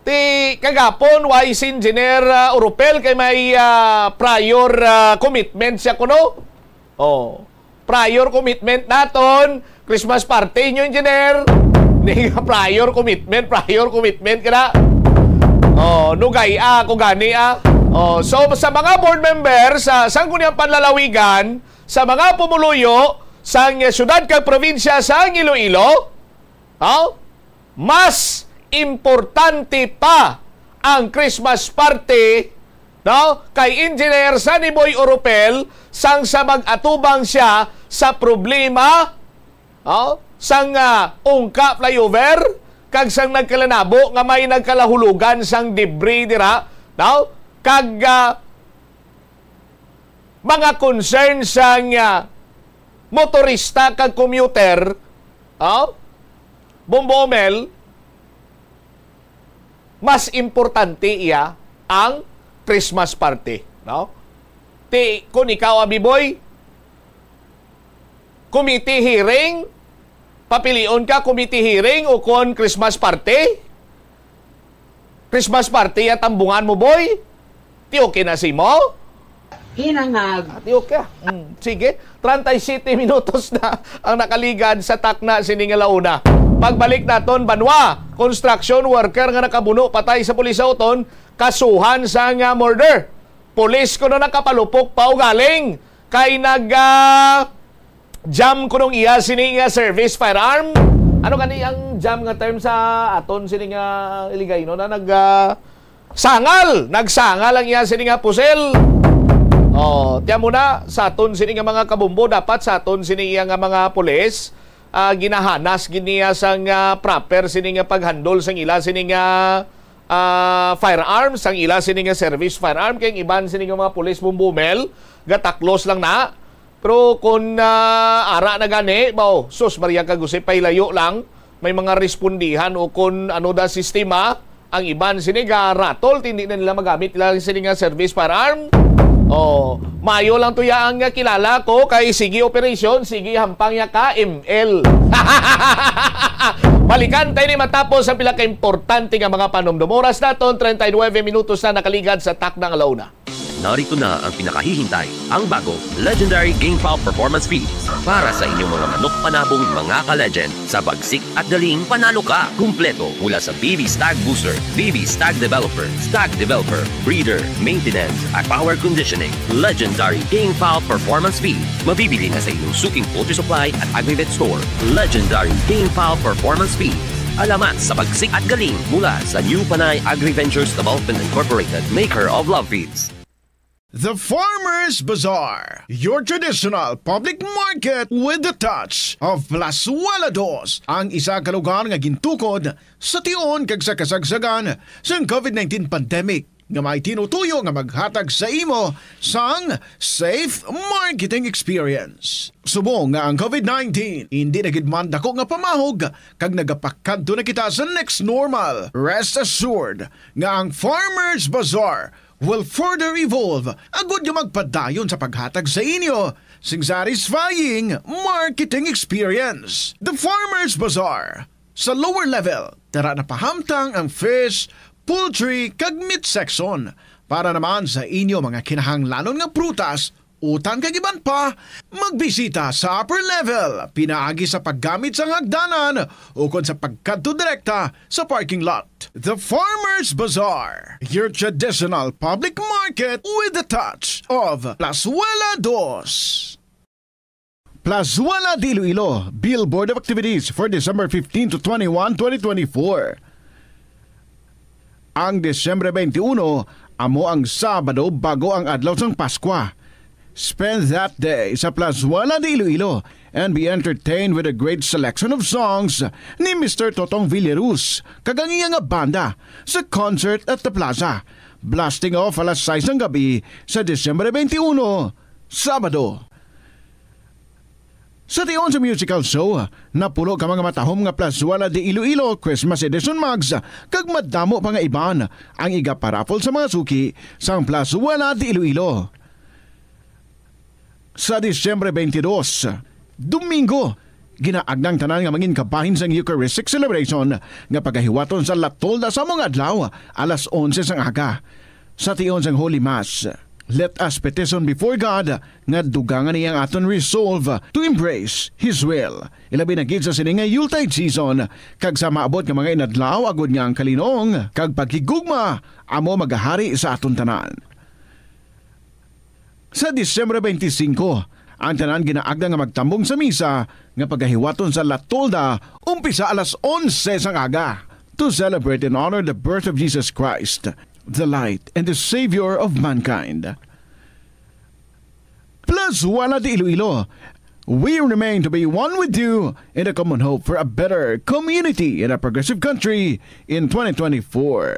Ti kagapon, why si Engineer, ah, Oropel kay may, ah, prior, ah, commitment siya kuno? Oh, prior commitment naton, Christmas party nyo, Engineer. Ni nga prior commitment, prior commitment ka na. Oh, nugay, ah, ako gani, ah. Oh, so, sa mga board members, sa Sangguniang Panlalawigan, sa mga pumuluyo, sa siyudad kag probinsya sa Iloilo, oh, mas importante pa ang Christmas party, no, kay Engineer Sunny Boy Oropel sang sa mag-atubang siya sa problema, no, sang, ah, Ungka flyover kag sang nagkalanabo nga may nagkalahulugan sang debris dira, no, kag, ah, mga concern sang, ah, motorista kag commuter, oh, Bombo Mel, mas importante iya ang Christmas party, no? Ti, kung ikaw, abi boy, committee hearing, papilion ka, committee hearing o kon Christmas party? Christmas party ang tambungan mo, boy? Ti okay na si mo? Hinangag. Ah, ti okay, ah. Mm, sige, treinta y siete minutos na ang nakaligad sa takna sini nga launa. Pagbalik naton, banwa, construction worker nga nakabuno patay sa pulis sa uton, kasuhan sa nga murder. Pulis kuno nakapalupok pa ugaling kay nag, ah, jam kunong iya sini nga service firearm. Ano gani ang jam nga term sa aton sini nga Iligaynon na nag, ah, sangal? Nagsangal ang iya sini nga pusil. Oh, tiyan mo na, sa aton sini nga mga kabumbo, dapat sa aton sini iya nga mga pulis, ah, ginahanas gid niya sang, ah, proper sini nga paghandle sang ila sini nga, ah, firearms, sang ila sini nga service firearm, kay ang iban sini nga mga pulis, Bombo Mel, gataklos lang na. Pero kung, ah, ara na gani, baw, sus, Maria kag Jose, pailayo lang. May mga respondihan o kung ano da sistema, ang iban sini garatol, hindi na nila magamit nila sini nga service firearm. Oh, mayo lang to ya ang kilala ko kay sige operasyon, sige hampang ya ka M L. Balikan tayo ni matapos ang pila ka importante nga mga panumdum. Oras naton, treinta y nueve minutos na nakaligad sa takna nga launa. Narito na ang pinakahihintay, ang bago, Legendary Game Pal Performance Feeds. Para sa inyong mga manok panabong, mga ka-legend, sa bagsik at galing, panalo ka. Kumpleto mula sa B B Stag Booster, B B Stag Developer, Stag Developer, Breeder, Maintenance, at Power Conditioning. Legendary Game Pal Performance Feeds. Mabibili na sa inyong suking poultry supply at agri-vet store. Legendary Game Pal Performance Feeds. Alamat sa bagsik at galing mula sa New Panay Agri Ventures Development Incorporated, maker of Love Feeds. The Farmers Bazaar, your traditional public market with the touch of Plazuela Dos, ang isa ka lugar nga gintukod sa tion kag sa kasagsagan sang covid nineteen pandemic, nga may tinutuyo nga maghatag sa imo sang safe marketing experience. Subong nga ang covid nineteen hindi na gid man dako nga pamahog kag nagapakadto na kita sa next normal, rest assured nga ang Farmers Bazaar will further evolve agud nga magpadayon sa paghatag sa inyo sing satisfying marketing experience. The Farmers Bazaar, sa lower level, tara na pahamtang ang fish, poultry, kag meat section. Para naman sa inyo mga kinahanglanon nga prutas, utan kag iban pa, magbisita sa upper level pinaagi sa paggamit sang hagdanan ukon sa pagkadto direkta sa parking lot. The Farmers Bazaar, your traditional public market with the touch of Plazuela Dos. Plazuela de Iloilo, Billboard of Activities for December fifteen to twenty-one, twenty twenty-four. Ang Disyembre twenty-one amo ang Sabado bago ang adlaw sang Paskwa. Spend that day sa Plazuela de Iloilo and be entertained with a great selection of songs ni Mister Totong Villarus kag ang iya nga banda sa Concert at the Plaza. Blasting off alas sais sang gabi sa Disyembre twenty-one, Sabado. Sa tion sa musical show, napulo ka mga matahom nga Plazuela de Iloilo Christmas Edition mugs kag madamo pa nga iban ang igaparaffle sa mga suki sang Plazuela de Iloilo. Sa Disyembre twenty-two, Domingo, ginaagda ang tanan nga mangin kabahin sang Eucharistic celebration nga pagahiwaton sa La Tolda sa mga adlaw alas onse sang aga. Sa tion sang Holy Mass, let us petition before God nga dugangan niya ang aton resolve to embrace His will, ilabi na gid sa sini nga Yuletide season, kag sa maabot nga mga inadlaw, agud nga ang kalinong kag paghigugma amo magahari sa aton tanan. Sa Disyembre twenty-five, ang tanan ginaagda nga magtambong sa misa nga pagahiwaton sa La Tolda umpisa alas onse sang aga, to celebrate and honor the birth of Jesus Christ, the light and the Savior of mankind. Plazuela de Iloilo, we remain to be one with you in a common hope for a better community and a progressive country in twenty twenty-four.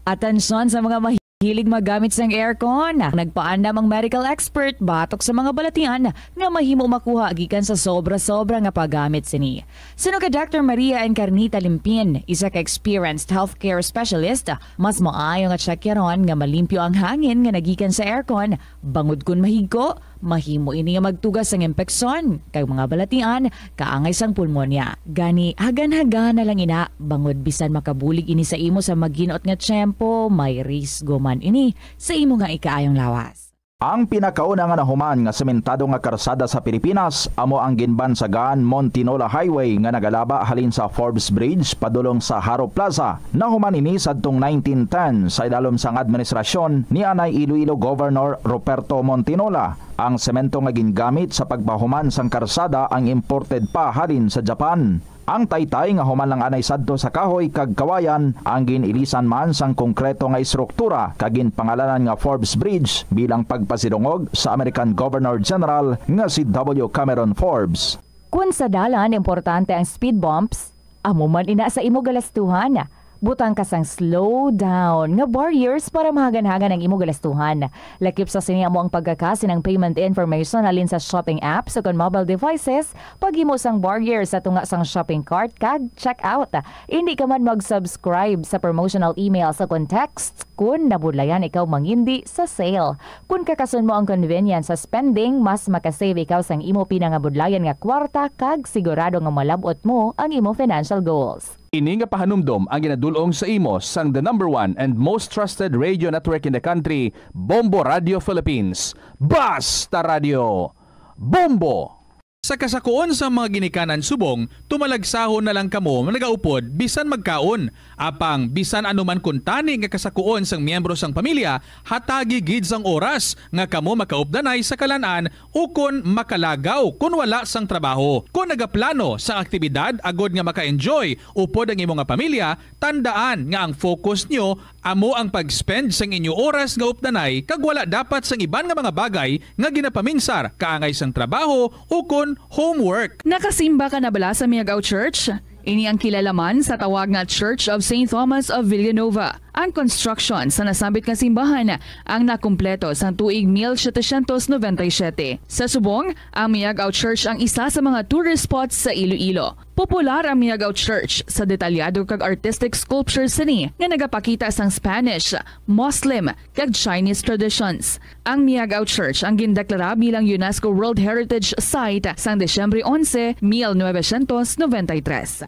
Atensyon sa mga mahilig magamit sang aircon. Nagpaandam ang medical expert batok sa mga balatian nga mahimo makuha gikan sa sobra-sobra nga paggamit sini. Suno kay Doctor Maria Encarnita Limpin, isa ka experienced healthcare specialist, mas maayo nga tsekyaron nga malimpyo ang hangin nga nagikan sa aircon, bangod kon mahigko, mahimo ini nga magtuga sang impeksyon kag mga balatian kaangay sang pulmonya. Gani, haganhaga na lang ina, bangod bisan makabulig ini sa imo sa maginot nga tiyempo, may risgo man ini sa imo nga ikaayong lawas. Ang pinakauna nga nahuman nga sementado nga karsada sa Pilipinas amo ang ginbansagan Montinola Highway nga nagalaba halin sa Forbes Bridge padulong sa Jaro Plaza. Nahuman ini sadtong nineteen ten sa idalom sang administrasyon ni anay Iloilo Governor Ruperto Montinola. Ang semento nga gingamit sa pagpahuman sang karsada ang imported pa halin sa Japan. Ang taytay nga human lang anay sadto sa kahoy kag kawayan ang gin-ilisan man sang konkreto nga estruktura kag ginpangalanan nga Forbes Bridge bilang pagpasidungog sa American Governor General nga si W. Cameron Forbes. Kun sa dalan importante ang speed bumps, amo man ina sa imo galastuhan. Butang ka sang slow down nga barriers para mahaganhagan ang imo galastuhan. Lakip sa sini amo ang pagkakasin ang payment information halin sa shopping apps o kon mobile devices, paghimo sang barriers sa tunga sang shopping cart kag checkout. Indi ka man mag-subscribe sa promotional emails o kon texts kun nabudlayan ikaw mangindi sa sale. Kun kakason mo ang convenience sa spending, mas makasave ikaw sang imo pinangabudlayan nga kwarta kag sigurado nga malab-ot mo ang imo financial goals. Ini nga pahanumdom ang ginadul-ong sa imo sang the number one and most trusted radio network in the country, Bombo Radio Philippines. Basta Radio, Bombo! Sa kasakuon sang mga ginikanan subong, tumalagsahon na lang kamo nagaupod bisan magkaon. Apang bisan ano man kuntani nga kasakuon sang miyembro sang pamilya, hatagi gid sang oras nga kamo makaupdanay sa kalan-an ukon makalagaw kon wala sang trabaho. Kon nagaplano sang aktibidad agod nga maka-enjoy upod ang imo nga pamilya, tandaan nga ang focus nyo Amo ang pag-spend sang inyo oras nga updanay kag wala dapat sang iban nga mga bagay nga ginapaminsar, kaangay sang trabaho ukon homework. Nakasimba ka na bala sa Miagao Church? Ini ang kilala man sa tawag nga Church of Saint Thomas of Villanova. Ang construction sa nasambit nga simbahan ang nakumpleto sang tuig mil setecientos noventa y siete. Sa subong, ang Miagao Church ang isa sa mga tourist spots sa Iloilo. Popular ang Miagao Church sa detalyado kag artistic sculptures sini nga nagapakita sang Spanish, Muslim, kag Chinese traditions. Ang Miagao Church ang gindeklara bilang UNESCO World Heritage Site sang Disyembre onse, mil novecientos noventa y tres.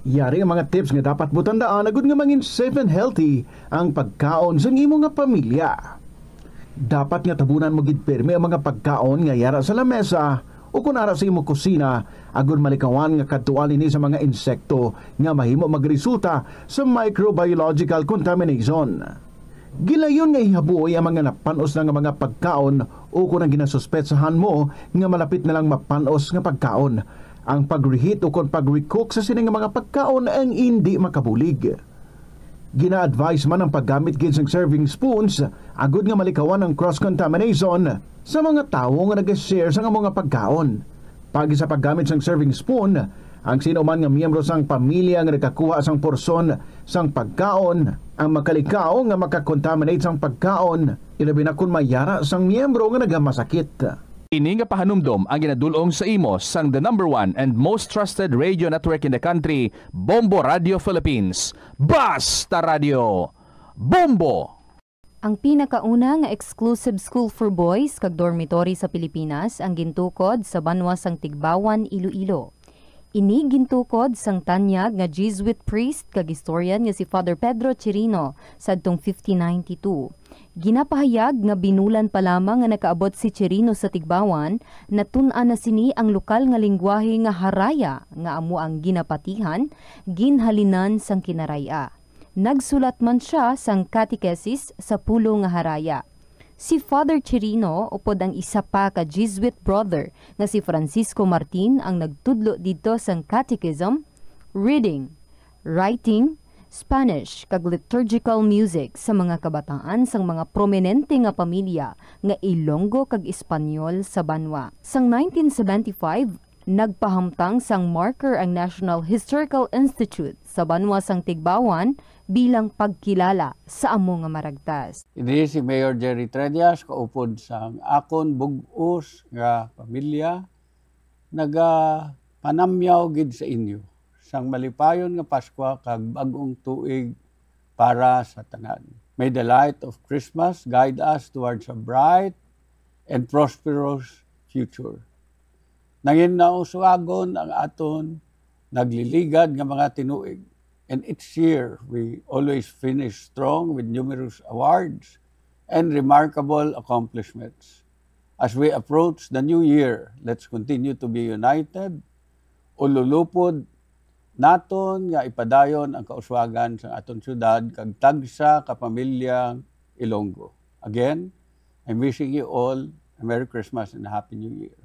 Yari ang mga tips nga dapat mo tandaan agud nga mangin safe and healthy ang pagkaon sang imo nga pamilya. Dapat nga tabunan mo gid pirmi ang mga pagkaon nga yara sa lamesa o kon ara sa imo kusina, agud malikawan nga kadtuan ini sa mga insekto nga mahimo magresulta sa microbiological contamination. Gilayon nga ihabuoy ang mga napan-os na nga mga pagkaon o kon ang ginasuspetsahan mo nga malapit na lang mapan-os nga pagkaon. Ang pag-reheat o kon pag-recook sa sini nga mga pagkaon ang indi makabulig. Gina-advise man ang paggamit gid sang serving spoons agud nga malikawan ang cross-contamination sa mga tawo nga nag-share sang amo nga pagkaon. Paagi sa paggamit sang serving spoon, ang sino man nga miyembro sang pamilya nga nagkakuha sang porsyon sang pagkaon ang makalikaw nga makakontaminate sang pagkaon, ilabi na kon may yara sang miyembro nga nagamasakit. Ini nga pahanumdom ang ginadul-ong sa imo sang the number one and most trusted radio network in the country, Bombo Radio Philippines. Basta Radio! Bombo! Ang pinakauna nga exclusive school for boys kag dormitory sa Pilipinas ang gintukod sa banwa sang Tigbawan, Iloilo. Ini gintukod sang tanyag nga Jesuit priest kag historian nga si Father Pedro Chirino sadtong fifteen ninety-two. Ginapahayag nga binulan pa lamang nga nakaabot si Chirino sa Tigbawan, natun-an na sini ang lokal nga linggwahe nga Haraya, nga amo ang ginapatihan, ginhalinan sang Kinaray-a. Nagsulat man sia sang catechesis sa pulo nga Haraya. Si Father Chirino, upod ang isa pa ka Jesuit brother nga si Francisco Martin ang nagtudlo didto sang catechism, reading, writing, Spanish, kag liturgical music sa mga kabataan sang mga prominente nga pamilya nga Ilonggo kag Espanyol sa banwa. Sang nineteen seventy-five, nagpahamtang sang marker ang National Historical Institute sa banwa sang Tigbawan bilang pagkilala sa amo nga maragtas. Ini si Mayor Jerry Tredias, kaupod sang akon bug-os nga pamilya, nagapanamyaw gid sa inyo sang malipayon nga Paskwa kag bag-ong tuig para sa tanan. May the light of Christmas guide us towards a bright and prosperous future. Nangin nausuagon ang aton nagliligad nga mga tinuig, and each year we always finish strong with numerous awards and remarkable accomplishments. As we approach the new year, let's continue to be united, ululupod naton nga ipadayon ang kauswagan sang aton syudad kag tagsa ka pamilyang Ilonggo. Again, I'm wishing you all a Merry Christmas and a Happy New Year.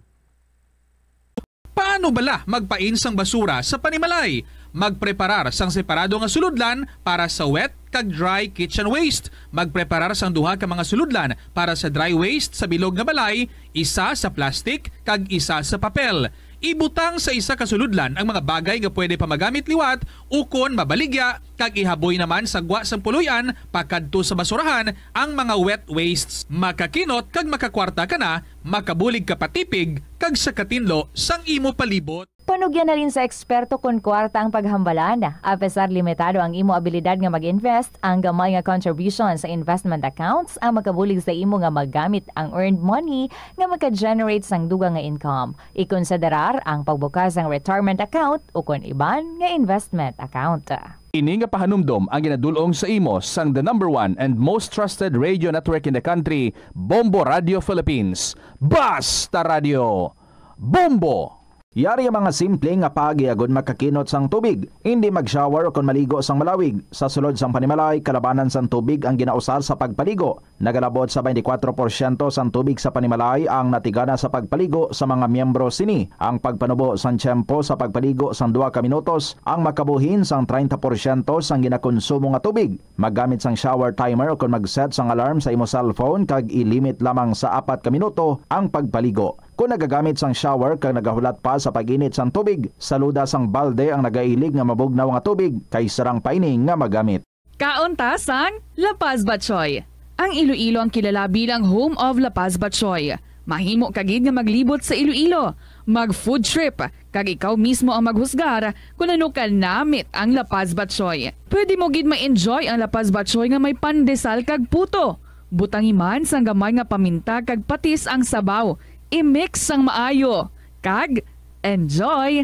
Paano bala magpain sang basura sa panimalay? Magpreparar sang separado nga sulodlan para sa wet kag dry kitchen waste. Magpreparar sang duha ka mga sulodlan para sa dry waste sa bilog nga balay, isa sa plastic kag isa sa papel. Ibutang sa isa ka sulodlan ang mga bagay nga pwede pa magamit liwat ukon mabaligya, kag ihaboy naman sa gwa sang puloy-an pakadto sa basurahan ang mga wet wastes. Makakinot kag makakwarta ka na, makabulig ka pa tipig, kag sa katinlo sang imo palibot. Panugyan na rin sa eksperto kon kwarta ang paghambalan. Apesar limitado ang imo abilidad nga mag-invest, ang gamay nga contribution sa investment accounts ang makabulig sa imo nga magamit ang earned money nga maka-generate sang dugang nga income. Ikonsiderar ang pagbukas sang retirement account ukon iban nga investment account. Ini nga pahanumdom ang ginadul-ong sa imo sang the number one and most trusted radio network in the country, Bombo Radio Philippines. Basta Radio! Bombo! Yari ang mga simple nga paagi agod makakinot sang tubig. Indi mag-shower o kon maligo sang malawig. Sa sulod sang panimalay, kalabanan sang tubig ang ginausar sa pagpaligo. Nagalabot sa twenty-four porsyento sang tubig sa panimalay ang natigana sa pagpaligo sa mga miyembro sini. Ang pagpanubo sang tiyempo sa pagpaligo sang duha ka minutos ang makabuhin sang treinta porsyento sang ginakonsumo nga tubig. Maggamit sang shower timer o kon mag-set sang alarm sa imo cellphone kag i-limit lamang sa apat ka minuto ang pagpaligo. Kon nagagamit sang shower kag nagahulat pa sa pag-init sang tubig, saluda sang balde ang nagailig nga mabugnaw nga tubig kay sarang pa ini nga magamit. Kaon ta sang La Paz Batchoy. Ang Iloilo ang kilala bilang home of La Paz Batchoy. Mahimo ka gid nga maglibot sa Iloilo, mag food trip, kag ikaw mismo ang maghusgar kon ano ka namit ang La Paz Batchoy. Pwede mo gid ma-enjoy ang La Paz Batchoy nga may pandesal kag puto. Butangi man sang gamay nga paminta kag patis ang sabaw. I-mix sang maayo. Kag enjoy!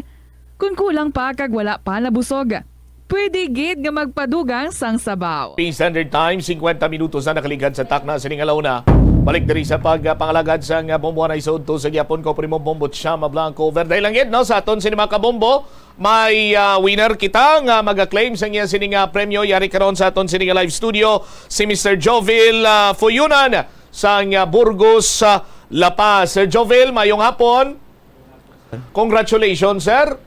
Kon kulang pa kag wala pa nabusog, pwede gid nga magpadugang sang sabaw. P Standard Time, singkwenta minutos na nakaligad sa takna sini nga launa. Balik diri sa pagpangalagad sang Bombo Anay sa udto sa gihapon ko, Primo Bombo Chama Blanco. Over dahil lang gid, no, sa aton sini mga kabombo, may, ah, winner kita nga maga-claim sa iya sini nga premyo. Yari karon sa aton sini nga live studio si Mister Jovil, ah, Fuyunan sang, ah, Burgos, ah, La Paz. Sir Jovil, mayong hapon. Congratulations, sir.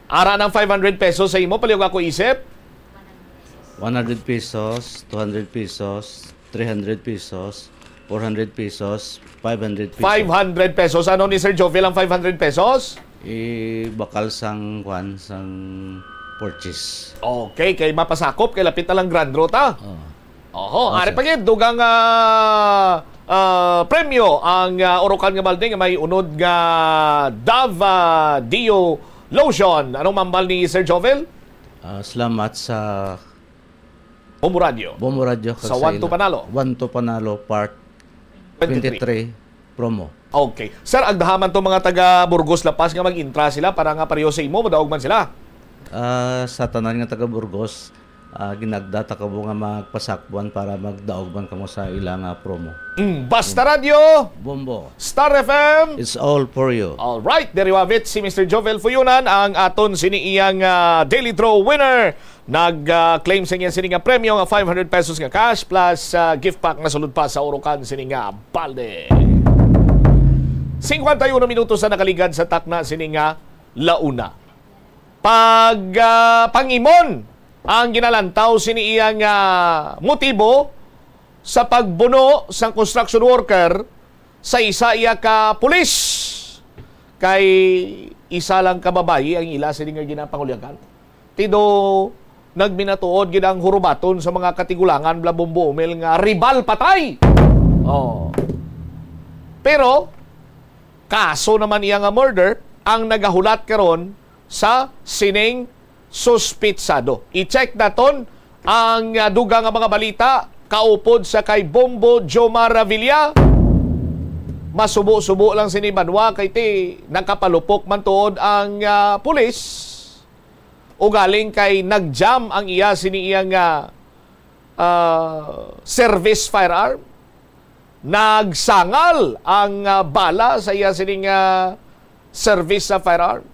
Ara ng five hundred pesos sa imo, palihog ako isip. One hundred pesos, two hundred pesos, three hundred pesos, four hundred pesos, five hundred pesos. Five hundred pesos. Ano ni Sir Jovil ang five hundred pesos? Ibakal sang, kwan, sang purchase. Okay, kay mapasakop, kay lapit na lang Grand Road, ah. Oh. Oho, Oh, ari sir. pa gid, dugang, ah, ah, premyo ang, ah, urukan nga balde nga may unod nga Dove, ah, Dio Lotion. Anong mambal ni Sir Jovel? Ah, salamat sa Bombo Radio. Bombo Radio kag Sa sa One to ila. Panalo. One to Panalo Part Twenty-three. Twenty-three promo. Okay. Sir, agdahaman to mga taga Burgos, La Paz nga mag-intra sila para nga pareho sa imo, madaog man sila? Ah, sa tanan nga taga Burgos, ah, ginagda ta kamo nga magpasakbuan para magdaog man kamo sa ila nga promo. Mm, Basta Radyo, Bombo. Star F M. It's all for you. All right, there you have it. Si Mister Jovel Fuyunan, ang aton sini iyang, ah, Daily Draw winner. Nag, ah, claim sa niya sini nga premyo nga five hundred pesos nga cash plus, ah, gift pack nga sulod pa sa urukan sini nga balde. Cincuenta y uno minutos na nakaligad sa takna sini nga launa. Pag, ah, pangimon ang ginalantaw sini iya nga motibo sa pagbuno sang construction worker sa isa iya ka pulis. Kay isa lang ka babayi ang ila sini nga ginapangulyagan. Tido, nagminatuod gid ang hurubaton sa mga katigulangan bla Bombo Umil nga rival patay. Oh. Pero, kaso naman iya nga murder ang nagahulat karon sa sining suspitsado. I-check naton ang, ah, dugang nga mga balita kaupod sa kay Bombo Jomar Revilla. Masubo-subo lang sini banwa kay ti nakapalupok man tuod ang, ah, pulis. Ugaling kay nag-jam ang iya sini iya nga, ah, service firearm. Nagsangal ang, ah, bala sa iya sining, ah, service sa firearm.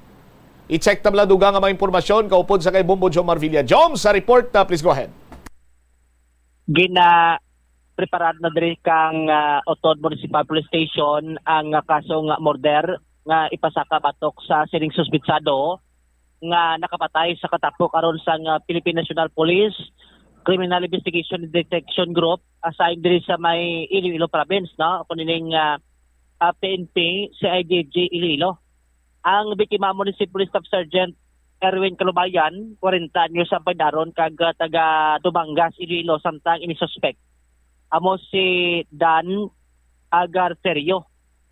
I-check ta bala dugang nga mga impormasyon kaupod sa kay Bombo Jomar Villa. Jom, sa report, ah, please go ahead. Gina-, preparar na diri kang, ah, Otod Municipal Police Station ang, ah, kaso nga murder nga ipasaka batok sa sining suspitsado nga nakapatay sa katapok aron sang, ah, Philippine National Police Criminal Investigation and Detection Group assigned diri sa may Iloilo Province, no? Kung ining, ah, ah, P N P, C I D G Iloilo. Ang biktima amo ni si Police Staff Sergeant Erwin Kalubayan, kwarenta anyos ang pangidaron kag, ah, taga Dumangas, Iloilo, samtang ini suspek amo si Dan Agarferio.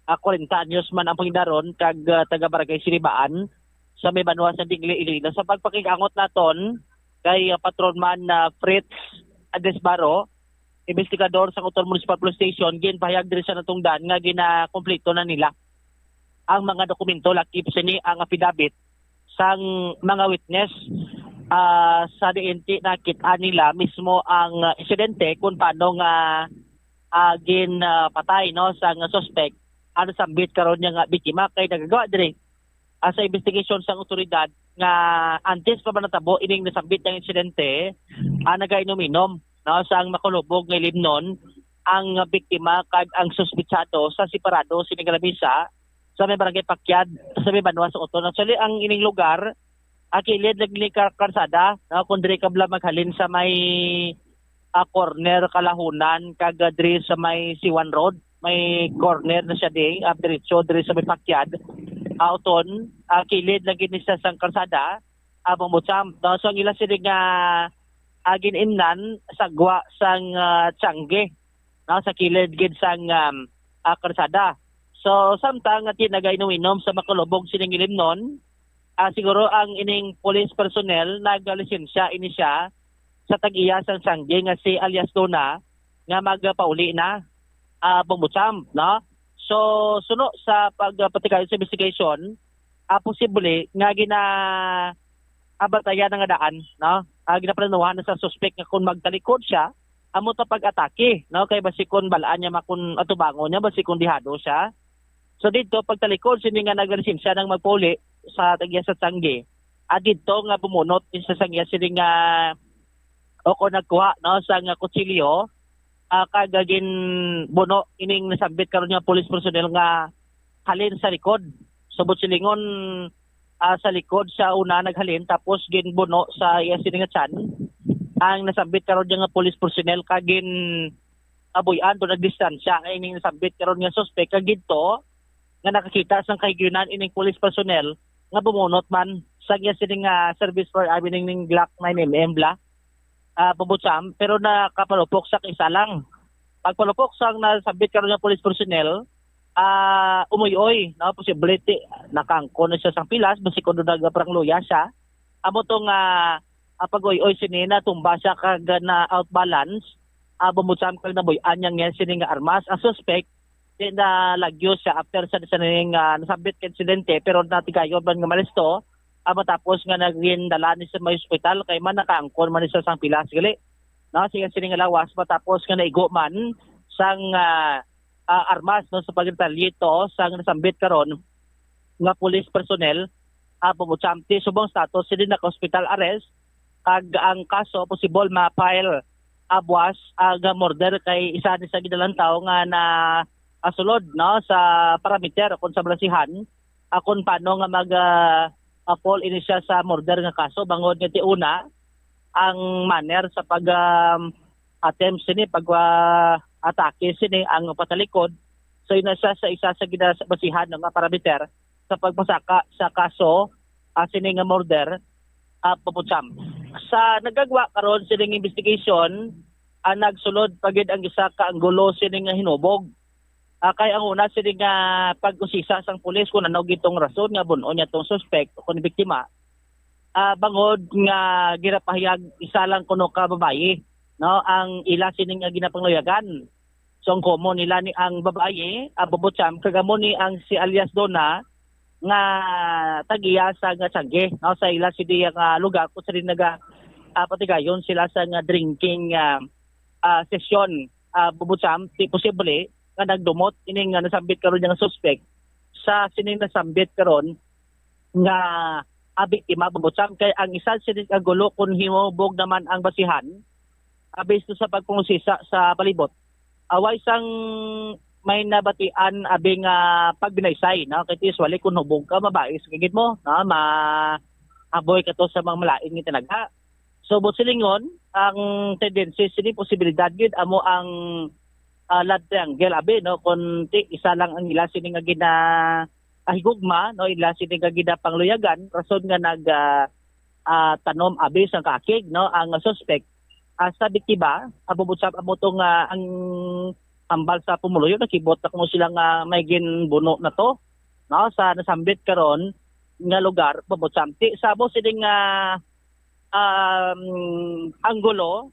Ah, kwarenta anyos man ang pangidaron kag, ah, taga Barangay Sinibaan sa may banwa sa Dingle, Iloilo. Sa pagpakig-angot naton kay, ah, Patrolman, ah, Fritz Adesbaro, investigador sa Cotabato Municipal Police Station, ginpahayag diri sa natungdan nga ginakumpleto na nila ang mga dokumento, lakip sini ang affidavit sang mga witness, ah, sa diin ti nakit-an nila mismo ang, ah, insidente kung paano nga, ah, gin, ah, patay, no, sang suspect ang nasambit karon niya nga biktima kay nagagawa diri ah, sa investigation sang otoridad nga antes pa man natabo ining nasambit nga insidente, ah, nagainom-inom, no, sang makulubog nga ilimnon ang biktima kag ang suspitsado sa separado sini nga lamisa sa may barangay Pakyad, sa may banwa sa Oton. Actually, ang ining lugar, ah, kilid lang ni ka-, karsada, no, kung diri ka bala maghalin sa may, ah, corner Kalahunan kag, ah, diri sa may Siwan Road, may corner na siya di, ah, diretso diri sa may Pakyad, ah, Oton, ah, kilid lang gid ni siya sang karsada, ah, Bombo Champ, no? So, ang ila sini nga, ah, gin-imnan sa gwa sang, ah, Tiangge, no, sa kilid gid sang, um, ah, karsada. So, samtang nga ti-, nagainom-inom sa makulubog sining ilimnon, ah, siguro ang ining police personnel nagalisensya ini siya sa tag-iya sang Tiangge nga si alias Dona nga magpauli na, ah, Bombo Champ, no? So, suno sa pagpatigayon sa investigation, ah, posible nga gina-, ah, bantayan na nga daan, no? Ah, ginaplanuhan na sa suspek nga kung magtalikod siya, amo ta pag-atake, no? Kay basi kung balaan niya ma-, kung atubangon niya, basi kung dihado siya. So dito, pagtalikod sini nga nagalisensya nang magpauli sa tag-iya sa Tiangge, ah, dito nga bumunot ni sa sang iya sini nga, o kung nagkuha, no, sa nga kutsilyo, ah, kag ginbuno ining nasambit karon nga police personnel nga halin sa likod. So, buot silingon, ah, sa likod sa una naghalin, tapos ginbuno sa iya sini nga tiyan ang nasambit karon nga police personnel, kag gin-abuy-an to, nagdistansya ining nasambit karon nga suspek, kag didto nga nakakita sang kahigayunan ining police personnel nga bumunot man sa iya sini nga service firearm, ining ning Glock nine M M bala, ah, Bombo Champ, pero nakapalupok sa isa lang. Pagpalupok sang nasambit karon nga police personnel, ah, umoy-oy, no, posible ti nakaangkon na siya sang pilas, basi kuno nagaparangluya siya. Amo to nga, ah, pag-uy-oy sini, natumba siya kag na out balance, ah, Bombo Champ, kag nabuy-an niya nga sini nga armas. Ang suspect, di na lagyo siya after sa, sa ning, ah, nasambit ka insidente, pero natigayon man nga malisto, ah, matapos nga nagindala ni sa may ospital, kay man nakaangkon man ni sa sang pilas gali, no, siya sini nga lawas, matapos nga naigo man sang, ah, ah, armas, no, sa pagretalye to sang nasambit karon nga police personnel, ah, Bombo Champ, ti subong status sini naka-hospital arrest, kag ang kaso possible ma-file, ah, buwas, ah, nga murder, kay isa ni sa ginalantaw nga na, ah, sulod, no, sa parameter kung sa balasihan, ah, kung paano nga mag, ah, ah, fall ini siya sa murder nga kaso, bangod nga ti una ang manner sa pag, um, attempt sini, pag, ah, atake sini ang patalikod. So, yun na siya sa isa sa ginabasihan nga parameter sa pagpasaka sa kaso, ah, sini nga murder, ah, Bombo Champ. Sa nagagwa karon sining investigation, ah, nagsulod pa gid ang isa ka anggulo sini nga hinubog. Ah, kay ang una sini nga pag-usisa sang pulis kung ano gid tong rason nga bun-on niya tong suspect o kung biktima, ah, bangod nga ginapahayag isa lang kuno ka babayi, no, ang ila sini nga ginapangluyagan. So, ang komo nila ni ang babayi, ah, Bombo Champ, kag amo ni ang si alias Donna nga tag-iya sa nga Tiangge, no, sa ila sini nga lugar kung sa naga, ah, patigayon sila sa nga drinking, ah, ah, session, ah, Bombo Champ, ti posible nga nagdumot ini nga nasambit karon nga suspect sa sining nasambit karon nga, ah, biktima, Bombo Champ, kay ang isa sini ka gulo kung hinubog naman ang basihan, ah, based sa pagpangusisa sa palibot. Away sang may nabatian abi nga pagbinaysay, no? Kay usually kung hubog ka, mabais ka gid mo, no? Ma-, aboy ka to sa mga malain nga tinaga. So, buot silingon, ang tendency sini posibilidad gid amo ang, ah, love triangle abi, no? Kung ti isa lang ang ila sini nga gina-, ah, higugma, no? Ila sini nga ginapangluyagan, rason nga nag, ah, ah, tanom abi sang kaakig, no, ang suspect. Ah, sa biktima, amo mo sa, amo to nga ang hambal sa pumuluyo, nakibot na kuno sila nga may ginbuno na to, no, sa nasambit karon nga lugar, Bombo Champ. Ti sa amo sini nga, um, anggulo,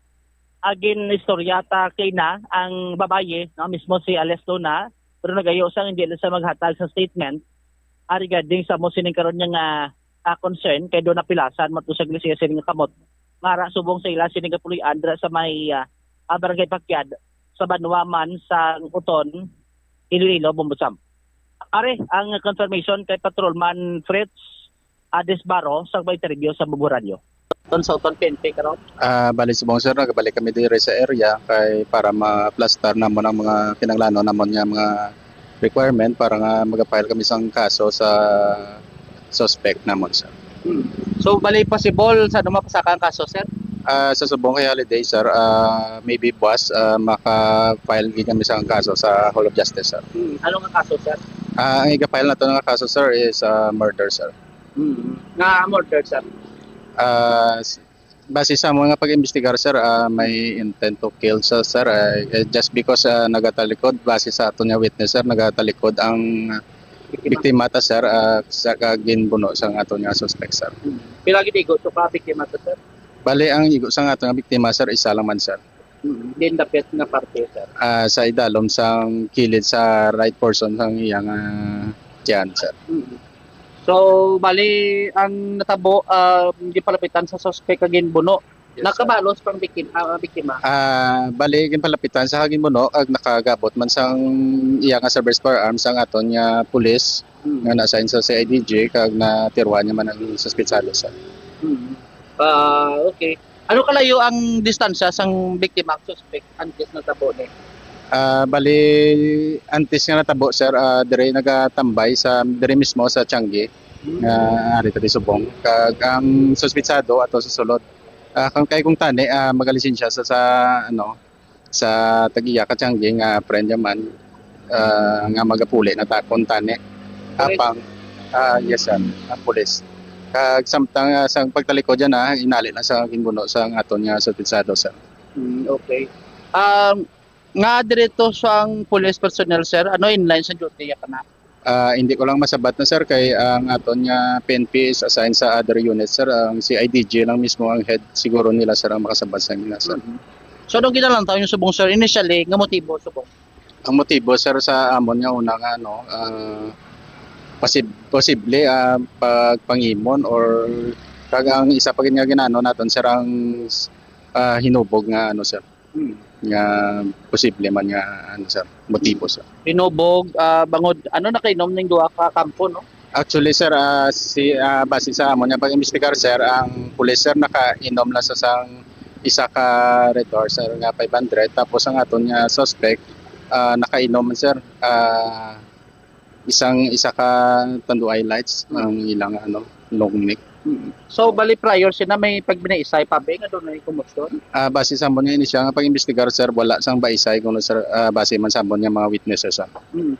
agin istorya ta kay na ang babayi, no, mismo si Alex Luna, pero nagayo sang hindi na siya maghatag sa statement, ah, regarding sa mo sining karon niya nga, ah, concern kay do napilasan mo to sa iglesia sining kamot. Mara subong sa ila sining kapuloy-an dira sa may, ah, ah, Barangay Pakyad sa banwa man sa Uton, Iloilo, Bombo Champ. Are ang confirmation kay Patrolman Fritz Adesbaro sa pag-interview sa Bubo Radio. Ton sa uton P N P karon? Ah, bali subong, sir, nagabalik kami diri sa area kay para ma-plastar namon ang mga kinahanglanon namon nga mga requirement para nga mag-file kami sang kaso sa suspect namon, sir. Hmm. So, bali possible sa ano mapasaka ang kaso, sir? Ah, sa subong kay holiday, sir, ah, maybe buwas, ah, maka-file gid kami sang kaso sa Hall of Justice, sir. Hmm. Ano nga kaso, sir? Ah, ang iga-file nato nga kaso, sir, is, ah, murder, sir. Hmm. Nga murder, sir? Ah, s-, base sa mga pag-imbestigar, sir, ah, may intent to kill sa, sir, ah, eh, just because, ah, nagatalikod, base sa aton nga witness, sir, nagatalikod ang biktima ta, sir, ah, sa kaginbuno sa aton nga suspect, sir. Hmm. Pila gid igo to ka biktima to, sir? Bali, ang igo sa aton nga biktima, sir, isa lang man, sir. Mm, din dapit nga parte, sir. Ah, sa idalom sang kilid sa right portion sang iyang, ah, tiyan, sir. Mm. So, bali, ang natabo, ah, gipalapitan sa suspect kag ginbuno. Yes, sir. Nakabalos pang bikim-, ah, biktima? Ah, bali, ginpalapitan sa ginbuno kag nakagabot man sang iya nga service firearms ang aton nga pulis Mm. nga na-assign sa C I D G kag natiruhan niya man ang suspitsado, sir. Mm. Ah, okay. Ano kalayo ang distansya sang biktima, suspect, antes natabo ni? Ah, bali, antes nga natabo, sir, ah, diri nagatambay sa, diri mismo sa Tiangge, Hmm. nga ari ta di subong. Kag ang suspitsado ato sa sulod. Ah, kang kay kung tani, ah, magalisensya sa, sa, ano, sa tag-iya ka Tiangge nga friend niya man, ah, nga magapuli na takon tani. Pulis? Apang, ah, yes, sir, ang pulis. Kag samtang, ah, sa pagtalikod niya na, inali na sa ginbuno sa aton nga suspitsado, sir. Mm, okay. Um, nga diretso sang police personnel, sir, ano in line sa duty ya kana? Ah, hindi ko lang masabat na, sir, kay ang aton nga P N P is assigned sa other unit, sir. Ang C I D G lang mismo ang head siguro nila, sir, ang makasabat sa nila, sir. Mhm. So, anong ginalantaw niyo subong, sir, initially nga motibo subong? Ang motibo, sir, sa amon nga una nga, ano, ah, pasib-, posible, ah, pagpangimon or kag ang isa pa gid nga ginano naton, sir, ang, ah, hinubog nga, ano, sir, Hmm. nga posible man nga, ano, sir, motibo, sir. Hinubog, ah, bangod, ano, nakainom ning duha ka kampo, no? Actually, sir, ah, si, ah, base sa amon nga pag-imbestigar, sir, ang pulis, sir, nakainom lang sa sang isa ka Red Horse, sir, nga five hundred. Tapos ang aton nga suspect, ah, nakainom man, sir. Ah, isang, isa ka Tanduay Lights Mm. ang ilang, ano, long neck. Mm. So, bali prior sila may pagbinaisay pa ba nga dunay kombusyon? Ah, base sa amon nga inisyal nga pag-imbestigar, sir, wala sang baisay kuno, sir, ah, base man sa amon nga mga witnesses, sir. Mm.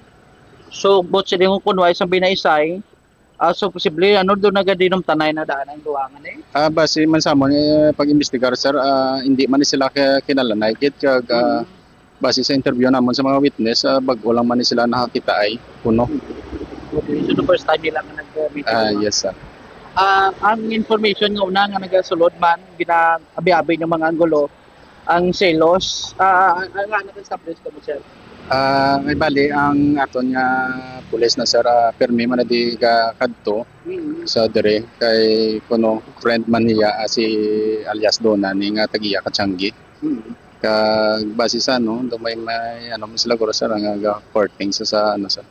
So, but sila yung kunway sa binaisay, ah, so posible, ano, doon nagadinumtanay na daan ang duha nga ni? Ah, base man sa amon, eh, pag-imbestigar, sir, ah, hindi man ni sila ki-, kinalanay gid kag, ah, Mm. base sa interview namon sa mga witness, ah, bag-o lang man ni sila nakakita ay kuno. Okay, so the first time nila nga nag-meet Ah, nila? Yes, sir. Ah, ang information nga una nga nagasulod man, ginaabi-abi ng mga anggulo, ang selos, ah, ah, ah, nga nag-establish ka mo, sir? Ah, may bali ang aton nga pulis na, sir, ah, permi man na di ka kadto Mm. sa dire kay kuno friend man niya, ah, si alias Dona ni nga tagiya ka Tiangge. Mm. Kag base sa, ano, do may, may, ano, man sila guro, sir, nga ga-courting sa, sa, ano, sa,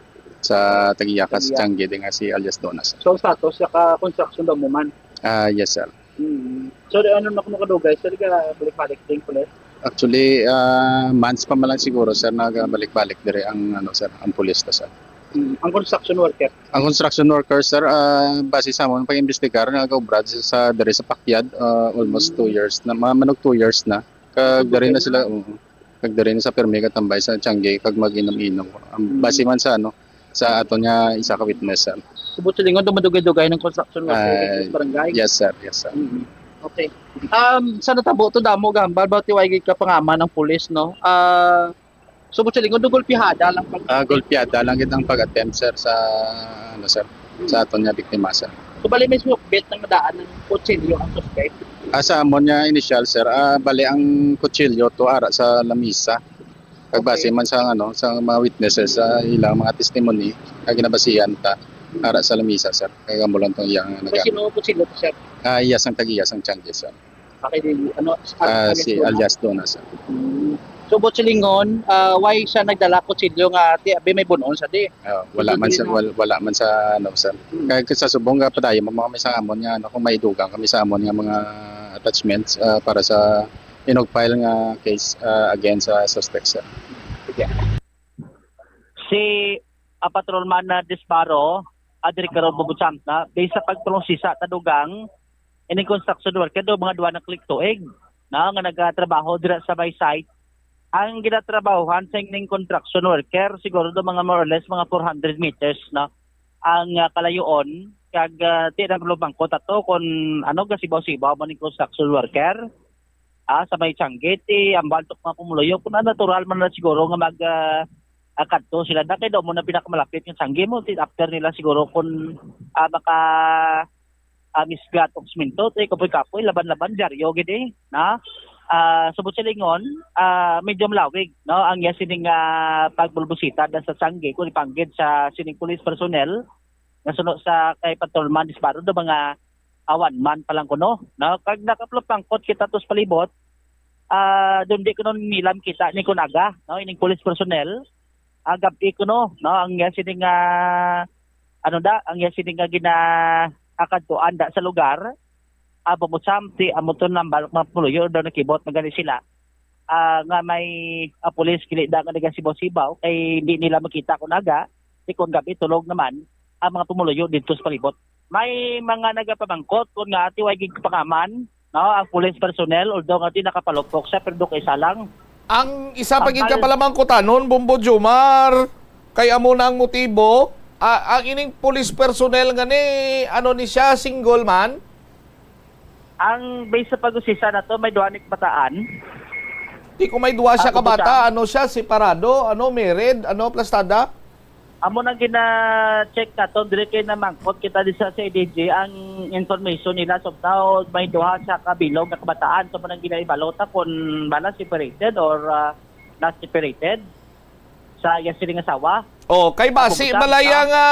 sa tagiya ka sa Tagiya. Tiangge, di nga si alias Dona, sir. So, ang status sa ka-construction daw mo man? Ah, yes, sir. Mm. So, di, ano na kuno kadugay, sir, ka balik-balik din, pulis? Actually, ah, months pa man lang siguro, sir, nagabalik-balik dire ang, ano, sir, ang pulis ta, sir. Mm. Ang construction worker? Ang construction worker, sir, ah, base sa amon pag-imbestigar, nagaobra sa, sa dire sa Pakyad, ah, almost Mm. two years na, mga manog two years na. Kag Sa diri na Bukid sila, na? Oo. Kag diri na sa pirmi katambay sa Tiangge kag mag-inom-inom. Ang Mm. base man sa, ano, sa aton nga isa ka witness, sir. Subot sa lingon, dumadugay-dugay ng construction worker Ah, dito sa barangay? Yes, sir. Yes, sir. Mm. Okay. Um, sa natabo to, damo gambal, ba tiway gid ka pangaman ng pulis, no? Ah, subot sa lingon, do golpihada lang pag- Ah, golpihada lang gid ang pag-attempt, sir, sa, ano, sir, Mm. sa aton nga biktima, sir. So, bali may sukbit ng daan ng kutsilyo ang suspect? Ah, sa amon nga initial, sir, ah, bali ang kutsilyo to ara sa lamisa. Kag base Okay. man sa, ano, sa mga witnesses, sa ilang mga testimony nga ginabasihan ta, ara sa lamisa, sir. Kag amo lang tong iyang May nag- sino po sila to, sir? Ah, iya sang tag-iya sang Tiangge, sir. Okay, di, ano, Ah, ano si po, alias Dona, sir. Hmm. Tubot silingon, ah, why siya nagdala kutsilyo nga ti abi may bunon sa di? Ah, wala man sa wal- wala man sa ano sa kay sa subong nga padayon mo kami sa amon nga ano kung may dugang kami sa amon nga mga attachments ah, para sa inugfile nga case ah, against sa suspect sir. Si a patrolman na Disparo, Adri Karon Bubutsamta, based sa pagprosisa ta dugang ining construction worker do mga duha na ka tuig na nga nagatrabaho dira sa may site. Ang ginatrabahuhan sa ining construction worker siguro do mga more or less mga four hundred meters na ang ah, kalayoon kag uh, di na lumangkot ato kung ano gasibaw-sibaw man ning construction worker ah, sa may Changi ti ang baltok mga pumuluyo kung ano natural man na siguro nga mag ah, ah, kadto sila na kay daw mo na pinakamalapit nga Changi mo ti after nila siguro kung ah, maka ah, misgat og semento, tay kapoy-kapoy, laban-laban, dyaryo gid eh, na? Ah, subot silingon, ah, medyo malawig, no? Ang iya sining ah, pagbulbusita da sa Changi, kung ipanggid sa sining police personnel, nga suno sa kay Patrolman Disparo, do mga awan man pa lang kuno, no? Kag nakapalupangkot kita to sa palibot, ah, doon di kuno nilam kita ni Kunaga, no? Ining police personnel, agab kuno, no? Ang iya sining ah, ano da, ang iya sining nga gina akadtuan da sa lugar, ah, bumusamti amo to nang balak mga puluyo daw nakibot magani sila ah, nga may ah, pulis kili da nga nagasibaw-sibaw kay hindi nila makita kung aga, di kung gabi tulog naman ang mga pumuluyo dito sa palibot. May mga nagapamangkot kung nga ati way gid kapangaman, no, ang police personnel, although nga di nakapalupok siya pero do kay salang. Ang isa pa Ang gid ka hal- palamangkutanon, Bombo Jomar, kay amo na ang motibo. Ah, ang ining police personnel nga ni, ano ni siya, single man? Ang base sa pag-usisa na to, may duha ni kabataan. Di ko may duha siya Ako po kabata, siya. Ano siya, separado, ano, married, ano, plastada? Amo nang gina-check naton, dire kay namangkot kita di sa C D G ang information nila. So now, may duha sa kabilog nga kabataan. So mo nang ginaibalota kung bala separated or ah, not separated sa iya sining asawa. Oh, kay basi Ako, malaya ah. Nga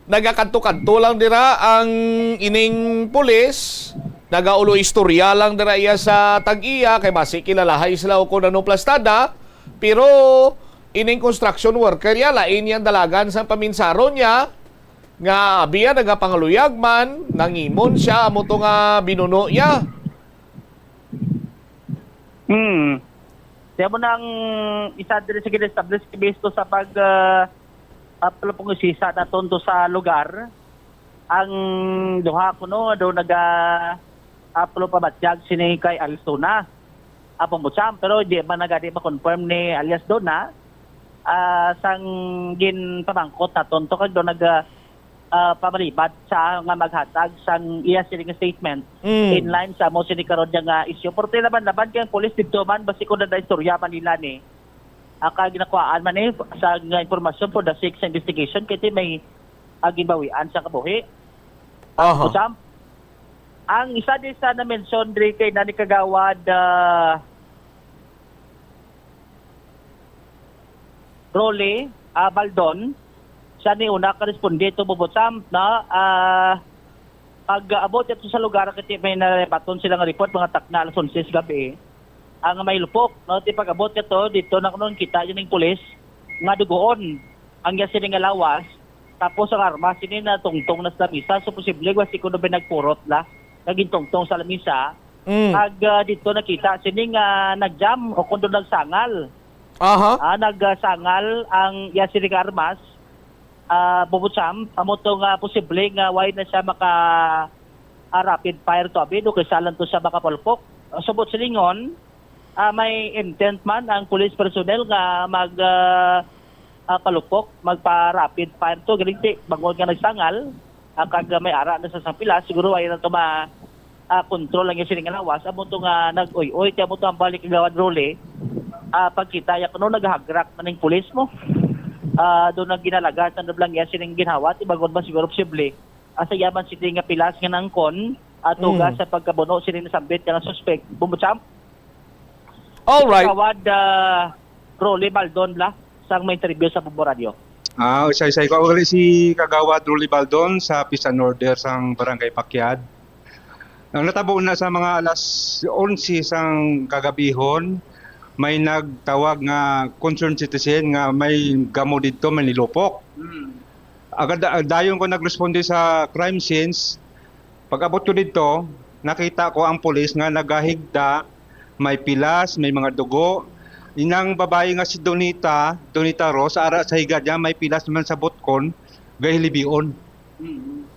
nagakadto-kadto lang dira ang ining pulis, nagaulo istorya lang dira iya sa tag-iya kay basi kilalahay sila o kung ano plastada, pero ining construction worker ya lain yang dalagan sa paminsaron niya nga biya nagapangaluyag man, nangimon siya amo to nga binuno niya. Hmm. Kaya mo nang isa diri sa gina-establish bisto sa pag uh, aplo pong isisa na tondo sa lugar ang duha kuno do naga aplo pabatyag sini kay Alsona. Apong Butsam, pero di man nagadi ma-confirm ni alias Dona ah, sang ginpamangkot naton to kag do nag ah, ah, pamalibad sa nga maghatag sang iya sini nga statement Mm. In line sa mo sini karon niya nga isyu. Porte laban-laban kay ang pulis didto man basi ko na istorya man nila ni. Aka ginakuhaan man ni sa nga impormasyon for the sake sa investigation kay ti may ah, ginbawian sa kabuhi. Aha. Usam, ang isa di sa na-mention diri kay nani kagawad ah, Rolly ah, Baldon, siya ni una ka responde to Bubutsam na ah, pag-abot ito sa lugar kay may nalabaton sila nga report mga takna alas onse sa gabi. Ang may lupok, no, ti pag-abot ito dito na kuno kita yun ng pulis nga dugoon ang iya sini nga lawas tapos ang armas sini na tungtong na sa lamisa so posible wa si kuno may nagpurot la naging tungtong sa lamisa Mm. Ag ah, dito nakita sini nga nagjam o kundo nagsangal. Aha. Ah, nagsangal ang iya sini nga armas. Ah, bubutsam, amo to nga posible nga way na siya maka ah, rapid fire to abi do kay salan to siya makapalupok. Ah, subot silingon, ah, may intent man ang police personnel nga mag ah, ah, palupok, magpa rapid fire to, galing ti bangod nga nagsangal, ah, kag may ara na sa sang pilas, siguro ay na to ma ah, control ang iya sini nga lawas, amo to nga nag-uy-uy, ti amo to ang balik ni Gawad Rolly, ah, pagkita ya kuno naghagrak man ning pulis mo. Ah, do nang ginalagas ang nablang iya sining ginhawa, ti bangod ba siguro posible. Ah, sa iya man sini nga pilas nga nangkon, ah, tuga Mm. sa pagkabuno sini nasambit nga suspect. Bumbutsam, All right. Kawad ah, Rolly Baldon la sang may interview sa Bombo Radio. Ah, usay-usay ko. Ako gali si Kagawad Rolly Baldon sa Peace and Order sang Barangay Pakyad. Ang natabo na sa mga alas onse sang kagabihon, may nagtawag nga concerned citizen nga may gamo didto, may nilupok. Hmm. Agad, dayon ko nagresponde sa crime scenes. Pag-abot ko didto, nakita ko ang pulis nga nagahigda, may pilas, may mga dugo. Inang babayi nga si Donita, Donita Rose, ara sa higad niya, may pilas man sa butkon, gahilibion. Mm.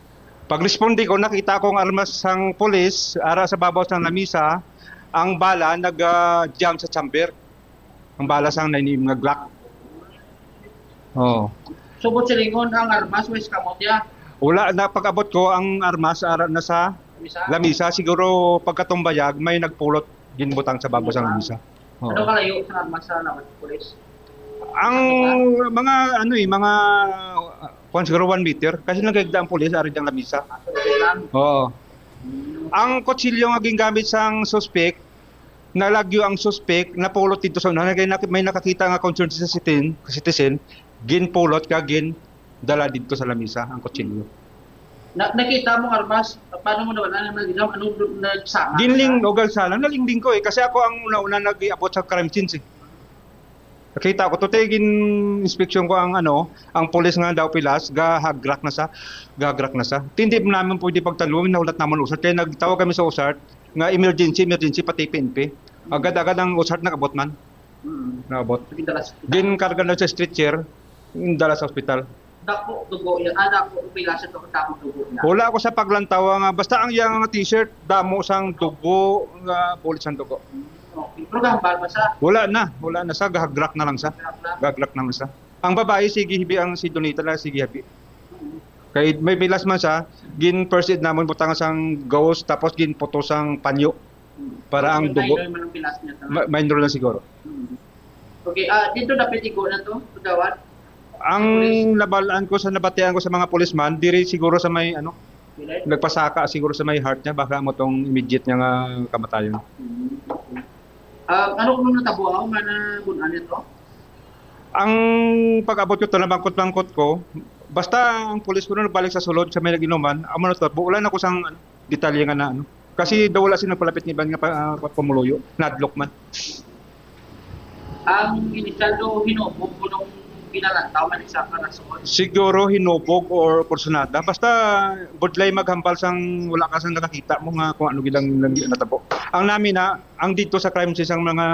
Pagresponde ko, nakita ko ang armas sang pulis, ara sa babaw sang lamisa, ang bala nag-, ah, jam sa chamber. Ang bala sang nainim nga Glock. Oh. Subot silingon ang armas, way sa kamot niya. Wala na, pag-abot ko, ang armas ara na sa Lamisa? Lamisa. Siguro pagkatumbayag, may nagpulot, ginbutang sa babaw sang lamisa. Oh. Ano kalayo sa armas sa lawas ng pulis? Ang mga, ano eh, mga, ah, kwan, siguro one meter. Kasi nagkagda ang pulis, ari ang lamisa. Ah, so, okay lang. Oo. Hmm. Ang kutsilyo nga gingamit sang suspek, nalagyo ang suspek, napulot dito sa unahan. Kaya nak-, may nakakita nga concerned citizen, citizen, ginpulot ka, gindala dito sa lamisa ang kutsilyo. Na, nakita mo, armas? Paano mo naman, ano, ano, nagsanga ka? Ginling, o galsa lang, nalingling ko eh. Kasi ako ang una-una nag-iabot sa crime scene eh. Nakita ko, tuti, gin-inspeksyon ko ang, ano, ang pulis nga daw pilas, gahagrak na sa, gahagrak na sa. Hindi naman pwede pagtanduan, nahulat naman usat. Kaya nagtawag kami sa usat, nga emergency, emergency, pati P N P. Agad-agad ang usat nakabot man. Mm. Nakabot. Sige, dala sa ospital. Ginkarga na sa stretcher, dala sa ospital. Dako dugo yan. Ah, dako, pila sa to, dako dugo na. Wala ako sa paglantaw nga, basta ang iyang t-shirt, damo sang dugo, nga bulit sang dugo. Okay. Pero gahambal pa sa? Wala na, wala na sa, gahagrak na lang sa. Gahagrak na. Gahagrak na lang sa. Ang babae, sige, hibi ang si Donita na, sige, hibi. Mm. Kay may bilas man sa, gin first aid namon, butang sang gauze, tapos gin putos ang panyo. Mm. Para ang dugo. Minor man ang bilas niya, tama? Ma-, minor lang siguro. Mm. Okay, ah, dito na pitigo na to, Kagawad? Ang Police? Nabalaan ko sa nabatian ko sa mga policeman, diri siguro sa may, ano, Bilay? Nagpasaka siguro sa may heart niya, baka mo tong immediate niya nga kamatayon. Mm, okay. Ah, ano kung natabo ako nga nabunan nito? Ang pag-abot ko to, nabangkot-bangkot ko, basta ang pulis ko na nagbalik sa sulod sa may nag-inuman, amo na to, buulan ako sang, ano, detalye nga na, ano. Kasi daw wala sila nagpalapit ni Ivan nga pa, ah, pa-, pamuluyo, nadlok man. Ang inisyal do hinubog ko nung ginalantaw man isa ka rason. Siguro hinubog or kursunada. Basta budlay maghambal sang wala ka sang nakakita mo nga kung ano gid ang, ang natabo. Ang nami na, ang dito sa crime scene sang mga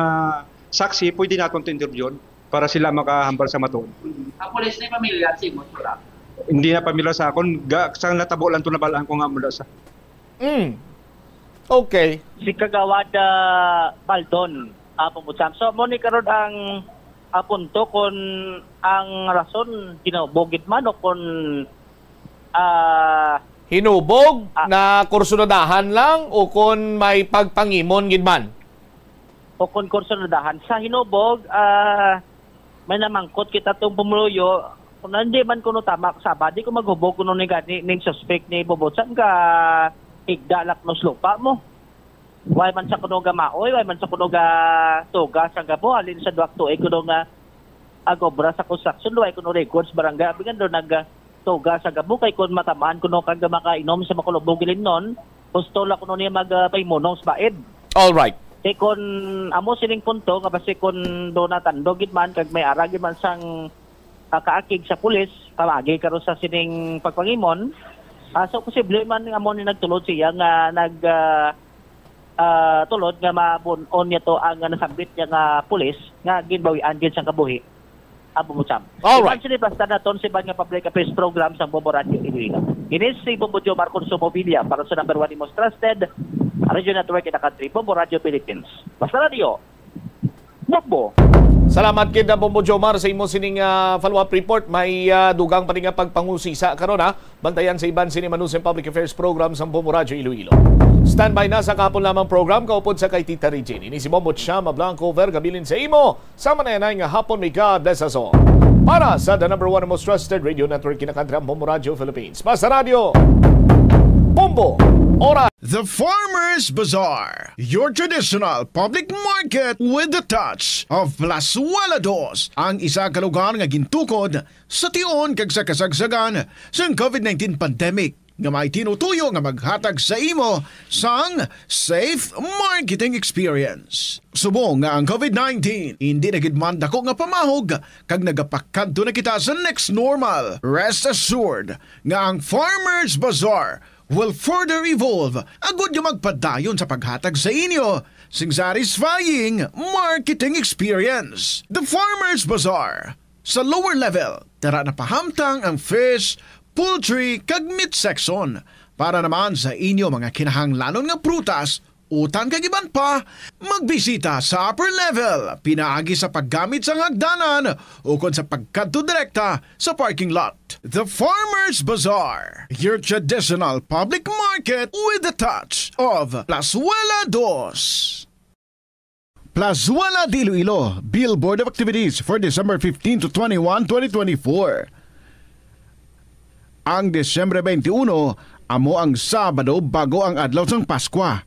saksi, pwede naton to interviewon para sila makahambal sa matuod. Ang pulis na yung pamilya, si Motora. Hindi na pamilya sa akon, ga, sa natabo lang to nabalaan ko nga mula sa Mm. Okay. Si Kagawad, ah, Baldon, ah, Pumutsamso. Mo ni karon ang, ah, punto kon ang rason hinubog gid man o kon, ah, Hinubog ah, na kursunadahan lang o kon may pagpangimon gid man? O kon kursunadahan. Sa hinubog, ah, may namangkot kita tong pumuluyo, kung hindi man kuno tama kasaba, di ko maghubog kuno ni gani ning suspect ni Bobo. Saan ka higda lak nos lupa mo? Way man sa kuno ga maoy, way man sa kuno ga tuga sa gabo, halin sa duwak tuig kuno nga ag-obra sa construction, way kuno records barangay. Abi nga do nag, ah, tuga sa gabo, kay kun matamaan kuno kag makainom sa makulubong gilinnon, gusto la kuno niya mag, ah, paimunong sa baid. All right. Kay kun amo sining punto nga basi kun do natando gid man kag may ara gid man sang, ah, kaakig sa pulis, pamagi karon sa sining pagpangimon, ah, so posible man nga amo ni nagtulod siya nga nag, ah, ah, tulod nga mabun-on niya to ang nasambit niya nga pulis nga ginbawian gid sang kabuhi. Abo mo, Sam. All right. Iban sini basta naton sa iban nga public affairs program sang Bombo Radio Iloilo. Ini si Bombo Jomar Consumo Villa para sa number one, the most trusted radio network in the country, Bombo Radio Philippines. Basta Radio, Bombo. Salamat gid na, Bombo Jomar, sa imo sining, ah, follow-up report. May, ah, dugang pa ni nga pagpangusisa karon, ha. Bantayan sa iban sini Manusim Public Affairs Program sang Bombo Radyo Iloilo. Standby na sa kahapon lamang program kaupod sa kay Tita Regine. Ini si Bombo Chama Blanco, vergabilin sa imo sa manayanay nga hapon. May God bless us all. Para sa the number one most trusted radio network in the country, ang Bombo Radyo Philippines. Basta Radyo, Bombo, Oras. The Farmers Bazaar, your traditional public market with the touch of Plazuela Dos, ang isa ka lugar nga gintukod sa tion kag sa kasagsagan sang COVID nineteen pandemic. nga may tinutuyo nga maghatag sa imo sang safe marketing experience. Subong nga ang COVID nineteen indi na gid man dako nga pamahog kag nagapakadto na kita sa next normal, rest assured nga ang Farmers Bazaar will further evolve agud nga magpadayon sa paghatag sa inyo sing satisfying marketing experience. The Farmers Bazaar. Sa lower level, tara na pahamtang ang fish, poultry, kag meat section. Para naman sa inyo mga kinahanglanon nga prutas, utan kag iban pa, magbisita sa upper level pinaagi sa paggamit sang hagdanan ukon sa pagkadto direkta sa parking lot. The Farmers Bazaar, your traditional public market with a touch of Plazuela Dos. Plazuela de Iloilo, Billboard of Activities for December fifteen to twenty-one, twenty twenty-four. Ang Disyembre twenty-one, amo ang Sabado bago ang adlaw sang Paskwa.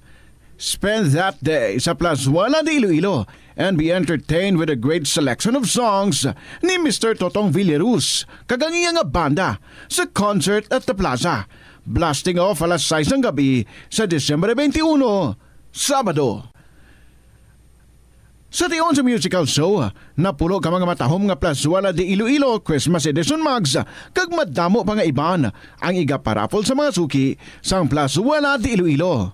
Spend that day sa Plazuela de Iloilo and be entertained with a great selection of songs ni Mister Totong Villarus kag ang iya nga banda sa Concert at the Plaza. Blasting off alas sais sang gabi sa Disyembre twenty-one, Sabado. Sa tion sa musical show, napulo ka mga matahom nga Plazuela de Iloilo Christmas Edition mugs kag madamo pa nga iban ang igaparaffle sa mga suki sang Plazuela de Iloilo.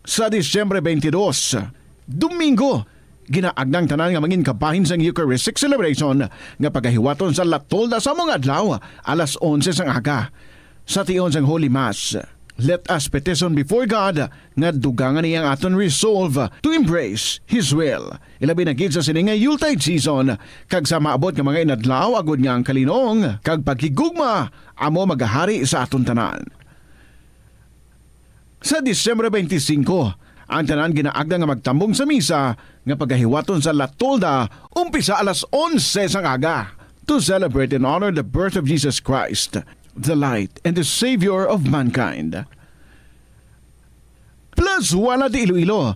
Sa Disyembre twenty-two, Domingo, ginaagda ang tanan nga mangin kabahin sang Eucharistic celebration nga pagahiwaton sa La Tolda sa mga adlaw alas onse sang aga. Sa tion sang Holy Mass, let us petition before God nga dugangan niya ang aton resolve to embrace His will. Ilabi na gid sa sini nga Yuletide season, kag sa maabot nga mga inadlaw, agud nga ang kalinong kag paghigugma amo magahari sa aton tanan. Sa Disyembre twenty-five, ang tanan ginaagda nga magtambong sa misa nga pagahiwaton sa La Tolda, umpisa alas onse sang aga, to celebrate and honor the birth of Jesus Christ, the light and the Savior of mankind. Plazuela de Iloilo,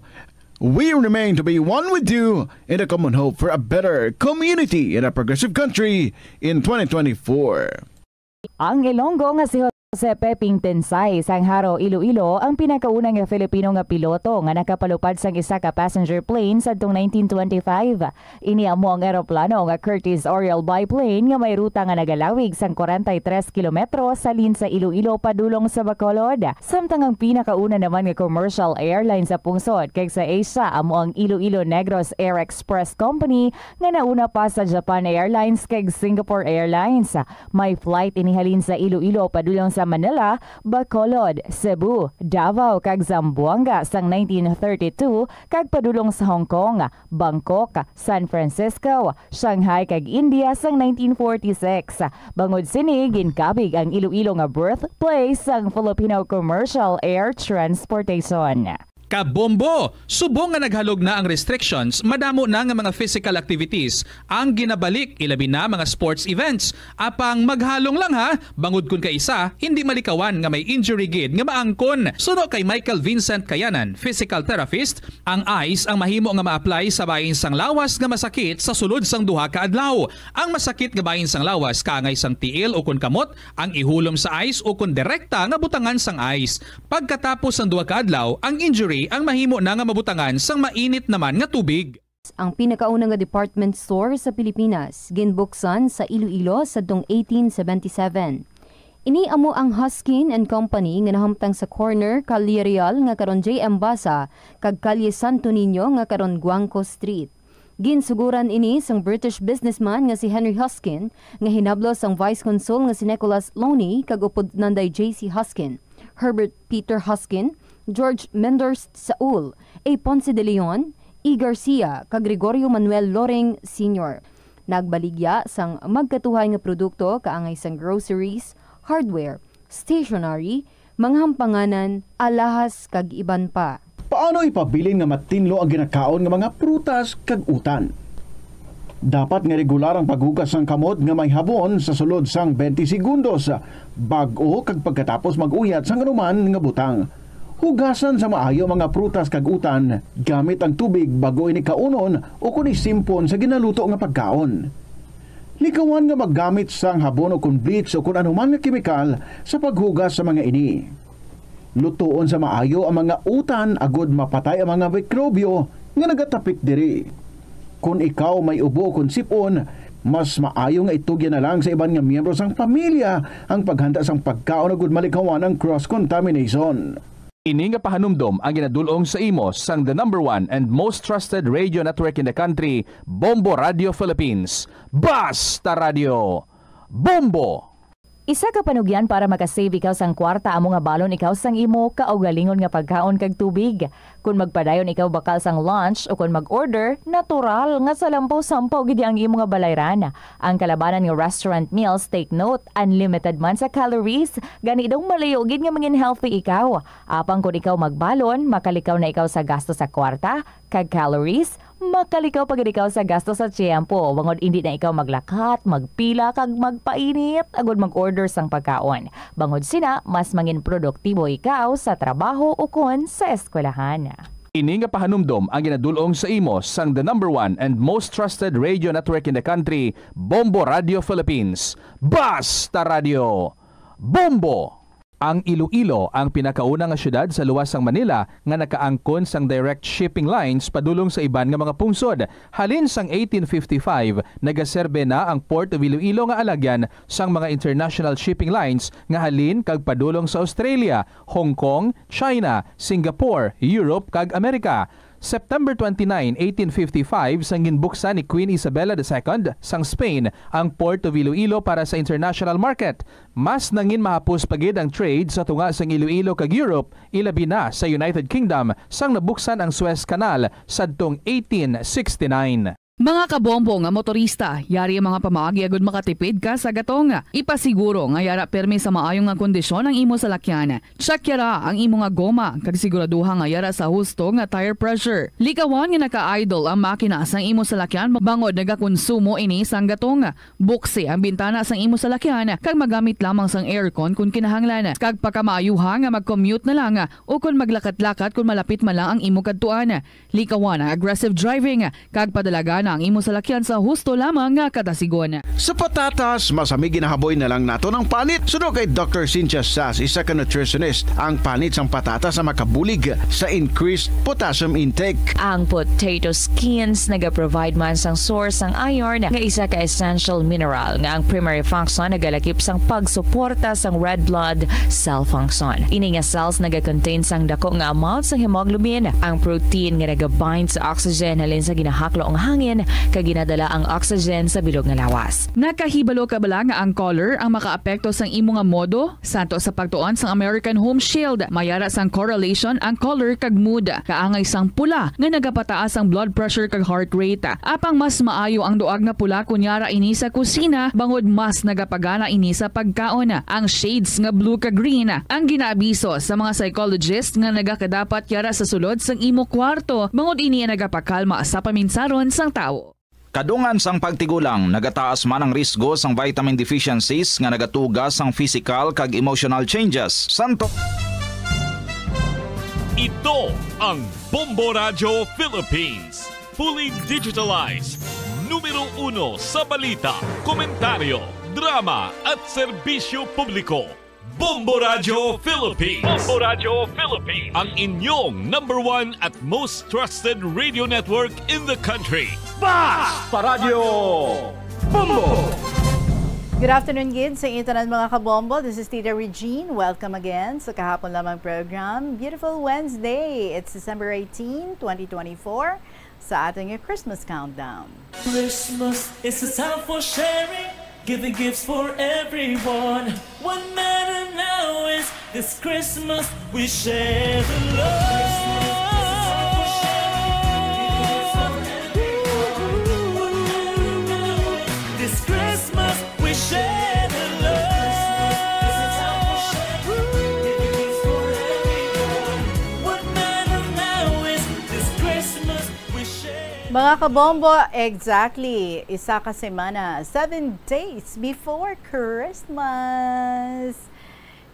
we remain to be one with you in a common hope for a better community and a progressive country in twenty twenty-four. Ang Ilonggo nga si Jose Peping Tensay sang Jaro, Iloilo, ang pinakauna nga Filipino nga piloto nga nakapalupad sang isa ka passenger plane sadtong nineteen twenty-five. Ini amo ang eroplano nga Curtiss Oriole biplane nga may ruta nga nagalawig sang kwarenta y tres kilometro halin sa Iloilo padulong sa Bacolod. Samtang ang pinakauna naman nga commercial airline sa pungsod kag sa Asia amo ang Iloilo Negros Air Express Company nga nauna pa sa Japan Airlines kag Singapore Airlines. May flight ini halin sa Iloilo padulong sa Manila, Bacolod, Cebu, Davao, kag Zamboanga sang nineteen thirty-two, kag padulong sa Hong Kong, Bangkok, San Francisco, Shanghai, kag India sang nineteen forty-six. Bangod sini, ginkabig ang Iloilo nga birthplace sang Filipino commercial air transportation. Kabombo! Subong nga naghalog na ang restrictions, madamo na nga mga physical activities ang ginabalik, ilabi na mga sports events. Apang maghalong lang ha, bangod kun kaisa, hindi malikawan nga may injury gid nga maangkon. Suno kay Michael Vincent Kayanan, physical therapist, ang ice ang mahimo nga ma-apply sa bahin sang lawas nga masakit sa sulod sang duha ka adlaw. Ang masakit nga bahin sang lawas kaangay sang tiil ukon kamot ang ihulom sa ice ukon direkta nga butangan sang ice. Pagkatapos sang duha ka adlaw, ang injury ang mahimo na nga mabutangan sang mainit naman nga tubig. Ang pinakauna nga department store sa Pilipinas, ginbuksan sa Iloilo sadtong eighteen seventy-seven. Ini amo ang Hoskin and Company nga nahamtang sa corner Calle Real nga karon J M Basa kag Calle Santo Niño nga karon Guangco Street. Ginsuguran ini sang British businessman nga si Henry Hoskin, nga hinablos sang Vice Consul nga si Nicholas Loney kag upod nanday J C Hoskin, Herbert Peter Hoskin, George Mendorst Saul, A. Ponce de Leon, E. Garcia, kag Gregorio Manuel Loring Senior. Nagbaligya sang magkatuhay nga produkto kaangay sang groceries, hardware, stationery, mga hampanganan, alahas, kag iban pa. Paano ipabilin nga matinlo ang ginakaon nga mga prutas kag utan? Dapat nga regular ang paghugas sang kamot nga may habon sa sulod sang twenty segundos, bag-o kag pagkatapos mag-uyat sang anuman nga butang. Hugasan sa maayo mga prutas kag utan gamit ang tubig bag-o ini kaunon ukon isimpon sa ginaluto nga pagkaon. Likawan nga maggamit sang habon o kon bleach o kon anuman nga kemikal sa paghugas sa mga ini. Lutoon sa maayo ang mga utan agod mapatay ang mga mikrobyo nga nagatapik diri. Kon ikaw may ubo o kon sip-on, mas maayo nga itugyan na lang sa iban nga miyembro sang pamilya ang paghanda sang pagkaon agud malikawan ang cross-contamination. Ini nga pahanumdom ang ginadul-ong sa imo sang the number one and most trusted radio network in the country, Bombo Radio Philippines. Basta Radio! Bombo! Isa ka panugyan para makasave ikaw sang kwarta amo nga balon ikaw sang imo kaugalingon nga pagkaon kag tubig. Kon magpadayon ikaw bakal sang lunch o kon mag-order, natural nga salampaw-sampaw gid ang imo nga balayran. Ang kalabanan nga restaurant meals, take note, unlimited man sa calories, gani daw malayo gid nga mangin healthy ikaw. Apang kon ikaw magbalon, makalikaw na ikaw sa gasto sa kwarta kag calories, makalikaw pa gid ikaw sa gasto sa tiyempo, bangod indi na ikaw maglakat, magpila, kag magpainit agud mag-order sang pagkaon. Bangod sina, mas mangin produktibo ikaw sa trabaho ukon sa eskwelahan. Ini nga pahanumdom ang ginadul-ong sa imo sang the number one and most trusted radio network in the country, Bombo Radio Philippines. Basta Radio! Bombo! Ang Iloilo ang pinakauna nga siyudad sa luwas sang Manila nga nakaangkon sang direct shipping lines padulong sa iban nga mga pungsod. Halin sang eighteen fifty-five, nagaserbe na ang Port of Iloilo nga alagyan sang mga international shipping lines nga halin kag padulong sa Australia, Hong Kong, China, Singapore, Europe, kag Amerika. September twenty-nine, eighteen fifty-five, sang ginbuksan ni Queen Isabella the Second sang Spain ang Port of Iloilo para sa international market. Mas nangin mahapos pa gid ang trade sa tunga sang Iloilo kag Europe, ilabi na sa United Kingdom, sang nabuksan ang Suez Canal sadtong eighteen sixty-nine. Mga kabombo nga motorista, yari ang mga pamaagi agud makatipid ka sa gatong. Ipasiguro nga yara pirmi sa maayo nga kondisyon ang imo salakyan. Check yara ang imo nga goma, kag siguraduha nga yara sa husto nga tire pressure. Likawan nga naka-idle ang makina sang imo salakyan bangod nagakonsumo ini sang gatong. Buksi ang bintana sang imo salakyan kag magamit lamang sang aircon kon kinahanglan. Kag pakamaayuha nga mag-commute na lang o kon maglakat-lakat kon malapit man lang ang imo kadtuan. Likawan ang aggressive driving kag padalagan ang imo salakyan sa husto lamang nga kadasigon. Sa patatas, masami ginahaboy na lang naton ang panit. Suno kay Doctor Cynthia Sas, isa ka nutritionist, ang panit sang patatas ang makabulig sa increased potassium intake. Ang potato skins nagaprovide man sang source sang iron, nga isa ka essential mineral nga ang primary function nagalakip sang pagsuporta sang red blood cell function. Ini nga cells nagakontain sang dako nga amount sang hemoglobin, ang protein nga nagabind sa oxygen halin sa ginahaklo nga hangin kag ginadala ang oxygen sa bilog nga lawas. Nakahibalo ka bala nga ang color ang makaapekto sang imo nga modo? Santo sa pagtuon sang American Home Shield, may ara sang correlation ang color kag mood. Kaangay sang pula nga nagapataas ang blood pressure kag heart rate. Apang mas maayo ang duag nga pula kon yara ini sa kusina, bangod mas nagapagana ini sa pagkaon. Ang shades nga blue kag green ang ginaabiso sa mga psychologist nga nagakadapat yara sa sulod sang imo kwarto, bangod ini ang nagapakalma sa paminsaron sang tawo. Kadungan sang pagtigulang, nagataas man ang risgo sang vitamin deficiencies nga nagatuga sang physical kag emotional changes. Santo. Ito ang Bombo Radyo Philippines, fully digitalized, numero uno sa balita, komentaryo, drama, at serbisyo publiko. Bombo Radyo Philippines. Bombo Radyo Philippines. Ang inyong number one at most trusted radio network in the country. Basta Radyo Bombo! Good afternoon gid sa inyo tanan, mga kabombo. This is Tita Regine. Welcome again sa kahapon lamang program. Beautiful Wednesday. It's December eighteen, twenty twenty-four. Sa ating Christmas countdown. Christmas is a time for sharing, giving gifts for everyone. What matter now is this Christmas we share the love. This Christmas we share the love. What matter now is this Christmas we share. Mga kabombo, exactly isa ka semana, seven days before Christmas.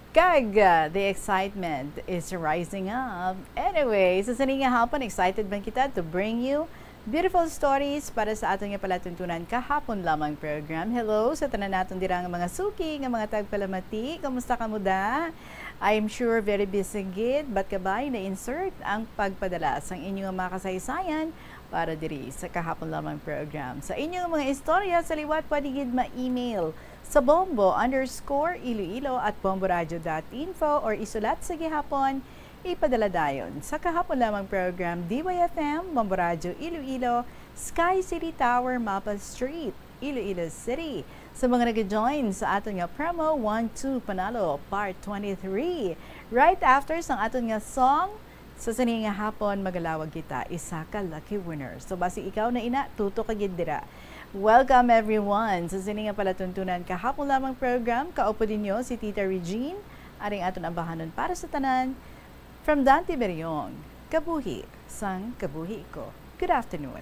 Kag, uh, the excitement is rising up. Anyway, sa sini nga hapon, excited man kita to bring you Beautiful stories para sa aton nga palatuntunan kahapon lamang program. Hello sa tanan naton dira nga mga suki, nga mga tagpalamati. Kumusta kamo da? I'm sure very busy gid, but kabay na-insert ang pagpadala sang inyo nga mga kasaysayan para diri sa kahapon lamang program. Sa inyo nga mga istorya sa liwat, pwede gid ma-email sa bombo underscore iloilo at bomboradio dot info or isulat sa gihapon, ipadala dayon sa kahapon lamang program, D Y F M, Bombo Radyo Iloilo, Sky City Tower, Mapa Street, Iloilo City. Sa mga nag-join sa aton nga promo, One Two Panalo Part twenty-three, right after sang aton nga song, sa sini nga hapon, magalawag kita isa ka lucky winner. So, basi ikaw na ina, tutok ka gid dira. Welcome, everyone, sa sini nga palatuntunan kahapon lamang program. Kaupod ninyo si Tita Regine, aring aton ambahanon para sa tanan. From Dante Beriong, kabuhi sang kabuhi ko. Good afternoon.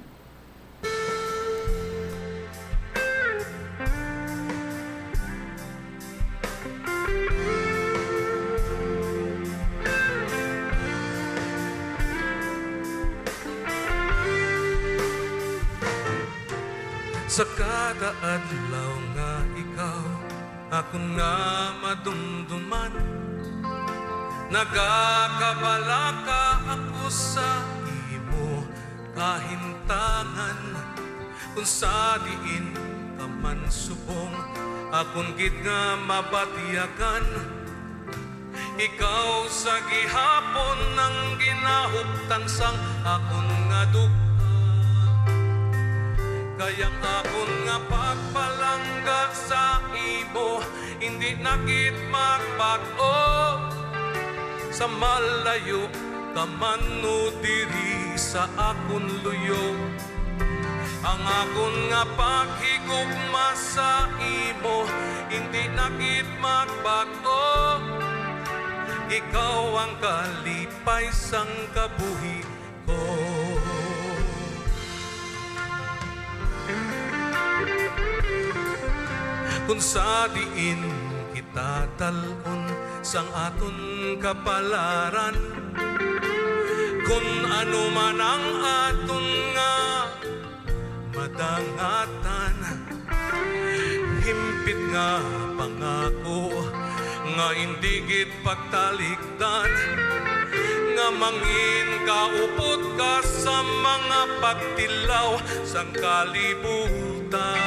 Sa kada adlaw nga ikaw akon nga madumduman, nagakabalaka ako sa imo kahimtangan. Kung sa diin ka man subong, akon gid nga mabatyagan. Ikaw sa gihapon ang ginahuptan sang akon nga duga. Kay ang akon nga pagpalangga sa imo, hindi na gid magbag-o. Sa malayo ka man o diri sa akon luyo, ang akon nga paghigugma sa imo, hindi na gid magbag-o. Ikaw ang kalipay sang kabuhi ko. Kung sa diin kita dal-on sang aton kapalaran, kun ano man ang aton nga madangatan, himpit nga pangako nga indi gid pagtalikdan, nga mangin kaupod ka sa mga pagtilaw sang kalibutan.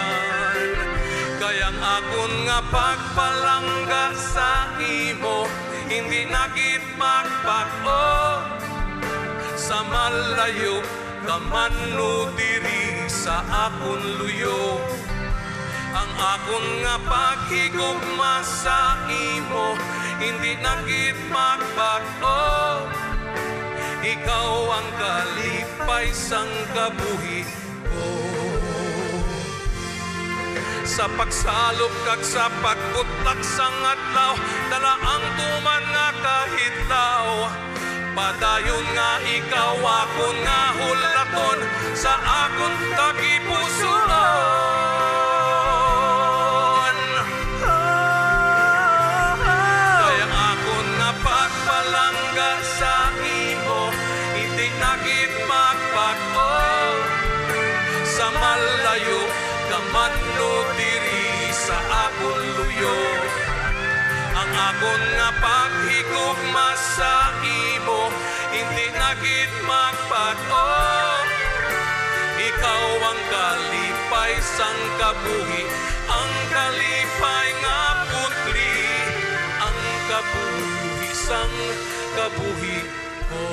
Kay ang akon nga pagpalangga sa imo, hindi na gid magbag-o. Sa malayo ka man o diri sa akon luyo, ang akon nga paghigugma sa imo, hindi na gid magbag-o. Ikaw ang kalipay sang kabuhi ko. Sa pagsalop kag sa pagbutlak sang adlaw, dala ang tuman nga kahidlaw. Padayon nga ikaw akon nga hulaton sa akon tagipusoon. Kay ang akon nga pagpalangga sa imo, hindi na gid magbag-o. Sa malayo ka man o diri sa akon luyo, ang akon nga paghigugma sa imo, hindi na gid magbag-o. Ikaw ang kalipay sang kabuhi, ang kalipay nga putli, ang kabuhi sang kabuhi ko.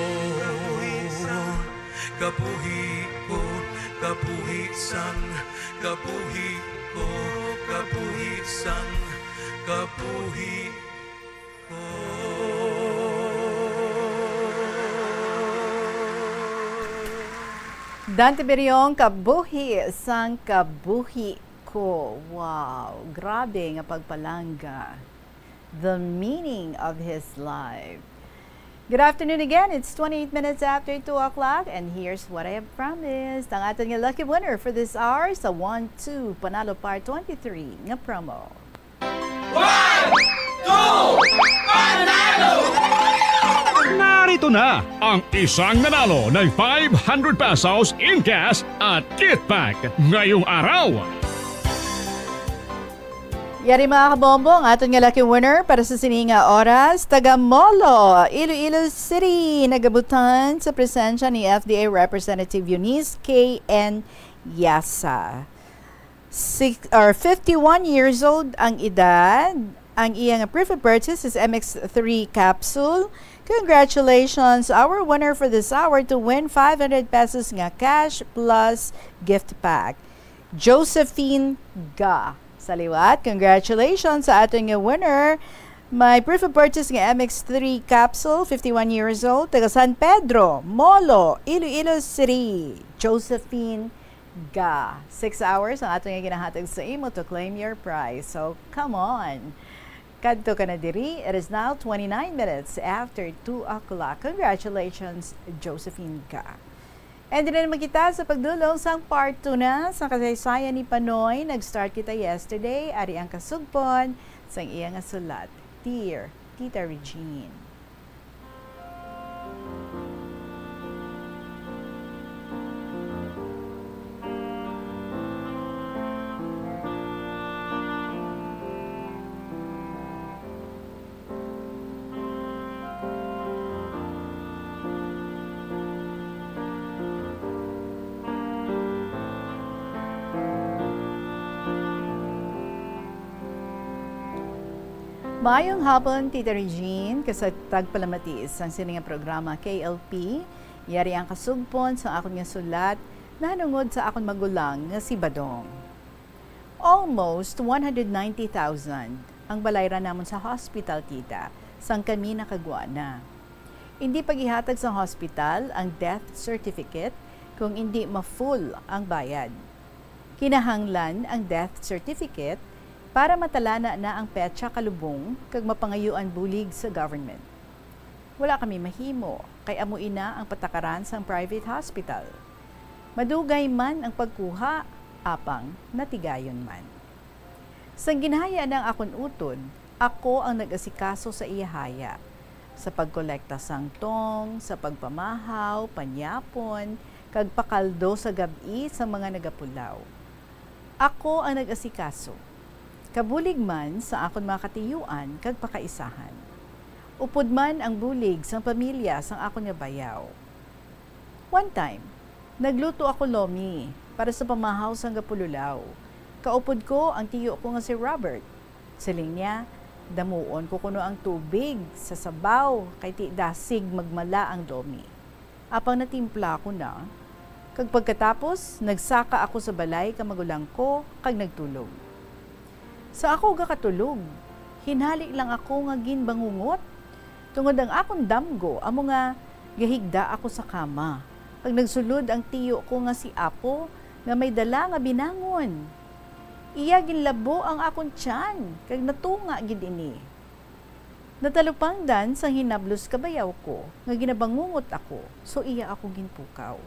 Kabuhi ko, kabuhi sang kabuhi ko, kabuhi sang kabuhi ko. Dante Beriong, kabuhi sang kabuhi ko. Wow, grabe nga pagpalangga. The meaning of his life. Good afternoon again. It's twenty-eight minutes after two o'clock, and here's what I have promised. Ang aton nga lucky winner for this hour sa One Two Panalo Part twenty-three nga promo. One, two, panalo! Ito na ang isang nanalo ng five hundred pesos in cash at gift pack ngayong araw. Yari, mga kabombo, ang aton nga lucky winner para sa sini nga oras, taga Molo, Iloilo City, nagabutan sa presensya ni F D A Representative Eunice K N Yasa. Six, or fifty-one years old ang edad. Ang iya nga proof of purchase is M X three capsule. Congratulations, our winner for this hour to win five hundred pesos nga cash plus gift pack, Josephine Ga. Sa liwat, congratulations sa aton nga winner. May proof of purchase nga M X three capsule, fifty-one years old, taga San Pedro, Molo, Iloilo City, Josephine Ga. Six hours ang ato nga ginahatag sa imo to claim your prize. So, come on. Kadto ka na diri. It is now twenty-nine minutes after two o'clock. Congratulations, Josephine Ga. And diri naman kita sa pagdulong sang part two na sa kasaysayan ni Panoy. Nag-start kita yesterday. Ari ang kasugpon sang iya nga sulat, Dear Tita Regine. Maayong hapon, Tita Regine, kag sa tagpalamati sang sini nga programa, K L P. Yari ang kasugpon sang akon nga sulat nahanungod sa akon magulang nga si Badong. Almost one hundred ninety thousand ang balayran namon sa hospital, tita, sang kami nakagwa na. Indi paghihatag sang hospital ang death certificate kung indi ma-full ang bayad. Kinahanglan ang death certificate para matalana na ang petsa kalubong kag mapangayuan bulig sa government. Wala kami mahimo, kay amo ina ang patakaran sang private hospital. Madugay man ang pagkuha, apang natigayon man. Sang ginhaya na ang akon utod, ako ang nag-asikaso sa iya haya, sa pagkolekta sang tong, sa pagpamahaw, panyapon, kag pakaldo sa gab-i sa mga nagapulaw. Ako ang nag-asikaso, kabulig man sa akon mga katiyuan kag pakaisahan. Upod man ang bulig sang pamilya sang akon nga bayaw. One time, nagluto ako lomi para sa pamahaw sang gapululaw. Kaupod ko ang tiyo ko nga si Robert. Siling niya, damuon ko kuno ang tubig sa sabaw kay ti dasig magmala ang lomi. Apang natimpla ko na, kag pagkatapos, nagsaka ako sa balay ka magulang ko kag nagtulog. Sa ako gakatulog, hinhali lang ako nga ginbangungot, tungod ang akon damgo amo nga gahigda ako sa kama, kag nagsulod ang tiyo ko nga si Apo nga may dala nga binangon. Iya ginlabo ang akon tiyan, kag natunga gid ini. Natalupangdan sang hinablos ka bayaw ko nga ginabangungot ako, so iya ako ginpukaw.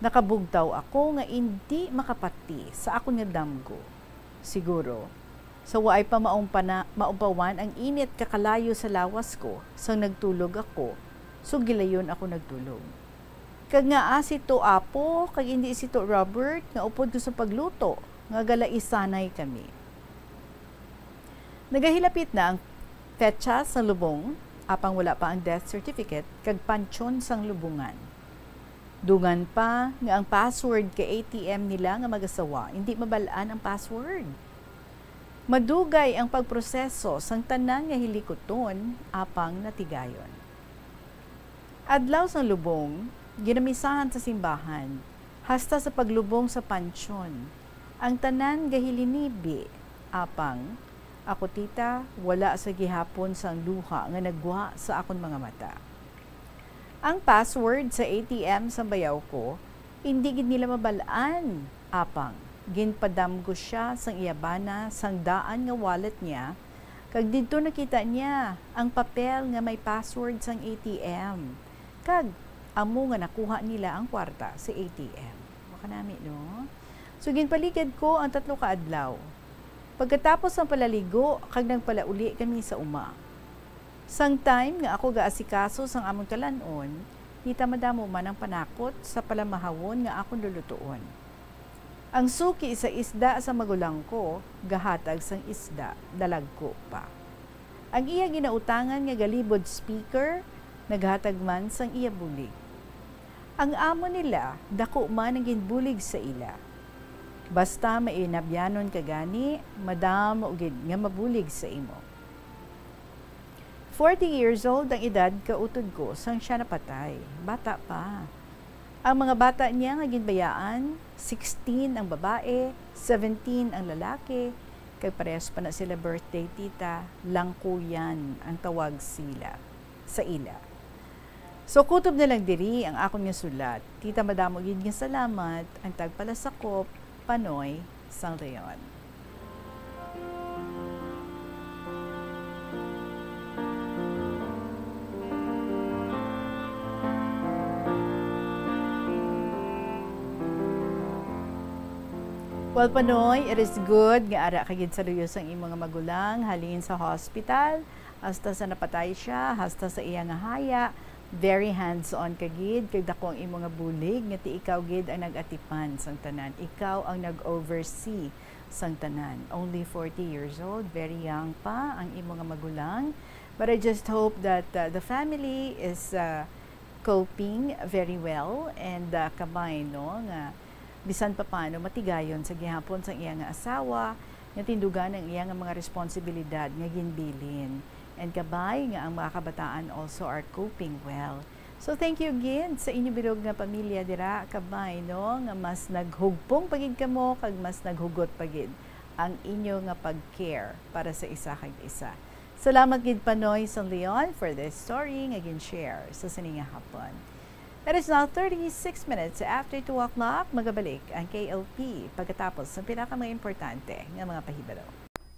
Nakabugtaw ako nga indi makapati sa akon nga damgo. Siguro, sa waay pa maumpana-, maupawan ang init kakalayo sa lawas ko, sang nagtulog ako, so gilayon ako nagtulog. Kag ngaa si to Apo kag indi si to Robert nga upod ko sa pagluto, nga galaisanay kami. Nagahilapit na ang petsa sa lubong, apang wala pa ang death certificate kag pansyon sang lubungan. Dungan pa nga ang password kay A T M nila nga mag-asawa, indi mabal-an ang password. Madugay ang pagproseso sang tanan nga hilikuton, apang natigayon. Adlaw sang lubong, ginamisahan sa simbahan, hasta sa paglubong sa pansyon. Ang tanan gahilinibi, apang ako, tita, wala sa gihapon sang luha nga nagwa sa akon mga mata. Ang password sa A T M sang bayaw ko, indi gid nila mabal-an. Apang, ginpadamgo sia sang iya bana sang daan nga wallet niya, kag didto nakita niya ang papel nga may password sang A T M, kag amo nga nakuha nila ang kwarta sa A T M. Makanami, no? So, ginpaligad ko ang tatlo ka adlaw. Pagkatapos ang palaligo, kag nagpalauli kami sa uma. Sang time nga ako gaasikaso sang amon kalan-on, kita madamo man ang panakot sa palamahawon nga akon lulutuon. Ang suki sa isda sa magulang ko gahatag sang isda, dalagku pa. Ang iya ginautangan nga galibod speaker naghatag man sang iya bulig. Ang amo nila, daku man ang ginbulig sa ila. Basta may inabyanon ka gani, madamo gid nga mabulig sa imo. Forty years old ang edad kautod ko sang siya napatay. Bata pa. Ang mga bata niya nga ginbayaan, sixteen ang babae, seventeen ang lalaki, kag parehas pa na sila birthday tita, langkuyan ang tawag sila, sa ila. So, kutob na lang diri ang akon nga sulat. Tita, madamo gid nga salamat, ang tagpalasakop, Panoy, sang Leon. Well, Panoy, it is good nga ara ka gid sa luyos ang imo nga magulang, halin sa hospital, hasta sa napatay siya, hasta sa iya nga haya, very hands-on ka gid, kag dako ang imo nga bulig, nga ti ikaw gid ang nag-atipan sang tanan, ikaw ang nag-oversee sang tanan. Only forty years old, very young pa ang imo nga magulang. But I just hope that, uh, the family is, uh, coping very well and, uh, kabay, no, nga bisan pa paano matigayon sa gihapon sang iya nga asawa, nga tindugan ang iya nga mga responsibilidad nga ginbilin. And kabay nga ang mga kabataan also are coping well. So, thank you gid sa inyo bilog nga pamilya dira, kabay, no, nga mas naghugpong pa gid kamo kag mas naghugot pa gid ang inyo nga pag-care para sa isa kag isa. Salamat gid, Panoy sang Leon, for this story nga gin-share sa sini nga hapon. It is now thirty-six minutes after two o'clock. Magabalik ang K L P pagkatapos ng pinaka mga importante nga mga pahibalo.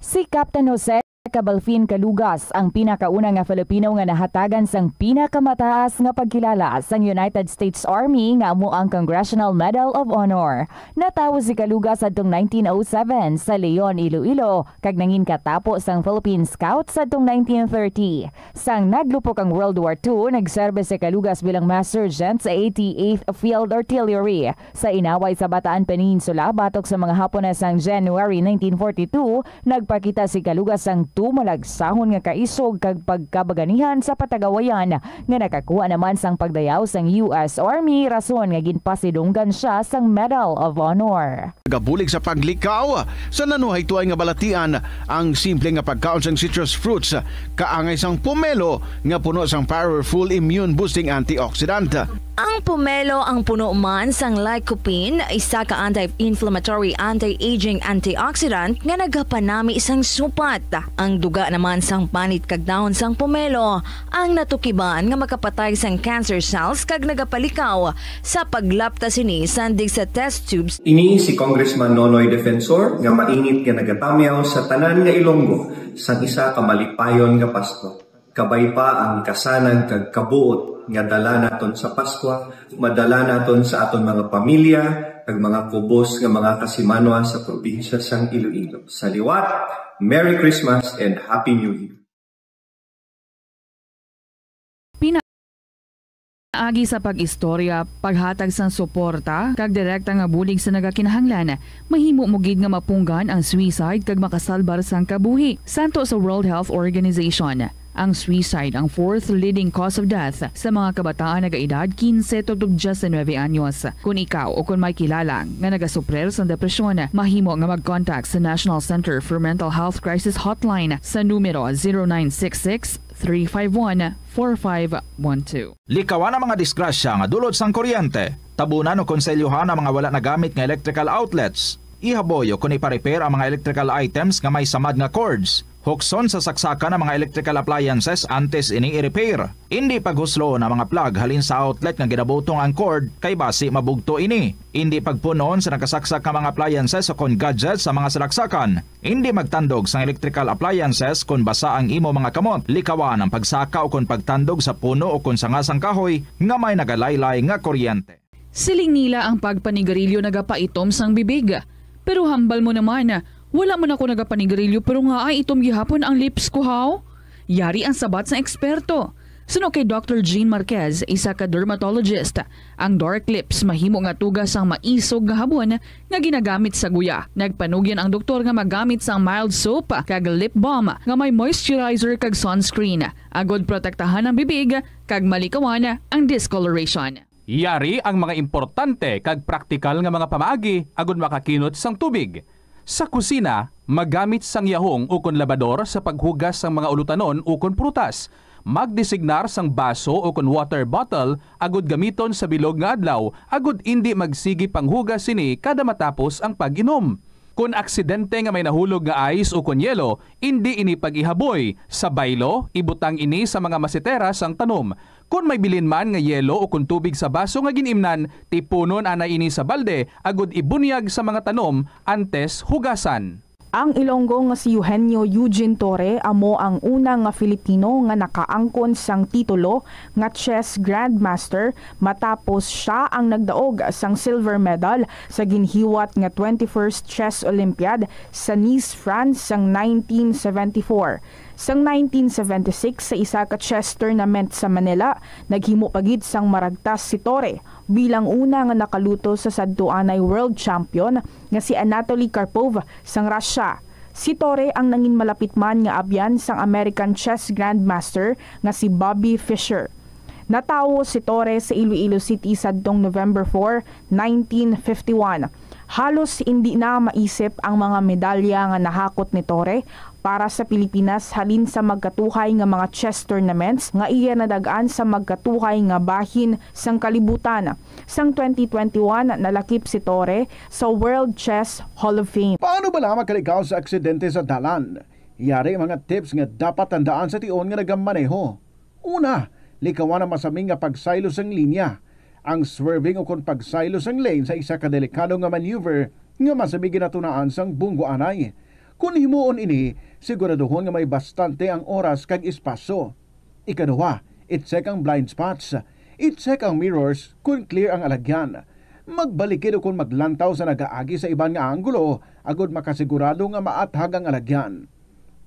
Si Captain Jose Cabalfin Calugas ang pinakauna nga Filipino nga nahatagan sang pinakamataas nga pagkilala sang United States Army, nga amo ang Congressional Medal of Honor. Natawo si Calugas sadtong nineteen oh seven sa Leon, Iloilo, kag nangin katapo sang Philippine Scout sadtong nineteen thirty. Sang naglupok ang World War Two, nagserbe si Calugas bilang Master Sergeant sa eighty-eighth Field Artillery. Sa inaway sa Bataan Peninsula, batok sa mga Hapon sang January nineteen forty-two, nagpakita si Calugas sang tumalagsahon nga kaisog kag pagkabaganihan sa patagawayan nga nakakuha naman sang pagdayaw sang U S Army, rason nga ginpasidunggan sia sang Medal of Honor. Nagabulig sa paglikaw sa nanuhay tuay nga balatian ang simple nga pagkaon sang citrus fruits, kaangay sang pomelo nga puno sang powerful immune boosting antioxidant. Ang pomelo ang puno man sang lycopene, isa ka anti-inflammatory, anti-aging antioxidant nga nagapanami sang supat. Ang duga naman sang panit kag dahon sang pomelo ang natukiban nga makapatay sang cancer cells kag nagapalikaw sa paglapta sini sandig sa test tubes. Ini si Congressman Nonoy Defensor nga mainit nga nagatamyaw sa tanan nga Ilonggo sang isa ka malipayon nga Pasko. Kabay pa ang kasanag kag kabuot nga dala naton sa Paskwa, madala naton sa aton mga pamilya kag mga kubos nga mga kasimanwa sa probinsya sang Iloilo. Sa liwat, Merry Christmas and Happy New Year! Pinaagi sa pag-istorya, paghatag sang suporta, kag direkta nga bulig sa nagakinahanglan, mahimo mo gid nga mapunggan ang suicide kag makasalbar sang kabuhi. Santo sa World Health Organization, ang suicide ang fourth leading cause of death sa mga kabataan nagaedad quince tubtob diecinuebe anyos. Kon ikaw o kon may kilala nga nagasuprir sang depresyon, mahimo nga mag-contact sa National Center for Mental Health Crisis Hotline sa numero zero nine six six, three five one, four five one two. Likawan ang mga disgrasya nga dulot sang kuryente. Tabunan o konselyohan ang mga wala nagamit nga electrical outlets. Ihaboy o kon ipa-repair ang mga electrical items nga may samad nga cords. Hukson sa saksakan ang mga electrical appliances antes ini i-repair. Indi paghusloon ang mga plug halin sa outlet nga ginabutong ang cord, kay basi mabugto ini. Indi pagpun-on sa nakasaksak nga mga appliances o kon gadgets sa mga salaksakan. Indi magtandog sang electrical appliances kon basa ang imo mga kamot. Likawan ang pagsaka o kon pagtandog sa puno o kon sanga sang kahoy nga may nagalaylay nga kuryente. Siling nila ang pagpanigarilyo nagapaitom sang bibig. Pero hambal mo naman, wala man ako nagapanigarilyo pero ngaa itom gihapon ang lips ko, haw? Yari ang sabat sang eksperto. Suno kay Doctor Jean Marquez, isa ka dermatologist, ang dark lips mahimo nga tuga sang maisog nga habon nga ginagamit sa guya. Nagpanugyan ang doktor nga magamit sang mild soap kag lip balm nga may moisturizer kag sunscreen, agud protektahan ang bibig kag malikawan ang discoloration. Yari ang mga importante kag praktikal nga mga pamaagi agud makakinot sang tubig. Sa kusina, magamit sang yahong ukon labador sa paghugas sang mga ulutanon ukon prutas. Magdesignar sang baso ukon water bottle agud gamiton sa bilog nga adlaw agud indi magsigi panghugas sini kada matapos ang pag-inom. Kon aksidente nga may nahulog nga ice ukon yelo, indi ini pag-ihaboy. Sa baylo, ibutang ini sa mga masetera sang tanom. Kon may bilin man nga yelo ukon tubig sa baso nga gin-imnan, tipunon anay ini sa balde agud ibunyag sa mga tanom antes hugasan. Ang Ilonggo nga si Eugenio Eugene Torre amo ang una nga Filipino nga nakaangkon sang titulo nga chess grandmaster, matapos sia ang nagdaog sang silver medal sa ginhiwat nga twenty-first Chess Olympiad sa Nice, France sang nineteen seventy-four. Sang nineteen seventy-six, sa isa ka chess tournament sa Manila, naghimo pa gid sang maragtas si Torre bilang una nga nakaluto sa sadtuanay world champion nga si Anatoly Karpov sang Russia. Si Torre ang nangin malapit man nga abyan sang American chess grandmaster nga si Bobby Fischer. Natawo si Torre sa Iloilo City sadtong November four, nineteen fifty-one. Halos indi na maisip ang mga medalya nga nahakot ni Torre para sa Pilipinas halin sa magkatuhay nga mga chess tournaments nga iya nadag-an sa magkatuhay nga bahin sang kalibutan. Sang twenty twenty-one, nalakip si Torre sa World Chess Hall of Fame. Paano bala makalikaw sa aksidente sa dalan? Yari mga tips nga dapat tandaan sa tion nga nagamaneho. Una, likawan ang masami nga pagsaylo sang linya. Ang swerving ukon pagsaylo sang lane sa isa ka delikado nga maneuver nga masami ginatunaan sang bunggo anay. Kon himuon ini, siguraduhon nga may bastante ang oras kag espasyo. Ikaduha, i-check ang blind spots. I-check ang mirrors kon clear ang alagyan. Magbalikid ukon maglantaw sa nagaagi sa iban nga anggulo agud makasigurado nga maathag ang alagyan.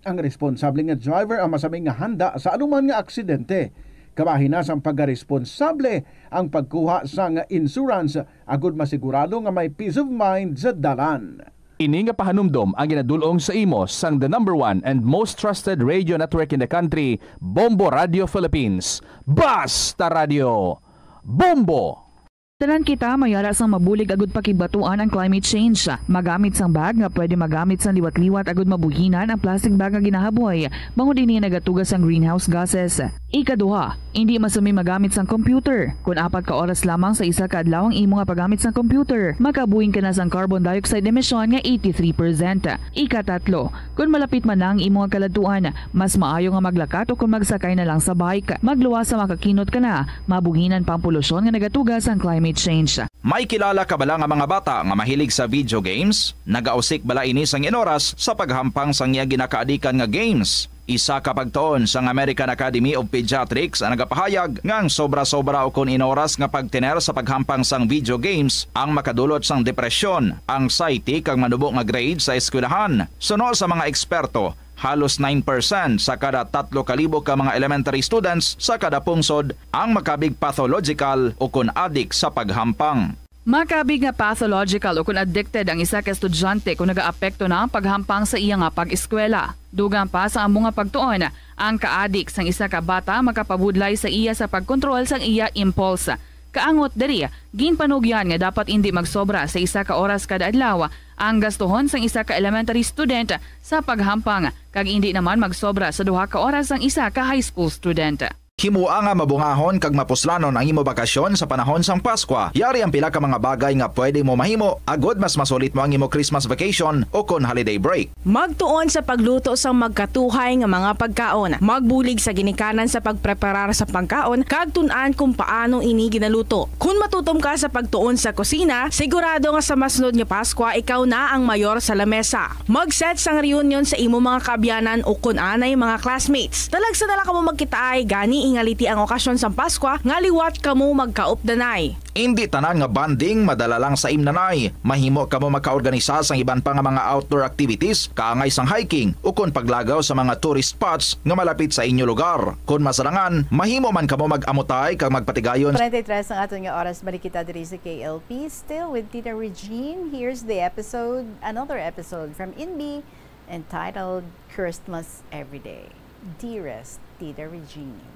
Ang responsable nga driver ang masami nga handa sa anuman nga aksidente. Kabahin na sang pagkaresponsable ang pagkuha sang insurance agud masigurado nga may peace of mind sa dalan. Ini nga pahanumdom ang ginadul-ong sa imo sang the number one and most trusted radio network in the country, Bombo Radio Philippines. Basta Radio Bombo! Tanan kita may ara sang mabulig agud pakigbatuan ang climate change. Magamit sang bag nga pwede magamit sang liwat-liwat agud mabuhinan ang plastic bag nga ginahaboy, bangod ini nagatuga sang greenhouse gases. Ikaduha, indi masumi magamit sang computer. Kon apat ka oras lamang sa isa ka adlaw ang imo nga paggamit sang computer, makabuhin ka na sang carbon dioxide emission nga eighty-three percent. Ikatatlo, kon malapit man na ang imo nga kaladtuan, mas maayo nga maglakat o kon magsakay na lang sa bike. Magluwas sa makakinot ka na, mabuhinan pa ang polusyon nga nagatuga sang climate change. May kilala ka bala nga mga bata nga mahilig sa video games? Nagausik bala ini sang inoras sa paghampang sang iya ginakaadikan nga games? Isa ka pagtuon sang American Academy of Pediatrics ang nagapahayag nga ang sobra-sobra ukon inoras nga pagtener sa paghampang sang video games ang makadulot sang depresyon, anxiety, kag manubo nga grade sa eskwelahan. Suno sa mga eksperto, halos nine percent sa kada tatlo ka libo ka mga elementary students sa kada pungsod ang makabig pathological ukon adik sa paghampang. Makabig nga pathological ukon addicted ang isa ka estudyante kon nagaapekto na ang paghampang sa iya nga pag-eskwela. Dugang pa sa amo nga pagtuon, ang kaadik sang isa ka bata makapabudlay sa iya sa pagkontrol sang iya impulse. Kaangot diri, ginpanugyan nga dapat indi magsobra sa isa ka oras kada adlaw ang gastuhon sang isa ka elementary student sa paghampang, kag indi naman magsobra sa duha ka oras ang isa ka high school student. Himoa nga mabungahon kag mapuslanon ang imo bakasyon sa panahon sang Paskwa. Yari ang pila ka mga bagay nga pwede mo mahimo agod mas masulit mo ang imo Christmas vacation o kon holiday break. Magtuon sa pagluto sang magkatuhay nga mga pagkaon. Magbulig sa ginikanan sa pagpreparar sa pagkaon kag tun-an kon paano ini ginaluto. Kon matutom ka sa pagtuon sa kusina, sigurado nga sa masunod nga Paskwa ikaw na ang mayor sa lamesa. Mag-set sang reunion sa imo mga kaabyanan o kon anay mga classmates. Talagsa na lang kamo magkitaay gani Ingaliti ang okasyon sang Paskwa nga liwat kamo magkaupdanay. Indi tanan nga bonding madala lang sa imnanay. Mahimo kamo makaorganisa sang iban pa nga mga outdoor activities, kaangay sang hiking, ukon paglagaw sa mga tourist spots nga malapit sa inyo lugar. Kon masarangan, mahimo man kamo mag-amutay kag magpatigayon. Treinta y tres ang aton nga oras. Balik kita diri sa K L P, still with Tita Regine. Here's the episode, another episode from Inbi, entitled Christmas Every Day. Dearest Tita Regine.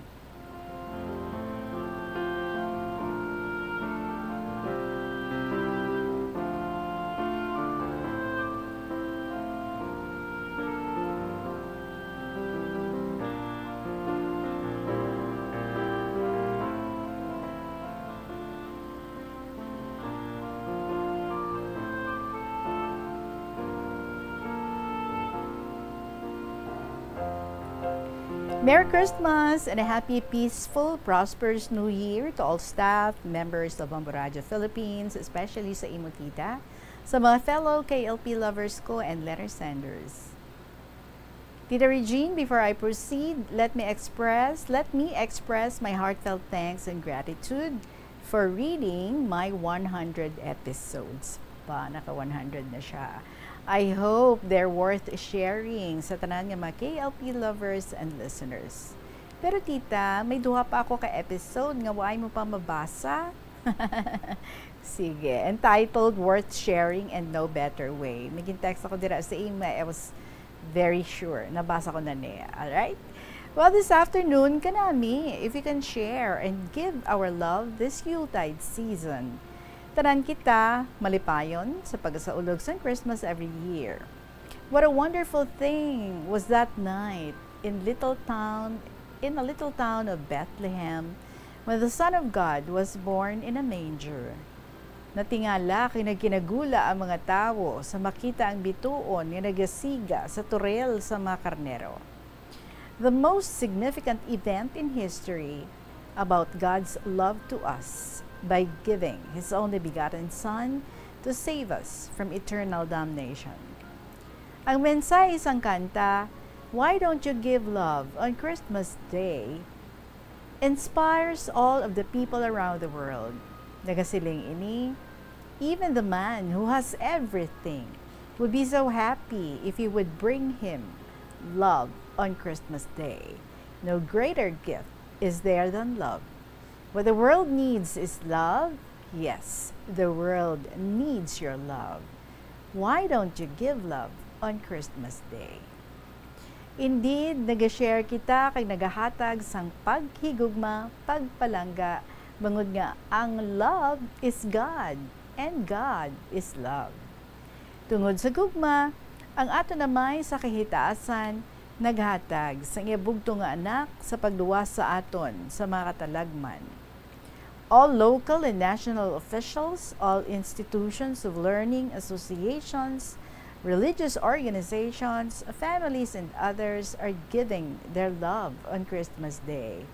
Merry Christmas and a happy, peaceful, prosperous New Year to all staff, members of Bombo Radio Philippines, especially sa imo tita, sa mga fellow K L P lovers ko and letter senders. Tita Regine, before I proceed, let me express, let me express my heartfelt thanks and gratitude for reading my one hundred episodes. Ba, naka one hundred na siya. I hope they're worth sharing sa tanan nga mga K L P lovers and listeners. Pero tita, may duha pa ako ka episode nga waay mo pa mabasa. Sige, entitled Worth Sharing and No Better Way. May gin-text ako dira sa imo, I was very sure. Nabasa ko na niya. Alright? Well, this afternoon, kanami, if you can share and give our love this Yuletide season. Tanan kita malipayon sa pagasaulog sang Christmas every year. What a wonderful thing was that night in little town, in a little town of Bethlehem, when the Son of God was born in a manger. Natingala kag nagkinagula ang mga tawo sa makita ang bituon nga nagasiga sa turel sa mga karnero. The most significant event in history about God's love to us by giving His only begotten Son to save us from eternal damnation. Ang mensahe sang kanta, "Why Don't You Give Love on Christmas Day?" inspires all of the people around the world. Nagasiling ini, "Even the man who has everything would be so happy if you would bring him love on Christmas Day. No greater gift is there than love. What the world needs is love. Yes, the world needs your love. Why don't you give love on Christmas Day?" Indeed, nag-share kita kag nagahatag sang paghigugma, pagpalangga, bangod nga ang love is God, and God is love. Tungod sa gugma, ang aton Amay sa kahitaasan naghatag sang iya bugtong nga Anak sa pagluwas sa aton sa mga katalagman. All local and national officials, all institutions of learning, associations, religious organizations, families, and others are giving their love on Christmas Day.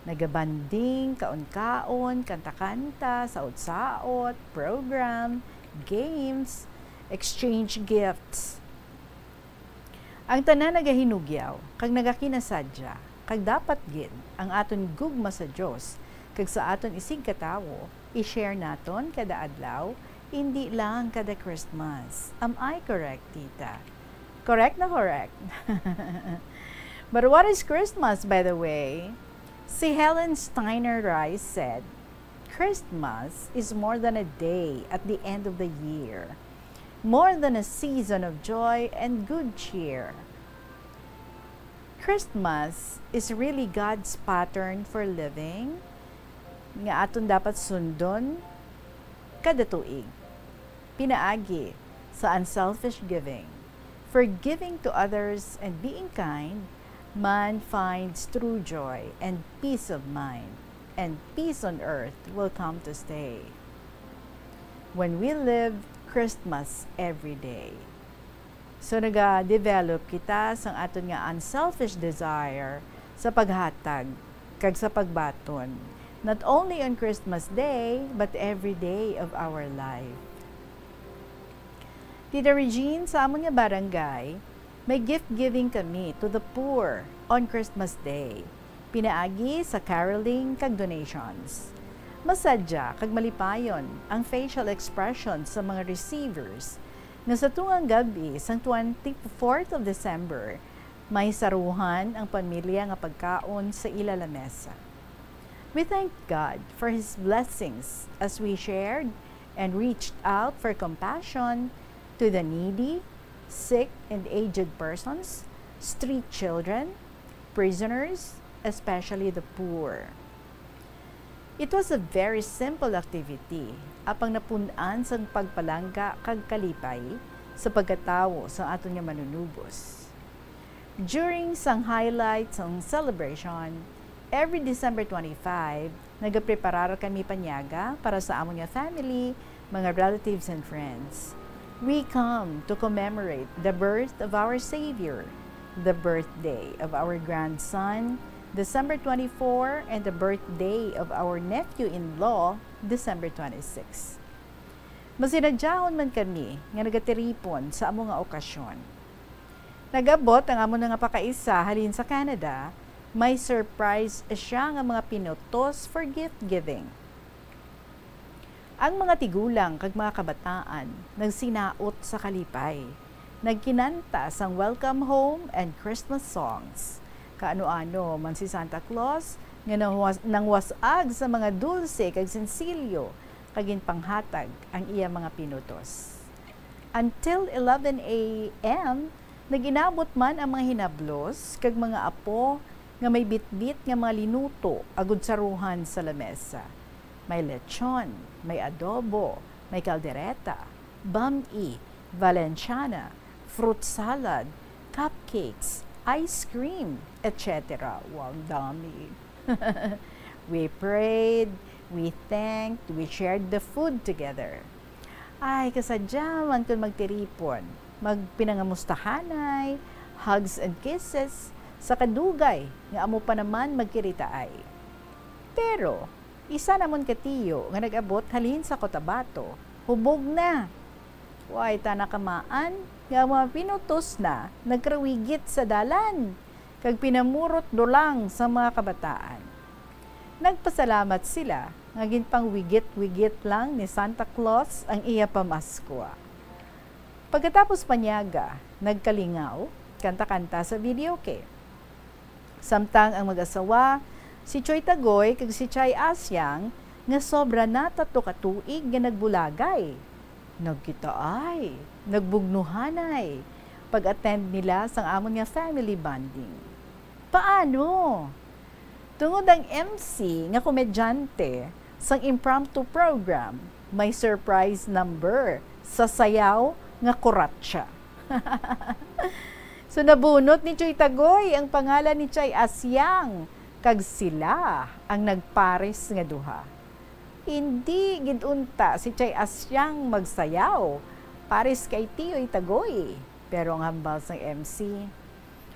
Nagabanding, kaon-kaon, kanta-kanta, saot-saot, program, games, exchange gifts. Ang tanan nagahinugyaw kag nagakinasadya, kag dapat gid ang aton gugma sa Dios kag sa aton isigkatawo i-share naton kada adlaw, indi lang kada Christmas. Am I correct, tita? Correct na correct. But what is Christmas, by the way? Si Helen Steiner Rice said, "Christmas is more than a day at the end of the year, more than a season of joy and good cheer." Christmas is really God's pattern for living nga aton dapat sundon kada tuig. Pinaagi sa unselfish giving, for giving to others and being kind, man finds true joy and peace of mind, and peace on earth will come to stay when we live Christmas every day. So, naga-develop kita sang aton nga unselfish desire sa paghatag kag sa pagbaton, not only on Christmas Day, but every day of our life. Tita Regine, sa amon nga barangay, may gift giving kami to the poor on Christmas Day. pinaagi sa caroling kag donations. Masadya kag malipayon ang facial expression sa mga receivers nga sa tungang gab-i sang twenty-fourth of December, may saruhan ang pamilya nga pagkaon sa ila lamesa. We thank God for His blessings as we shared and reached out for compassion to the needy, sick and aged persons, street children, prisoners, especially the poor. It was a very simple activity, apang napun-an sang pagpalangga kag kalipay sa pagkatawo sang aton nga Manunubos. During sang highlight sang celebration, every December twenty-five, nagapreparar kami panyaga para sa amon nga family, mga relatives and friends. We come to commemorate the birth of our Savior, the birthday of our grandson, December twenty-four, and the birthday of our nephew-in-law, December twenty-six. Masinadyahon man kami nga nagatiripon sa amo nga okasyon. Nag-abot ang amo na nga pakaisa halin sa Canada, may surprise siya nga mga pinutos for gift giving. Ang mga tigulang kag mga kabataan nagsinaot sa kalipay, nagkinanta sang welcome home and Christmas songs. Kaano-ano man si Santa Claus nga nawas-, nangwas-ag sa mga dulse kag sensilyo kag ginpanghatag ang iya mga pinutos. Until eleven a m, nag-inabot man ang mga hinablos kag mga apo nga may bitbit nga mga linuto agud saruhan sa lamesa. May lechon, may adobo, may kaldereta, bam-i, valenciana, fruit salad, cupcakes, ice cream, et cetera. Wow, ang dami. We prayed, we thanked, we shared the food together. Ay, kasadya man kun magtiripon, magpinangamustahanay, hugs and kisses, sa kadugay nga amo pa naman magkiritaay. Pero, isa namon ka tiyo nga nag-abot halin sa Cotabato, hubog na. Way ta nakamaan nga mga pinutos na nagkrawigit sa dalan kag pinamurot dulang sa mga kabataan. Nagpasalamat sila nga ginpangwigit-wigit lang ni Santa Claus ang iya pamaskwa. Pagkatapos panyaga, nagkalingaw, kanta-kanta sa videoke. Samtang ang mag-asawa, si Choy Tagoy kag si Chay Asiang, nga sobra na tatlo ka tuig nga nagbulagay, nagkitaay, nagbugnuhanay, pag-attend nila sang amon nga family bonding. Paano? Tungod ang M C nga komedyante sang impromptu program, may surprise number sa sayaw nga kuratsa. So, nabunot ni Choy Tagoy ang pangalan ni Chay Asiang, kag sila ang nagpares nga duha. Indi gid unta si Chay Asiang magsayaw, pares kay Tiyoy Tagoy. Pero ang hambal sang M C,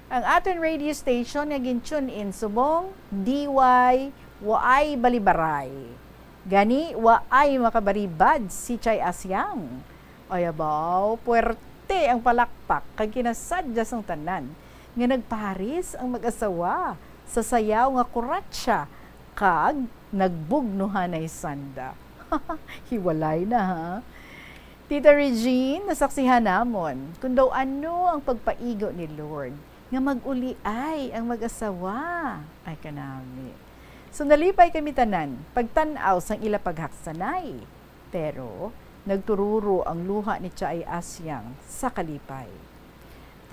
ang aton radio station nga gin-tune in subong, D Y, waay balibaray. Gani, waay makabaribad si Chay Asiang. Ay, abaw, puwerte ang palakpak kag kinasadya sang tanan nga nagpares ang mag-asawa sa sayaw nga kuratsa kag nagbugnuhanay sanda. Hiwalay na, ha? Tita Regine, nasaksihan namon kun daw ano ang pagpaigo ni Lord nga mag-uliay ang mag-asawa. Ay, kanami. So, nalipay kami tanan pagtan-aw sang ila paghaksanay. Pero nagtururo ang luha ni Chay Asiang sa kalipay.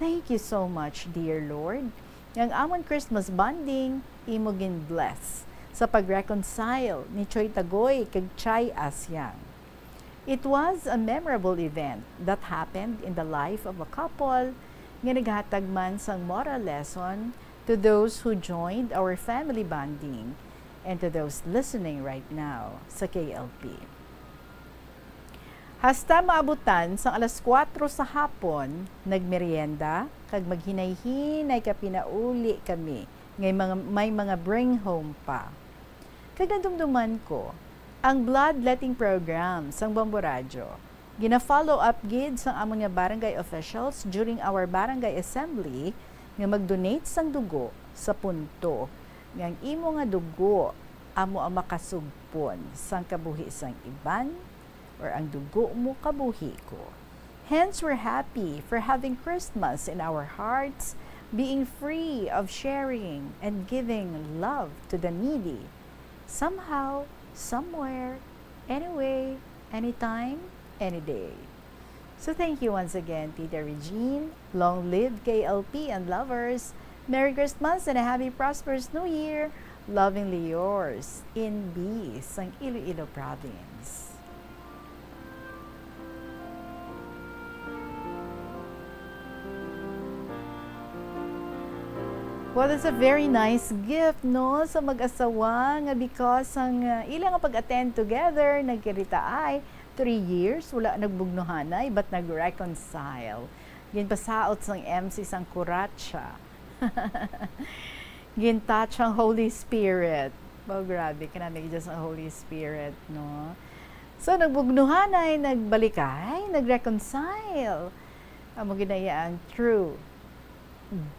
Thank you so much, dear Lord, nga ang amon Christmas bonding imo gin-bless sa pag-reconcile ni Choy Tagoy kag Chay Asiang. It was a memorable event that happened in the life of a couple nga naghatag man sang moral lesson to those who joined our family bonding and to those listening right now sa K L P. Hasta maabutan sang alas kuwatro sa hapon, nagmerienda kag maghinay-hinay ka pinauli kami nga mga, may mga bring home pa. Kag nadumduman ko ang bloodletting program sang Bombo Radyo. Gina-follow up gid sang amon nga barangay officials during our barangay assembly nga mag-donate sang dugo sa punto nga ang imo nga dugo amo ang makasugpon sang kabuhi sang iban, or ang dugo mo kabuhi ko. Hence, we're happy for having Christmas in our hearts, being free of sharing and giving love to the needy. Somehow, somewhere, anyway, anytime, any day. So thank you once again, Tita Regine. Long live K L P and lovers. Merry Christmas and a happy prosperous New Year. Lovingly yours, Inbi, sang Iloilo Province. Well, that's a very nice gift, no, sa mag-asawa nga because ang, uh, ila nga pag-attend together, nagkirita ay three years, wala nagbugnuhanay, but nag-reconcile. Ginpasaot sang M C sang kuratsa. Gintouch ang Holy Spirit. Oh, grabe, kanami gid sang Holy Spirit, no? So, nagbugnuhanay, nagbalikay, nag-reconcile. Amo gid na iya ang true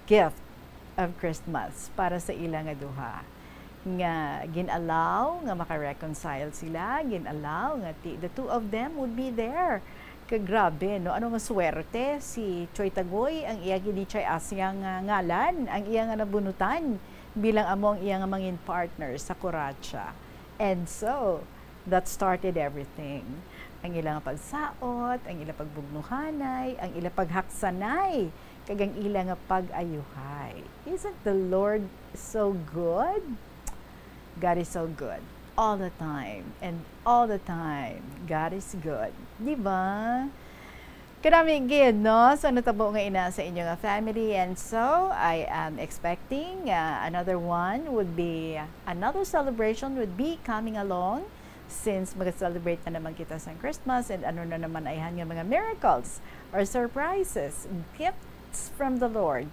gift of Christmas para sa ila nga duha, nga gin-allow nga maka-reconcile sila, gin-allow nga ti-, the two of them would be there. Ka grabe, no? Ano nga swerte si Choy Tagoy, ang iya gid ni Chay Asia nga ngalan, ang iya nga nabunutan bilang amo ang iya nga mangin partner sa kuratsa. And so, that started everything. Ang ila nga pagsaot, ang ila pagbugnuhanay, ang ila paghaksanay, kag ang ila nga pag-ayuhay. Isn't the Lord so good? God is so good. All the time. And all the time, God is good. Di ba? Kanami gid, no? So, natabo nga ina sa inyo nga family. And so, I am expecting, uh, another one would be, another celebration would be coming along since mag-celebrate na naman kita sa Christmas. And ano na naman ayhan nga mga miracles or surprises, gifts from the Lord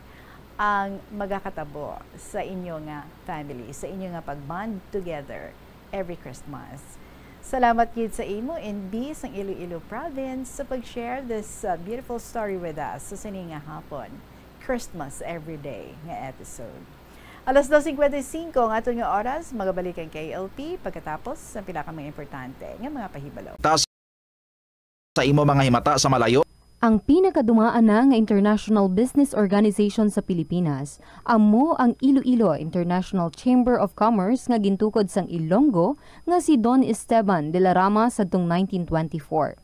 ang magakatabo sa inyo nga family, sa inyo nga pag-bond together every Christmas. Salamat gid sa imo, Inbi, sang Iloilo Province, sa pag-share this, uh, beautiful story with us sa sini nga hapon, Christmas Every Day nga episode. Alas dos cincuenta y cinco ang aton nga oras, magabalik ang K L P pagkatapos sa pila ka mga importante nga mga pahibalo. Taas sa imo mga himata sa malayo. Ang pinakadumaan na nga international business organization sa Pilipinas amo ang Iloilo International Chamber of Commerce nga gintukod sang Ilonggo nga si Don Esteban de la Rama sadtong nineteen twenty-four.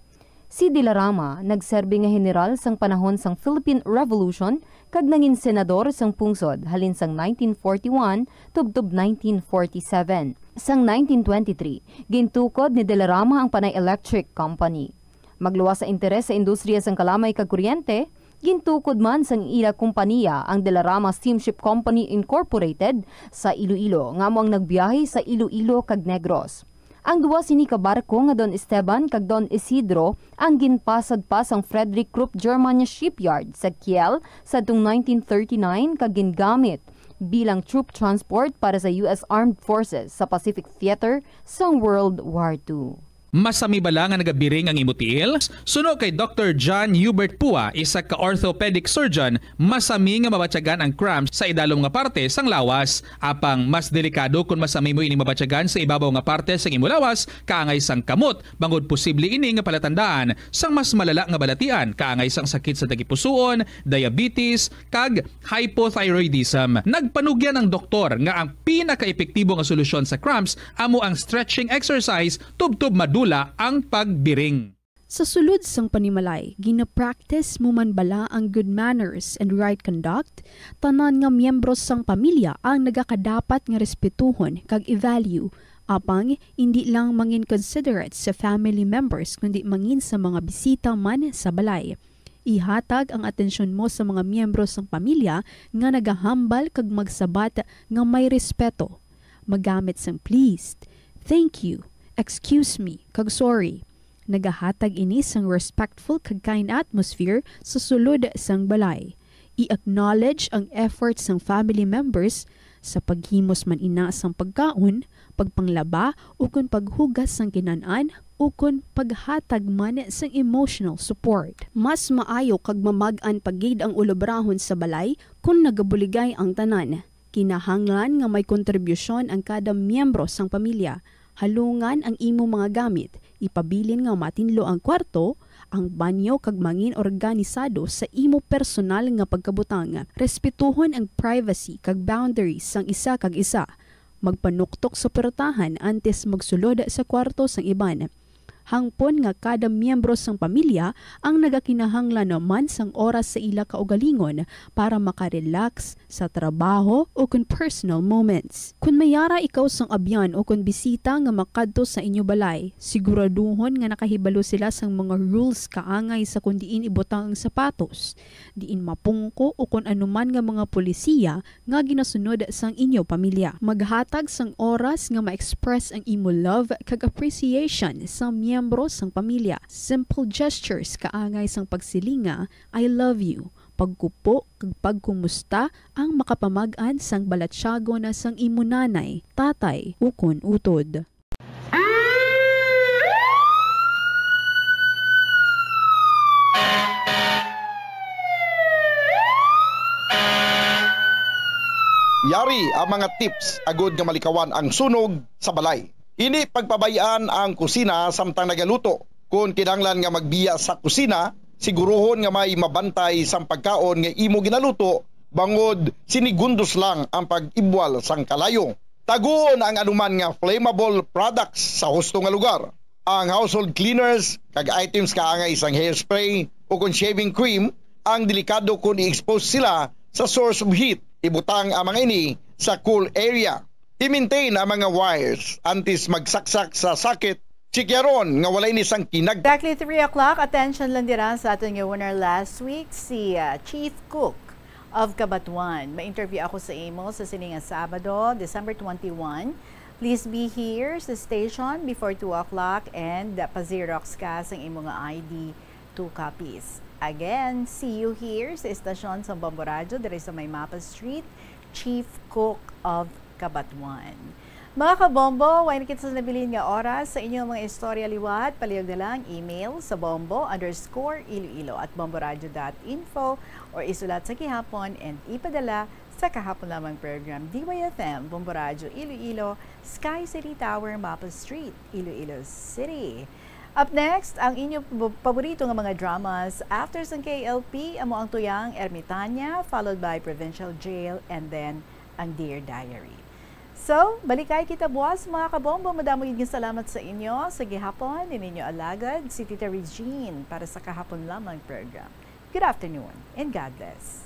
Si De la Rama nagserbi nga heneral sang panahon sang Philippine Revolution kag nangin senador sang pungsod halin sang nineteen forty-one tubtob nineteen forty-seven. Sang nineteen twenty-three, gintukod ni De la Rama ang Panay Electric Company. Magluwas sa interes sa industriya sang kalamay kag kuryente, gintukod man sang ila kompaniya ang De la Rama Steamship Company Incorporated sa Iloilo, nga amo ang nagbiyahe sa Iloilo kag Negros. Ang duwa sini ka barko nga Don Esteban kag Don Isidro ang ginpasad pa sang Frederick Krupp German Shipyard sa Kiel sadtong nineteen thirty-nine kag gingamit bilang troop transport para sa U S Armed Forces sa Pacific Theater sang World War Two. Masami bala nga nagabiring ang imo tiil? Suno kay Doktor John Hubert Pua, isa ka orthopedic surgeon, masami nga mabatyagan ang cramps sa idalom nga parte sang lawas. Apang mas delikado kon masami mo ini mabatyagan sa ibabaw nga parte sang imo lawas, kaangay sang kamot, bangod posible ini nga palatandaan sang mas malala nga balatian, kaangay sang sakit sa tagipusoon, diabetes, kag hypothyroidism. Nagpanugyan ang doktor nga ang pinakaepektibo nga solusyon sa cramps amo ang stretching exercise tubtob madula ang pagbiring. Sa sulod sang panimalay, gina-practice mo man bala ang good manners and right conduct? Tanan nga miyembro sang pamilya ang nagakadapat nga respetuhon kag i-value. Apang, indi lang mangin considerate sa family members, kundi mangin sa mga bisita man sa balay. Ihatag ang atensyon mo sa mga miyembro sang pamilya nga nagahambal kag magsabat nga may respeto. Magamit sang please, thank you, excuse me, kag sorry. Nagahatag ini sang respectful kag kind atmosphere sa sulod sang balay. I-acknowledge ang effort sang family members sa paghimos man ina sang pagkaon, pagpanglaba, ukon paghugas sang kinan-an, ukon paghatag man sang emotional support. Mas maayo kag mamag-an pa gid ang ulobrahon sa balay kon nagabuligay ang tanan. Kinahanglan nga may kontribusyon ang kada miyembro sang pamilya. Halungan ang imo mga gamit, ipabilin nga matinlo ang kwarto, ang banyo kag mangin organisado sa imo personal nga pagkabutang. Respetuhon ang privacy kag boundaries sang isa kag isa. Magpanuktok sa puwertahan antes magsulod sa kwarto sang iban. Hangpon nga kada miyembro sang pamilya ang nagakinahanglan man sang oras sa ila kaugalingon para makarelax sa trabaho o kon personal moments. Kon may ara ikaw sang abyan o kon bisita nga makadto sa inyo balay, siguraduhon nga nakahibalo sila sang mga rules kaangay sa kon diin ibutang ang sapatos, diin mapungko o kon anuman nga mga polisiya nga ginasunod sang inyo pamilya. Maghatag sang oras nga ma-express ang imo love kag appreciation sa miyembro sang pamilya. Simple gestures kaangay sang pagsiling nga, "I love you," pagkupo kag pagkumusta ang makapamag-an sang balatyagon sang imo nanay, tatay, ukon utod. Yari ang mga tips agud nga malikawan ang sunog sa balay. Hindi pagpabay-an ang kusina samtang nagaluto. Kon kinahanglan nga magbiya sa kusina, siguruhon nga may mabantay sang pagkaon nga imo ginaluto, bangod sinigundos lang ang pag-ibwal sang kalayo. Taguon ang anuman nga flammable products sa husto nga lugar. Ang household cleaners kag items kaangay sang hairspray o kon shaving cream ang delikado kon i-expose sila sa source of heat. Ibutang ang mga ini sa cool area. I-maintain ang mga wires antes magsaksak sa socket. Chikyaron nga wala ini sang kinag- Exactly three o'clock. Attention lang dira sa aton nga winner last week, si, ah, Chief Cook of Cabatuan. Ma-interview ako sa imo sa sini nga Sabado, December twenty-one. Please be here sa station before two o'clock and pa-xerox ka sang imo nga I D, two copies. Again, see you here sa estasyon sa Bombo Radyo diri sa may Mapa Street, Chief Cook of Cabatuan. Mga kabombo, way na kita sa nabilin nga oras sa inyong mga istorya liwat. Palihog na lang email sa bombo underscore iloilo at bomboradio dot info or isulat sa gihapon and ipadala sa Kahapon Lamang Program, D Y F M, Bombo Radyo Iloilo, Sky City Tower, Mapa Street, Iloilo City. Up next, ang inyo pab-, paborito nga mga dramas, after sang K L P, amo ang Tuyang Ermitaña, followed by Provincial Jail, and then ang Dear Diary. So, balikay kita buwas, mga kabombo. Madamo gid nga salamat sa inyo. Sa gihapon, ini inyo alagad, si Tita Regine, para sa Kahapon Lamang Program. Good afternoon and God bless.